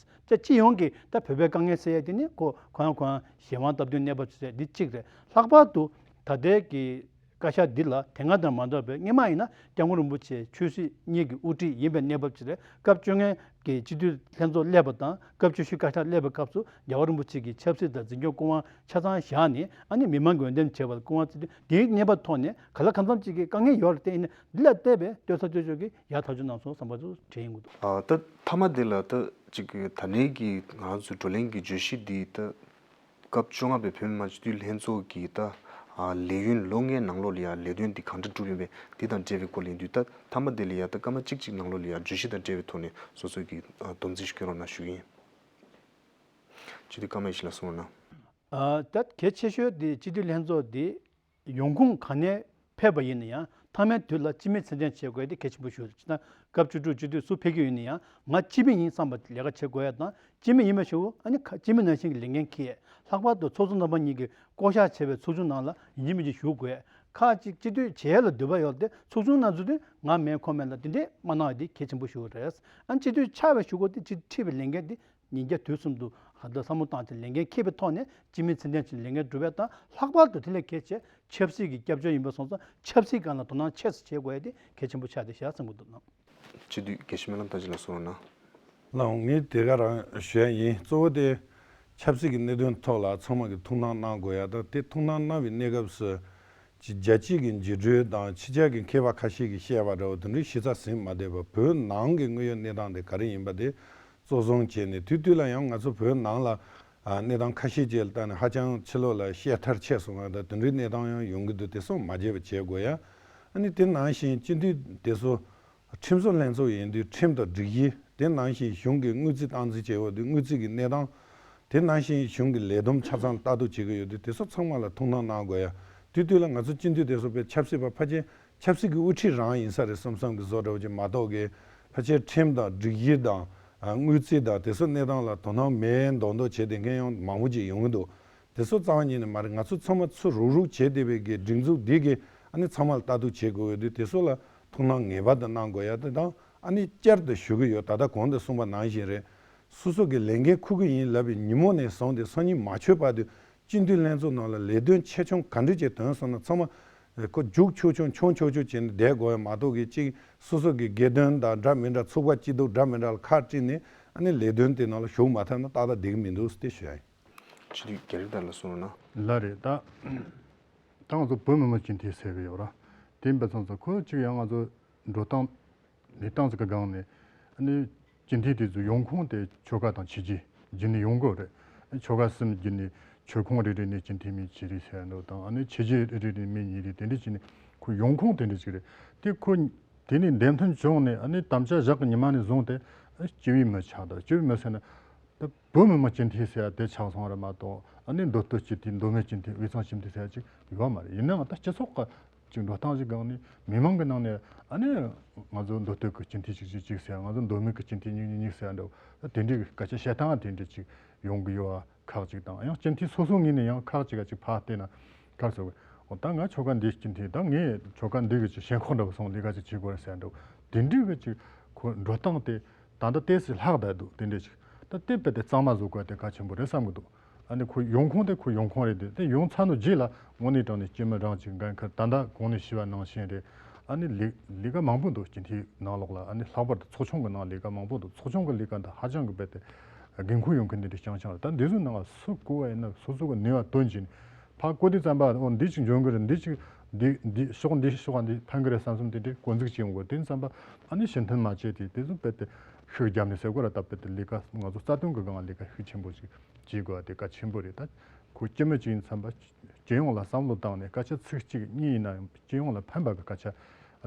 ཅེས་སྤྱི་ཡོངས་ཀྱི་ད་བོད་པའི་དཀའ་ངལ་སེལ་ཡ་དེ་ནི་ཁོ་ཁོ་ཡང་ཁོ་ཡང་གཞན་དབང་སྟབས་བསྟུན་གནས་བབ་ཅིག་རེད། འདི་གཅིག་རེད། ལྷག་པར་དུ་ད་ལྟའི་གི་བཀའ་ཤག་འདི་ལ་དེ་སྔ་དང་མ་འདྲ་བའི་སྔོན་མ་ཡིན་ན་སྐྱབས་མགོན་རིན་པོ་ཆེ་ཆོས་སྲིད་གཉིས་ཀྱི་དབུ་ཁྲིད་ཡིན་པའི་གནས་བབ་ཅིག་རེད། སྐབས་བཅོ་ལྔའི་གི་སྤྱི་འཐུས་ལྷན་ཚོགས་སླེབས་པ་དང་སྐབས་བཅུ་བཞི་བཀའ་ཤག་སླེབས་པའི་སྐབས་སུ་རྒྱལ་བ་རིན་པོ་ཆེ་གི་ཆབ་སྲིད་དང་འཛིན་སྐྱོང་སྐུ་དབང་ཆ་ཚང་བཞག་ནས་ཨ་ནི་མི་མང་གི་འོས་འདེམས་བྱས་པ་ལ་སྐུ་དབང་བརྩི་དུས་འདིའི་གནས་བབ་ཐོག་ནས་ག་ལ་གང་འཚམ་ཅིག་གི་དཀའ་ངལ་ཡོད་རེད། དེ་ཡིན་ན་འདི་ལ་བལྟས་པའི་ལྟོས་ས་ལྟོས་ཆོག་གི་ཡག་ཐག་ཆོད་གནང་སོང་བསམ་པ་ཚོ་དྲན་ཡོང་གི་འདུག་ཨ་ད་མཐའ་མ་འདི་ལ་ད་ཅིག་ད་ལན་གྱི་ང་ཚོའི་བགྲོ་གླེང་གི་བརྗོད་གཞི་འདི་ད། སྐབས་བཅོ་ལྔ་པའི་བོད་མི་མང་སྤྱི་འཐུས་ལྷན་ཚོགས་ཀྱི་ད་ལས་ཡུན་ལོ་ལྔའི་ནང་ལོགས་ལ་ཡང་ལས་དོན་འདི་གང་འདྲ་བསྒྲུབས་ཡོད་པས་འདི་དང་འབྲེལ་བའི་སྐོར་ལ་ཡིན་དུས་ད་མཐའ་མ་དེ་ལ་ཡང་ད་སྐར་མ་གཅིག་གཅིག་ནང་ལོགས་ལ་ཡང་བརྗོད་གཞི་དང་འབྲེལ་བའི་ཐོག་ནས་སོ་སོའི་གི་སྡོམ་རྩིས་ཤིག་སྐྱོན་རོགས་གནང་ཞུ་གི་ཡིན། སྤྱི་འཐུས་ཀརྨ་ཡེ་ཤེས་ལགས་གསུང་རོགས་གནང་། ད་གལ་ཆེ་ཤོས་དེ་སྤྱི་འཐུས་ལྷན་ཚོགས་དེ་ཡོང་ཁུངས་ག་ནས་ཕེབས་པ་ཡིན་ན་ཡང་མཐའ་མའི་དུས་ལ་སྤྱི་མི་མཚན་སྦྱོར་བྱེད་དགོས་དེ་གལ་ཆེན་པོ་ཞིག་རེད། ཅེས་ན་སྐབས་བཅུ་དྲུག་སྤྱི་འཐུས་སུ་ཕེབས་ཀྱི་ཡོད་ན་ཡང་ང་སྤྱི་མི་ཡིན་བསམ་པ་ལས་ཀ་བྱེད་དགོས་ཡ་དང་སྤྱི་མི་ཡིན་པ་ཞིག་ཨ་ནི་ཁ་སྤྱི་མི་ནང་བཞིན་གྱི་ལས་འགན་འཁྱེར་ཡ། ལྷག་པར་དུ་ཚོགས་གཙོ་རྣམ་པ་གཉིས་ཀྱིས་བསྐོ་བཞག་བྱས་པའི་ཚོགས་ཆུང་ནང་ལ་ཡིན་གཅིག་མིན་གཅིག་ཞུགས་དགོས། ཁག་ཅིག་སྤྱི་འཐུས་བྱེད་ཡ་ལ་འདོད་པ་ཡོད་དེ་ཚོགས་ཆུང་ནང་ཚུད་དུས་ང་མེད་ཁོ་མེད་ལ་དེ་འདྲས་མ་གནང་ཡ་དེ་གལ་ཆེན་པོ་ཞིག་རེད། ཨ་ནི་སྤྱི་འཐུས་ཆགས་པའི་གཞུག་གུ་དེ་སྤྱི་འཐུས་ཁྲི་པའི་ལས་འགན་དེ་ཉིན་རྒྱབ་དུས་གསུམ་དུ་ཧ་ད་བསམ་བློ་བཏང་སྟེ་ལས་འགན་འཁྱེར་བའི་ཐོག་ནས་སྤྱི་མི་ཚད་ལྡན་ཅིག་ལས་འགན་སྒྲུབ་པ་དང་ལྷག་པར་དུ་དེ་ལས་གལ་ཆེ་ཆབ་སྲིད་ཀྱི་སྐྱབས་བཅོལ་ཡིན་པ་སོང་ཙང་ཆབ་སྲིད་སྒང་ལ་དོ་སྣང་ཆེ་ཙམ་བྱེད་དགོས་ཡ་དེ་གལ་ཆེན་པོ་ཆགས་བསྡད་ཤག་བསམ་གྱི་འདུག་ན། སྤྱི་འཐུས་དགེ་བཤེས་སྨོན་ལམ་བསྟན་འཛིན་ལགས་གསུངས་རོགས་གནང་། ལགས་འོང་། ངས་དེ་ག་རང་ཞུ་ཡ་ཡིན། གཙོ་བོ་དེ་ཆབ་སྲིད་ཀྱི་གནད་དོན་ཐོག་ལ་ཚང་མ་གིས་ཐུགས་སྣང་གནང་དགོས་ཡ་དང་དེ་ཐུགས་སྣང་གནང་བའི་གནས་སྐབས་སུ་ཅིག་རྒྱལ་སྤྱིའི་གི་འགྱུར་འགྲོས་དང་ཕྱི་རྒྱལ་གྱི་མཁས་པ་ཁ་ཤས་ཀྱིས་བཤད་པ་འདྲ་བོ་དེ་འདྲའི་གཞི་རྩ་ཟིན་མ་བསྡད་པར་བོད་ནང་གི་དངོས་ཡོད་གནས་སྟངས་དེ་ག་རེ་ཡིན་པ་དེ་གཙོ་བཟུང་བྱས་ནས་དུས་དུས་ལ་ཡང་ང་ཚོ་བོད་ནང་ལ་ཨ་གནས་སྟངས་ཁ་ཤས་ཅིག་ལ་བལྟས་ན་ཧ་ཅང་ཕྱི་ལོགས་ལ་བཤད་ཐར་ཆད་སོང་བ་དང་དེ་འདྲའི་གནས་སྟངས་ཡང་ཡོང་གི་འདུག་དེ་སོགས་མ་བརྗེད་པ་བྱེད་དགོས་ཡ། ཨ་ནི་དེ་ནང་བཞིན་སྤྱི་འཐུས་དེ་ཚོ་ཁྲིམས་བཟོ་ལྷན་ཚོགས་ཡིན་དུས་ཁྲིམས་དང་སྒྲིག་གཞི། དེ་ནང་བཞིན་གཞུང་གི་དངུལ་རྩིས་སྟངས་འཛིན་བྱེད་འོས་དུས་དངུལ་རྩིས་ཀྱི་གནས་སྟངས། དེ་ནང་བཞིན་གཞུང་གི་ལས་བསྡོམས་ཆ་ཚང་ལྟ་རྟོག་བྱེད་ཀྱི་ཡོད་དུས་དེ་ཚོ་ཚང་མ་ལ་ཐུགས་སྣང་གནང་དགོས་ཡ། དུས་དུས་ལ་ང་ཚོ་སྤྱི་འཐུས་དེ་ཚོ་དཔེ་ཆབ་སྲིད་པ་ཕལ་ཆེར་ཆབ་སྲིད་ཀྱི་དབུ་ཁྲིད་རང་ཡིན་ས་རེད་བསམ་བསམ་གྱི་བཟོ་འདྲ་བོ་ཅིག་མ་གཏོགས་ཀྱི་ཕལ་ཆེར་ཁྲིམས་དང་སྒྲིག་གཞི་དང་དངུལ་རྩིས་དང་དེ་ཚོ་གནས་སྟངས་ལ་དོ་སྣང་མེད་མདོག་མདོག་བྱེད་བསྡད་མཁན་ཡང་མང་པོ་ཅིག་ཡོང་གི་འདུག་དེ་ཚོ་རྩ་བ་ཉིད་ནས་མ་རེད། ང་ཚོ་ཚང་མ་ཚུར་རུག་རུག་བྱས་བསྡད་པའི་གི་སྒྲིག་འཛུགས་འདི་གི་ཨ་ནི་ཚང་མ་ལ་ལྟ་རྟོག་བྱེད་དགོས་ཡོད་དུས་དེ་ཚོ་ལ་ཐུགས་སྣང་ངེས་པར་དུ་གནང་དགོས་ཡ་དེ་དང་ཨ་ནི་བསྐྱར་དུ་ཞུ་གི་ཡོད། ད་ལྟ་གོང་དུ་གསུངས་པ་ནང་བཞིན་རེད། སོ་སོ་གི་ལས་འགན་འཁུར་གི་ཡིན་ལབ་པའི་ཉིན་མོ་ནས་བཟུང་སྟེ་སང་ཉིན་མ་ཆོད་བར་དུ་སྤྱི་འཐུས་ལྷན་ཚོགས་ནང་ལ་ལས་དོན་ཆེ་ཆུང་ག་འདྲ་ཅིག་ཐོན་སོང་ན་ཚང་མ་ཁོ་རྒྱུགས་ཆོག་ཆོག་མཆོང་ཆོག་ཆོག་བྱས་ནས་བསྡད་དགོས་ཡ་མ་གཏོགས་གི་གཅིག་སོ་སོ་གི་དགེ་འདུན་དང་འདྲ་མི་འདྲ་ཚོགས་པ་སྐྱིད་སྡུག་འདྲ་མི་འདྲ་ལ་ཁག་དཀྲིས་ནས་ཨ་ནི་ལས་དོན་དེ་ནང་ལ་ཞུགས་མ་ཐུབ་ན་ཏག་ཏག་བསྡད་གི་མི་འདུག་ཟེར་ཞུ་ཡ་ཡིན། སྤྱི་འཐུས་རྒྱ་རིག་ལགས་ལ་གསུངས་རོགས་གནང་། ལགས་རེད། ད་ད་ང་ཚོ་བོད་མི་མང་སྤྱི་འཐུས་ཟེར་གི་ཡོད་ར། དེ་ཡིན་པ་ཙང་ཙང་ཁོ་གཅིག་ཡང་ང་ཚོ་འགྲོ་སྟངས་ལས་སྟངས་ཟིག་གི་སྒང་ནས་ཨ་ནི་སྤྱི་འཐུས་དེ་ཚོ་ཡོང་ཁུངས་དེ་ཆོལ་ཁ་དང་ཆོས་བརྒྱུད་བརྒྱུད་ནས་ཡོང་གི་རེད། ཆོལ་ཁ་གསུམ་བརྒྱུད་ནས་ཆོལ་ཁོངས་རེ་རེ་ནས་སྤྱི་འཐུས་མི་གཅིག་རེ་ཟེར་འདུག་དང་ཨ་ནི་ཆོས་བརྒྱུད་རེ་རེ་ནས་མི་གཉིས་རེ་དེ་འདྲ་བྱས་ནས་ཁོ་ཡོང་ཁུངས་དེ་འདྲ་ཅིག་རེད། དེ་ཁོ་དེ་ནས་འདེམས་ཐོན་བྱུང་ནས་ཨ་ནི་དམ་བཅའ་བཞག་གི་ཉི་མ་ནས་བཟུང་སྟེ་ཨ་སྤྱི་པའི་མི་ཆགས་དང་སྤྱི་པའི་མི་ཟེར་ན། ད་བོད་མི་མང་སྤྱི་འཐུས་ཟེར་ཡ་དེ་ཆགས་སོང་བ་རེད་མ་གཏོགས་ཨ་ནི་མདོ་སྟོད་སྤྱི་འཐུས་མདོ་སྨད་སྤྱི་འཐུས་དབུས་གཙང་སྤྱི་འཐུས་ཟེར་ཡ་ཅིག་ཡོད་མ་རེད། ཡིན་ནའང་ད་སྤྱི་ཚོགས་ཀྱི་ཅིག་འགྲོ་སྟངས་ཤིག་སྒང་ནས་མི་མང་གི་ནང་ནས་ཨ་ནི་ང་ཚོ་མདོ་སྟོད་ཀྱི་སྤྱི་འཐུས་ཅིག་ཅིག་ཅིག་ཟེར་ཡ་ང་ཚོ་མདོ་སྨད་ཀྱི་སྤྱི་འཐུས་གཉིས་གཉིས་གཉིས་ཟེར་ཡ་འདྲ་བོ་ད་དེ་འདྲའི་གི་སྐད་ཆ་བཤད་སྟངས་དེ་འདྲ་ཅིག་ཡོང་གི་ཡོད་པ་ཁག་ཅིག་དང་ཡང་སྤྱི་འཐུས་སོ་སོ་ངོས་ནས་ཡང་ཁག་ཅིག་ག་ཅིག་ཕར་བལྟས་ན་ག་རེ་ཟེར་དགོས། འོ་ད་ང་ཆོལ་ཁ་འདིའི་སྤྱི་འཐུས་ད་ངས་ཆོལ་ཁ་འདི་གི་ཅིག་ཞེན་ཁོག་འདྲ་བོ་སོང་ལས་ཀ་ཅིག་བྱེད་དགོས་རེད་ཟེར་ཡ་འདྲ་བོ་དེ་འདྲའི་གི་ཅིག་ཁོ་འགྲོ་སྟངས་དེ། ད་ལྟ་ཏོག་ཙམ་ལྷག་བསྡད་འདུག་དེ་འདྲ་ཞིག་ད་ལྟའི་བར་དེ་གཙང་མ་བཟོ་དགོས་དེ་གལ་ཆེན་པོ་རེད་བསམ་གྱི་འདུག་ཨ་ནི་ཁོ་ཡོང་ཁུངས་དེ་ཁོ་ཡོང་ཁུངས་རེད་དེ་དེ་ཡོང་ཚར་ནོ་རྗེས་ལ་དངོས་གནས་དྲང་གནས་སྤྱི་མི་རང་གི་འགན་ཁུར་ད་ལྟ་གོང་ནས་ཞུས་པ་ནང་བཞིན་རེད། ཨ་ནི་ལས་ལས་ཀ་མང་པོ་འདུག་སྤྱི་འཐུས་ནང་ལོགས་ལ་ཨ་ནི་ལྷག་པར་དུ་ཚོགས་ཆུང་གི་ནང་ལས་ཀ་མང་པོ་འདུག་ཚོགས་ཆུང་གི་ལས་ཀ་འདི་ཧ་ཅང་གི་རྦད་དེ་འགན་ཁུར་ཡོང་མཁན་འདི་འདྲ་རྐྱང་རྐྱང་རེད། ད་འདི་ཚོའི་ནང་ལ་སུ་བསྐོ་བ་ཡིན་ན་སོ་སོ་གི་ནུས་པ་བཏོན་བྱས་ནས། ཕར་བསྐོ་དུས་ཙམ་པ་འོ་འདི་ཅིག་འཇོན་གི་རེད། འདི་ཅིག་འདི་འདི་ཕྱོགས་འདི་ཕྱོགས་འདི་ཕན་གི་རེད་བསམ་བསམ་དེ་འདྲའི་འགོ་འཛུགས་བྱེད་ཡོང་གི་རེད། དེ་ཙམ་པ་ཨ་ནི་ཕྱིར་འཐེན་མ་བྱས་ཏེ་དེ་ཚོ་རྦད་དེ་ཤུགས་བརྒྱབ་ནས་ཟེར་དགོས་ར། ད་རྦད་དེ་ལས་ཀ་ང་ཚོ་རྩ་དོན་གི་སྒང་ལས་ཀ་ཤུགས་ཆེན་པོ་ཞིག་བྱེད་དགོས་པ་དེ་གལ་ཆེན་པོ་རེད། ད་ཁོ་སྤྱི་མི་ཅིག་ཡིན་ཙམ་པ་སྤྱི་ཡོངས་ལ་བསམ་བློ་བཏང་ནས་སྐད་ཆ་ཚིག་གཅིག་གཉིས་ཡིན་ན་ཡང་སྤྱི་ཡོངས་ལ་ཕན་པ་གི་སྐད་ཆ།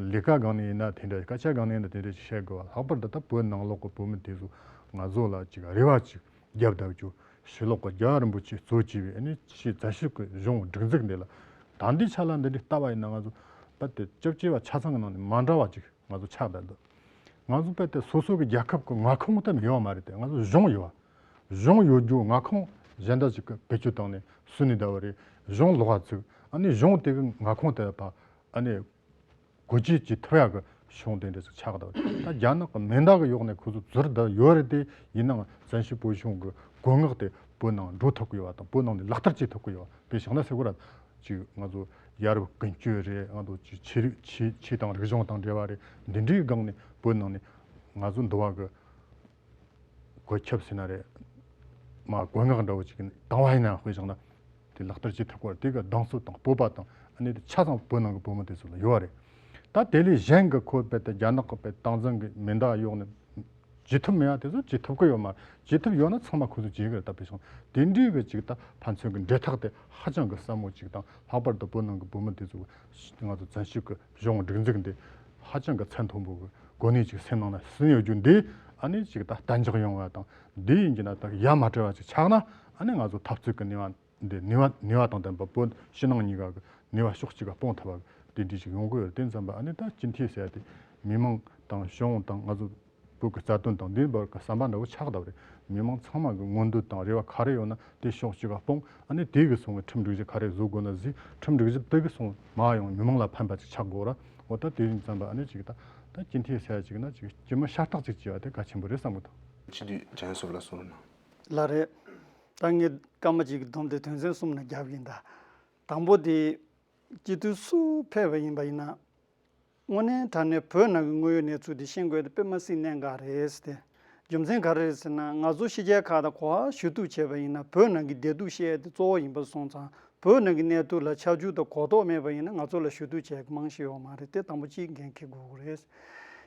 ལས་ཀ་སྒང་ནས་ཡིན་ན་དེ་འདྲ་སྐད་ཆ་སྒང་ནས་ཡིན་ན་དེ་འདྲ་ཞིག་བཤད་དགོས་པ། ལྷག་པར་དུ་ད་བོད་ནང་ལོགས་གི་བོད་མི་དེ་ཚོ་ང་ཚོ་ལ་ཅིག་རེ་བ་ཅིག་རྒྱབ་བསྡད་རྒྱུ། ཕྱི་ལོགས་ཀྱི་རྒྱལ་བ་རིན་པོ་ཆེས་གཙོ་བྱས་པའི་ཨ་ནི་ཕྱིའི་བཙན་བྱོལ་གྱི་གཞུང་སྒྲིག་འཛུགས་འདི་ལ་ད་ལྟའི་ཆ་ལ་འདི་འདྲའི་ལྟ་བ་ཡིན་ན་ང་ཚོ་རྦད་དེ་སྐྱབས་བཅོལ་བ་ཆ་ཚང་གི་ནང་ནས་མ་འདྲ་བ་ཅིག་ང་ཚོ་ཆགས་བསྡད་འདུག་ང་ཚོ་རྦད་དེ་སོ་སོ་གི་རྒྱལ་ཁབ་ཀྱི་མངའ་ཁོངས་ལྟ་བུ་ཡོད་མ་རེད་དེ། ང་ཚོ་གཞུང་ཡོད་པ། གཞུང་ཡོད་རྒྱུ་མངའ་ཁོངས་གཞན་དག་ཅིག་གི་བེད་སྤྱོད་བཏང་ནས་སུན་ནས་བསྡད་པ་རེད། གཞུང་ལོགས་ཀ་བཙུགས་ཨ་ནི་གཞུང་དེ་གི་མངའ་ཁོངས་དེ་ཕར་ཨ་ནི། སྒོ་འབྱེད་བྱེད་ཐུབ་ཡག་གི་གཞུང་དེ་འདྲ་ཞིག་ཆགས་འདུག་ད་རྒྱ་ནག་གི་མེ་མདའ་གི་འོག་ནས་ཁོ་ཚོ་འཛུལ་བསྡད་ཡོད་རེད་དེ། ཡིན་ནའང་བཙན་བྱོལ་བོད་གཞུང་གི་མགོ་རྔག་དེ་བོད་ནང་འགྲོ་ཐུབ་ཀྱི་ཡོད་པ་དང་བོད་ནང་ནས་ལག་བསྟར་བྱེད་ཐུབ་ཀྱི་ཡོད་པ། དཔེ་བཞག་ན་ཟེར་དགོས་ར། ཅིག་ང་ཚོ་ཡ་རབས་ཀུན་སྤྱོད་རེད། ང་ཚོ་ཅིག་ཆོས་རིག་ཆོས་ཆོས་དང་རིག་གཞུང་དང་འབྲེལ་བ་རེད། འདི་འདྲའི་སྒང་ནས་བོད་ནང་ནས་ང་ཚོ་འདུལ་བ་གི་གོ་ཁྱབ་ཟེར་ན་རེད། མ་མགོ་རྔག་འདྲ་བོ་ཅིག་བཏང་བ་ཡིན་ན་དཔེ་བཞག་ན། དེ་ལག་བསྟར་བྱེད་ཐུབ་ཀྱི་རེད། དེ་གི་གདེང་ཚོད་དང་སྤོབས་པ་དང་ཨ་ནི་དེ་ཆ་ཚང་བོད་ནང་གི་བོད་མི་དེ་ཚོ་ལ་ཡོད་རེད། ད་དེ་ལས་གཞན་གྱི་ཁོ་རྦད་དེ་རྒྱ་ནག་གི་རྦད་སྟངས་འཛིན་གྱི་མེ་མདའ་གཡོགས་ནས་བྱེད་ཐུབ་མེད་ཡ་དེ་ཚོ་བྱེད་ཐུབ་ཀྱི་ཡོད་མ་རེད། བྱེད་ཐུབ་ཡོད་ན་ཚང་མ་ཁོ་ཚོས་བྱེད་ཀྱི་རེད། ད་དཔེ་བཞག་ན་དེ་འདྲའི་གི་ཅིག་ད་ཕན་ཚུན་གྱི་འབྲེལ་ཐག་དེ་ཧ་ཅང་གི་ཟབ་མོ་ཅིག་དང་ལྷག་པར་དུ་བོད་ནང་གི་བོད་མི་དེ་ཚོ་ང་ཚོ་བཙན་བྱོལ་གྱི་གཞུང་སྒྲིག་འཛུགས་འདི་ཧ་ཅང་གི་ཚད་མཐོན་པོ་གི་སྒོ་ནས་ཅིག་སེམས་ནང་ན་ཟིན་ཡོད་རྒྱུ་འདི་ཨ་ནི་ཅིག་ད་གཏན་འཇགས་ཡོང་བ་དང་འདི་ཡིན་གྱི་ན་ད་ཡ་མ་བྲལ་བ་ཅིག་ཆགས་ན་ཨ་ནི་ང་ཚོ་འཐབ་རྩོད་ཀྱི་ནུས་པ་འདི་ནུས་པ་ནུས་པ་དང་ལྡན་པ་བོད་ཕྱི་ནང་གཉིས་ཀ་གི་ནུས་པ་ཕྱོགས་གཅིག་ག་སྤུངས་ཐུབ་པ་དེ་འདྲ་ཞིག་ཡོང་གི་ཡོད། དེ་ཙམ་པ་ཨ་ནི་ད་སྤྱི་འཐུས་ཟེར་ཡ་དེ་མི་མང་དང་གཞུང་དང་ང་ཚོ་ བོད་ཀྱི་རྩ་དོན་དང་འདིའི་བར་གྱི་བསམ་པ་འདྲ་བོ་ཆགས་བསྡད་པ་རེད། མི་མང་ཚང་མ་གི་མངོན་འདོད་དང་རེ་བ་ག་རེ་ཡོད་ན་དེ་ཕྱོགས་གཅིག་ག་སྤུངས། ཨ་ནི་དེ་གི་སོང་བའི་ཁྲིམས་སྒྲིག་གཞི་ག་རེ་བཟོ་དགོས་ན་བཟོས། ཁྲིམས་སྒྲིག་གཞི་དེ་གི་སོང་མ་ཡོང་མི་མང་ལ་ཕན་པ་ཅིག་ཆགས་དགོས་ར། འོ་ད་དེ་ཡིན་ཙམ་པ་ཨ་ནི་ཅིག་ད་ད་སྤྱི་འཐུས་ཟེར་ཡ་ཅིག་ན་ཅིག་སྤྱི་མི་ཤ་སྟག་ཅིག་བྱས་པ་དེ་གལ་ཆེན་པོ་རེད་བསམ་གི་འདུག། སྤྱི་འཐུས་འཇམ་དབྱངས་བསོད་པ་ལགས་གསུངས་རོགས་གནང་། ལགས་རེད། ད་ངས་སྐར་མ་གཅིག་གི་བསྡོམས་ཏེ་དོན་ཚན་གསུམ་ནང་བརྒྱབ་ཡིན་ད། དང་པོ་དེ། སྤྱི་འཐུས་སུ་ཕེབས་པ་ཡིན་པ་ཡིན་ན། དངོས་གནས་དྲང་གནས་བོད་ནང་གི་དངོས་ཡོད་གནས་ཚུལ་དེ་ཤེས་དགོས་དེ་དཔེ་མ་སྲིད་གནད་འགག་རེད་ཟེར་ཏེ། རྒྱུ་མཚན་ག་རེ་རེད་ཟེར་ན་ང་ཚོ་ཕྱི་རྒྱལ་ཁག་དང་གོ་བ་ཞུ་གཏུག་བྱས་པ་ཡིན་ན་བོད་ནང་གི་བདེ་སྡུག་བཤད་དེ་གཙོ་བོ་ཡིན་པ་སོང་ཙང་བོད་ནང་གི་གནས་ཚུལ་ལ་ཆ་རྒྱུས་དང་གོ་རྟོགས་མེད་པ་ཡིན་ན་ང་ཚོ་ལ་ཞུ་གཏུག་བྱས་གི་རྨང་གཞི་ཡོད་མ་རེད་དེ་དང་པོ་གཅིག་འགན་འཁྱེར་དགོས་ཀྱི་རེད།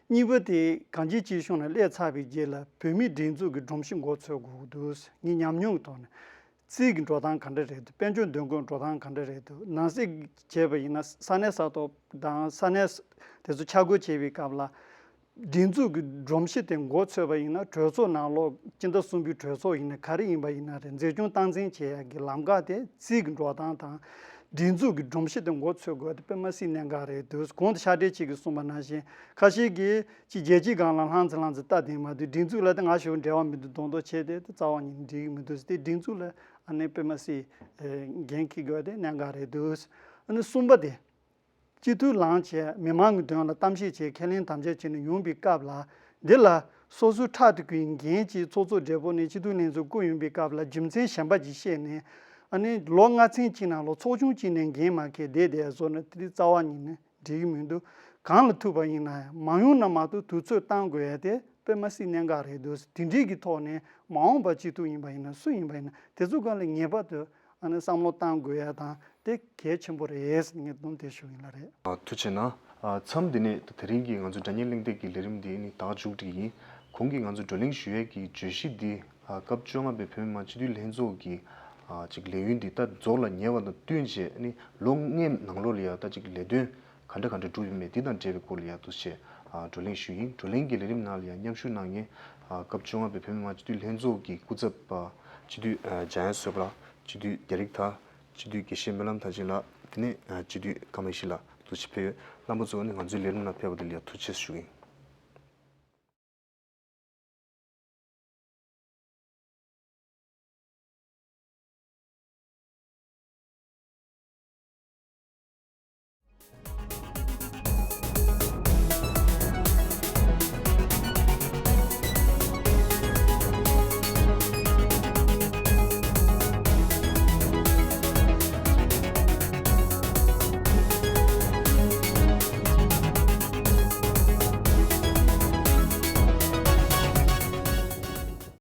གཉིས་པ་དེ་གངས་ཅན་སྐྱིད་གཤོངས་ནས་སླེབས་ཚར་བའི་རྗེས་ལ་བོད་མིའི་སྒྲིག་འཛུགས་ཀྱི་སྒྲོམ་གཞི་མགོ་ཚོས་དགོས་ཀྱི་འདུག་ངའི་ཉམས་མྱོང་གི་ཐོག་ནས། རྩིས་ཀྱི་འགྲོ་སྟངས་ག་འདྲ་རེད་འདུག། དཔལ་འབྱོར་འདོན་སྐོར་འགྲོ་སྟངས་ག་འདྲ་རེད་འདུག། ནང་སྲིད་བྱས་པ་ཡིན་ན་ས་གནས་ས་ཐོག་དང་ས་གནས་དེ་ཚོ་ཆ་བགོས་བྱས་པའི་སྐབས་ལ། སྒྲིག་འཛུགས་ཀྱི་སྒྲོམ་གཞི་དེ་མགོ་ཚོས་པ་ཡིན་ན་གྲོས་ཚོགས་ནང་ལོགས་སྤྱི་ཟླ་གསུམ་པའི་གྲོས་ཚོགས་ཡིན་ན་ག་རེ་ཡིན་པ་ཡིན་ན་རེད། འཛིན་སྐྱོང་སྟངས་འཛིན་བྱེད་ཡག་གི་ལམ་ཁ་དེ་རྩིས་ཀྱི་འགྲོ་སྟངས་དང་། སྒྲིག་འཛུགས་ཀྱི་སྒྲོམ་གཞི་དེ་མགོ་ཚོས་དགོས་དེ་དཔེ་མ་སྲིད་གནད་འགག་རེད་འདུག། གོང་དུ་ཕྱག་སྦྲེལ་གཅིག་གིས་གསུངས་པ་ནང་བཞིན་ཁ་ཤས་ཀྱིས་ཅིག་རྒྱལ་སྤྱིའི་སྒང་ལ་ལྷང་ཙི་ལྷང་ཙི་ལྟ་བསྡད་མ་འདུག། སྒྲིག་འཛུགས་ལ་དེ་ང་ཞེ་པོ་འབྲེལ་བ་མི་འདུག་མདོག་མདོག་བྱས་ཏེ་དེ་རྩ་བ་ཉིད་ནས་འགྲིག་གི་མི་འདུག་ཟེར་ཏེ་སྒྲིག་འཛུགས་ལ་ཨ་ནི་དཔེ་མ་སྲིད་འགན་འཁྱེར་དགོས་དེ་གནད་འགག་རེད་འདུག། ཨ་ནི་གསུམ་པ་དེ། སྤྱི་འཐུས་ལངས་བྱས་མི་མང་གི་དོན་ལ་གཏམ་བཤད་བྱས་ཁས་ལེན་དམ་བཅའ་བྱས་ནས་ཡོང་པའི་སྐབས་ལ། འདི་ལ་སོ་སོའི་ཕྲག་ཏུ་གྱོན་འགན་གྱིས་ཚོགས་གཙོ་སྦྲེལ་པོ་ནས་སྤྱི་འཐུས་ལྷན་ཚོགས་བསྐོས་ཡོང་པའི་སྐབས་ལ་རྒྱུ་མཚན་གཞན་པ་ཅིག་བཤད་ནས། ཨ་ནི་ལོ་ལྔ་ཚན་གཅིག་ནང་ལ་ཚོགས་ཆུང་གཅིག་ནས་འགན་མ་འཁྱེར་བསྡད་བསྡད་བཟོ་ན་དེ་རྩ་བ་ཉིད་ནས་འགྲིག་གི་མི་འདུག། གང་ལ་ཐུག་པ་ཡིན་ན་ཡང་མ་ཡོང་ན་མ་གཏོགས་དུས་ཚོད་བཏང་དགོས་ཡ་དེ་དཔེ་མ་སྲིད་གནད་འགག་རེད་འདུག། དེ་འདྲའི་གི་ཐོག་ནས་མ་འོངས་པ་སྤྱི་འཐུས་ཡིན་པ་ཡིན་ན་སུ་ཡིན་པ་ཡིན་ན་དེ་ཚོ་སྒང་ལ་ངེས་པར་དུ། ཨ་ནི་བསམ་བློ་བཏང་དགོས་ཡ་དང་དེ་གལ་ཆེན་པོ་རེད་ངས་སྡོམ་དེ་ཞུ་ཡིན་ལ་རེད། ཨ། ཐུགས་རྗེ་གནང་། ཨ། མཚམས་འདི་ནས་དེ་རིང་གི་ང་ཚོ་སྒྲ་སྙན་གླེང་སྟེགས་ཀྱི་ལས་རིམ་འདི་ནི་ད་མཇུག་སྒྲིལ་ཡིན། གོང་གི་ང་ཚོ་བགྲོ་གླེང་ཞུ་ཡས་ཀྱི་བརྗོད་གཞི་འདི། ཨ། སྐབས་བཅོ་ལྔ་པའི་བོད་མི་མང་སྤྱི་འཐུས་ལྷན་ཚོགས་ཀྱི། ཨ། ཅིག་ལས་ཡུན་འདི་ད་རྫོགས་ལ་ཉེ་བ་དང་བསྟུན་བྱས་ནི་ལོ་ལྔའི་ནང་ལོགས་ལ་ཡ་ད་ཅིག་ལས་དོན་ག་འདྲ་ག་འདྲ་བསྒྲུབས་ཡོད་མེད་འདི་དང་འབྲེལ་བའི་སྐོར་ལ་ཡ་འདུག་སེ། ཨ། བགྲོ་གླེང་ཞུ་ཡིན། བགྲོ་གླེང་གི་ལས་རིམ་ནང་ལ་ཡ་མཉམ་ཞུགས་གནང་མཁན། ཨ། སྐབས་བཅོ་ལྔ་པའི་བོད་མི་མང་སྤྱི་འཐུས་ལྷན་ཚོགས་ཀྱི་སྐུ་ཚབ། ཨ། སྤྱི་འཐུས། ཨ། འཇམ་དབྱངས་བཟོད་པ་ལགས། སྤྱི་འཐུས་རྒྱ་རིག་དང་། སྤྱི་འཐུས་དགེ་བཤེས་སྨོན་ལམ་མཐར་ཕྱིན་ལགས། དེ་ནས། ཨ། སྤྱི་འཐུས་ཀརྨ་ཡེ་ཤེས་ལགས་འདུག་སེ་ཕེབས་ཡོད། རྣམ་པ་ཚོ་ནི་ང་ཚོའི་ལས་རིམ་ནང་ཕེབས་པ་དེ་ལ་ཡ་ཐུགས་རྗེ་ཆེ་ཞུ་གི་ཡིན།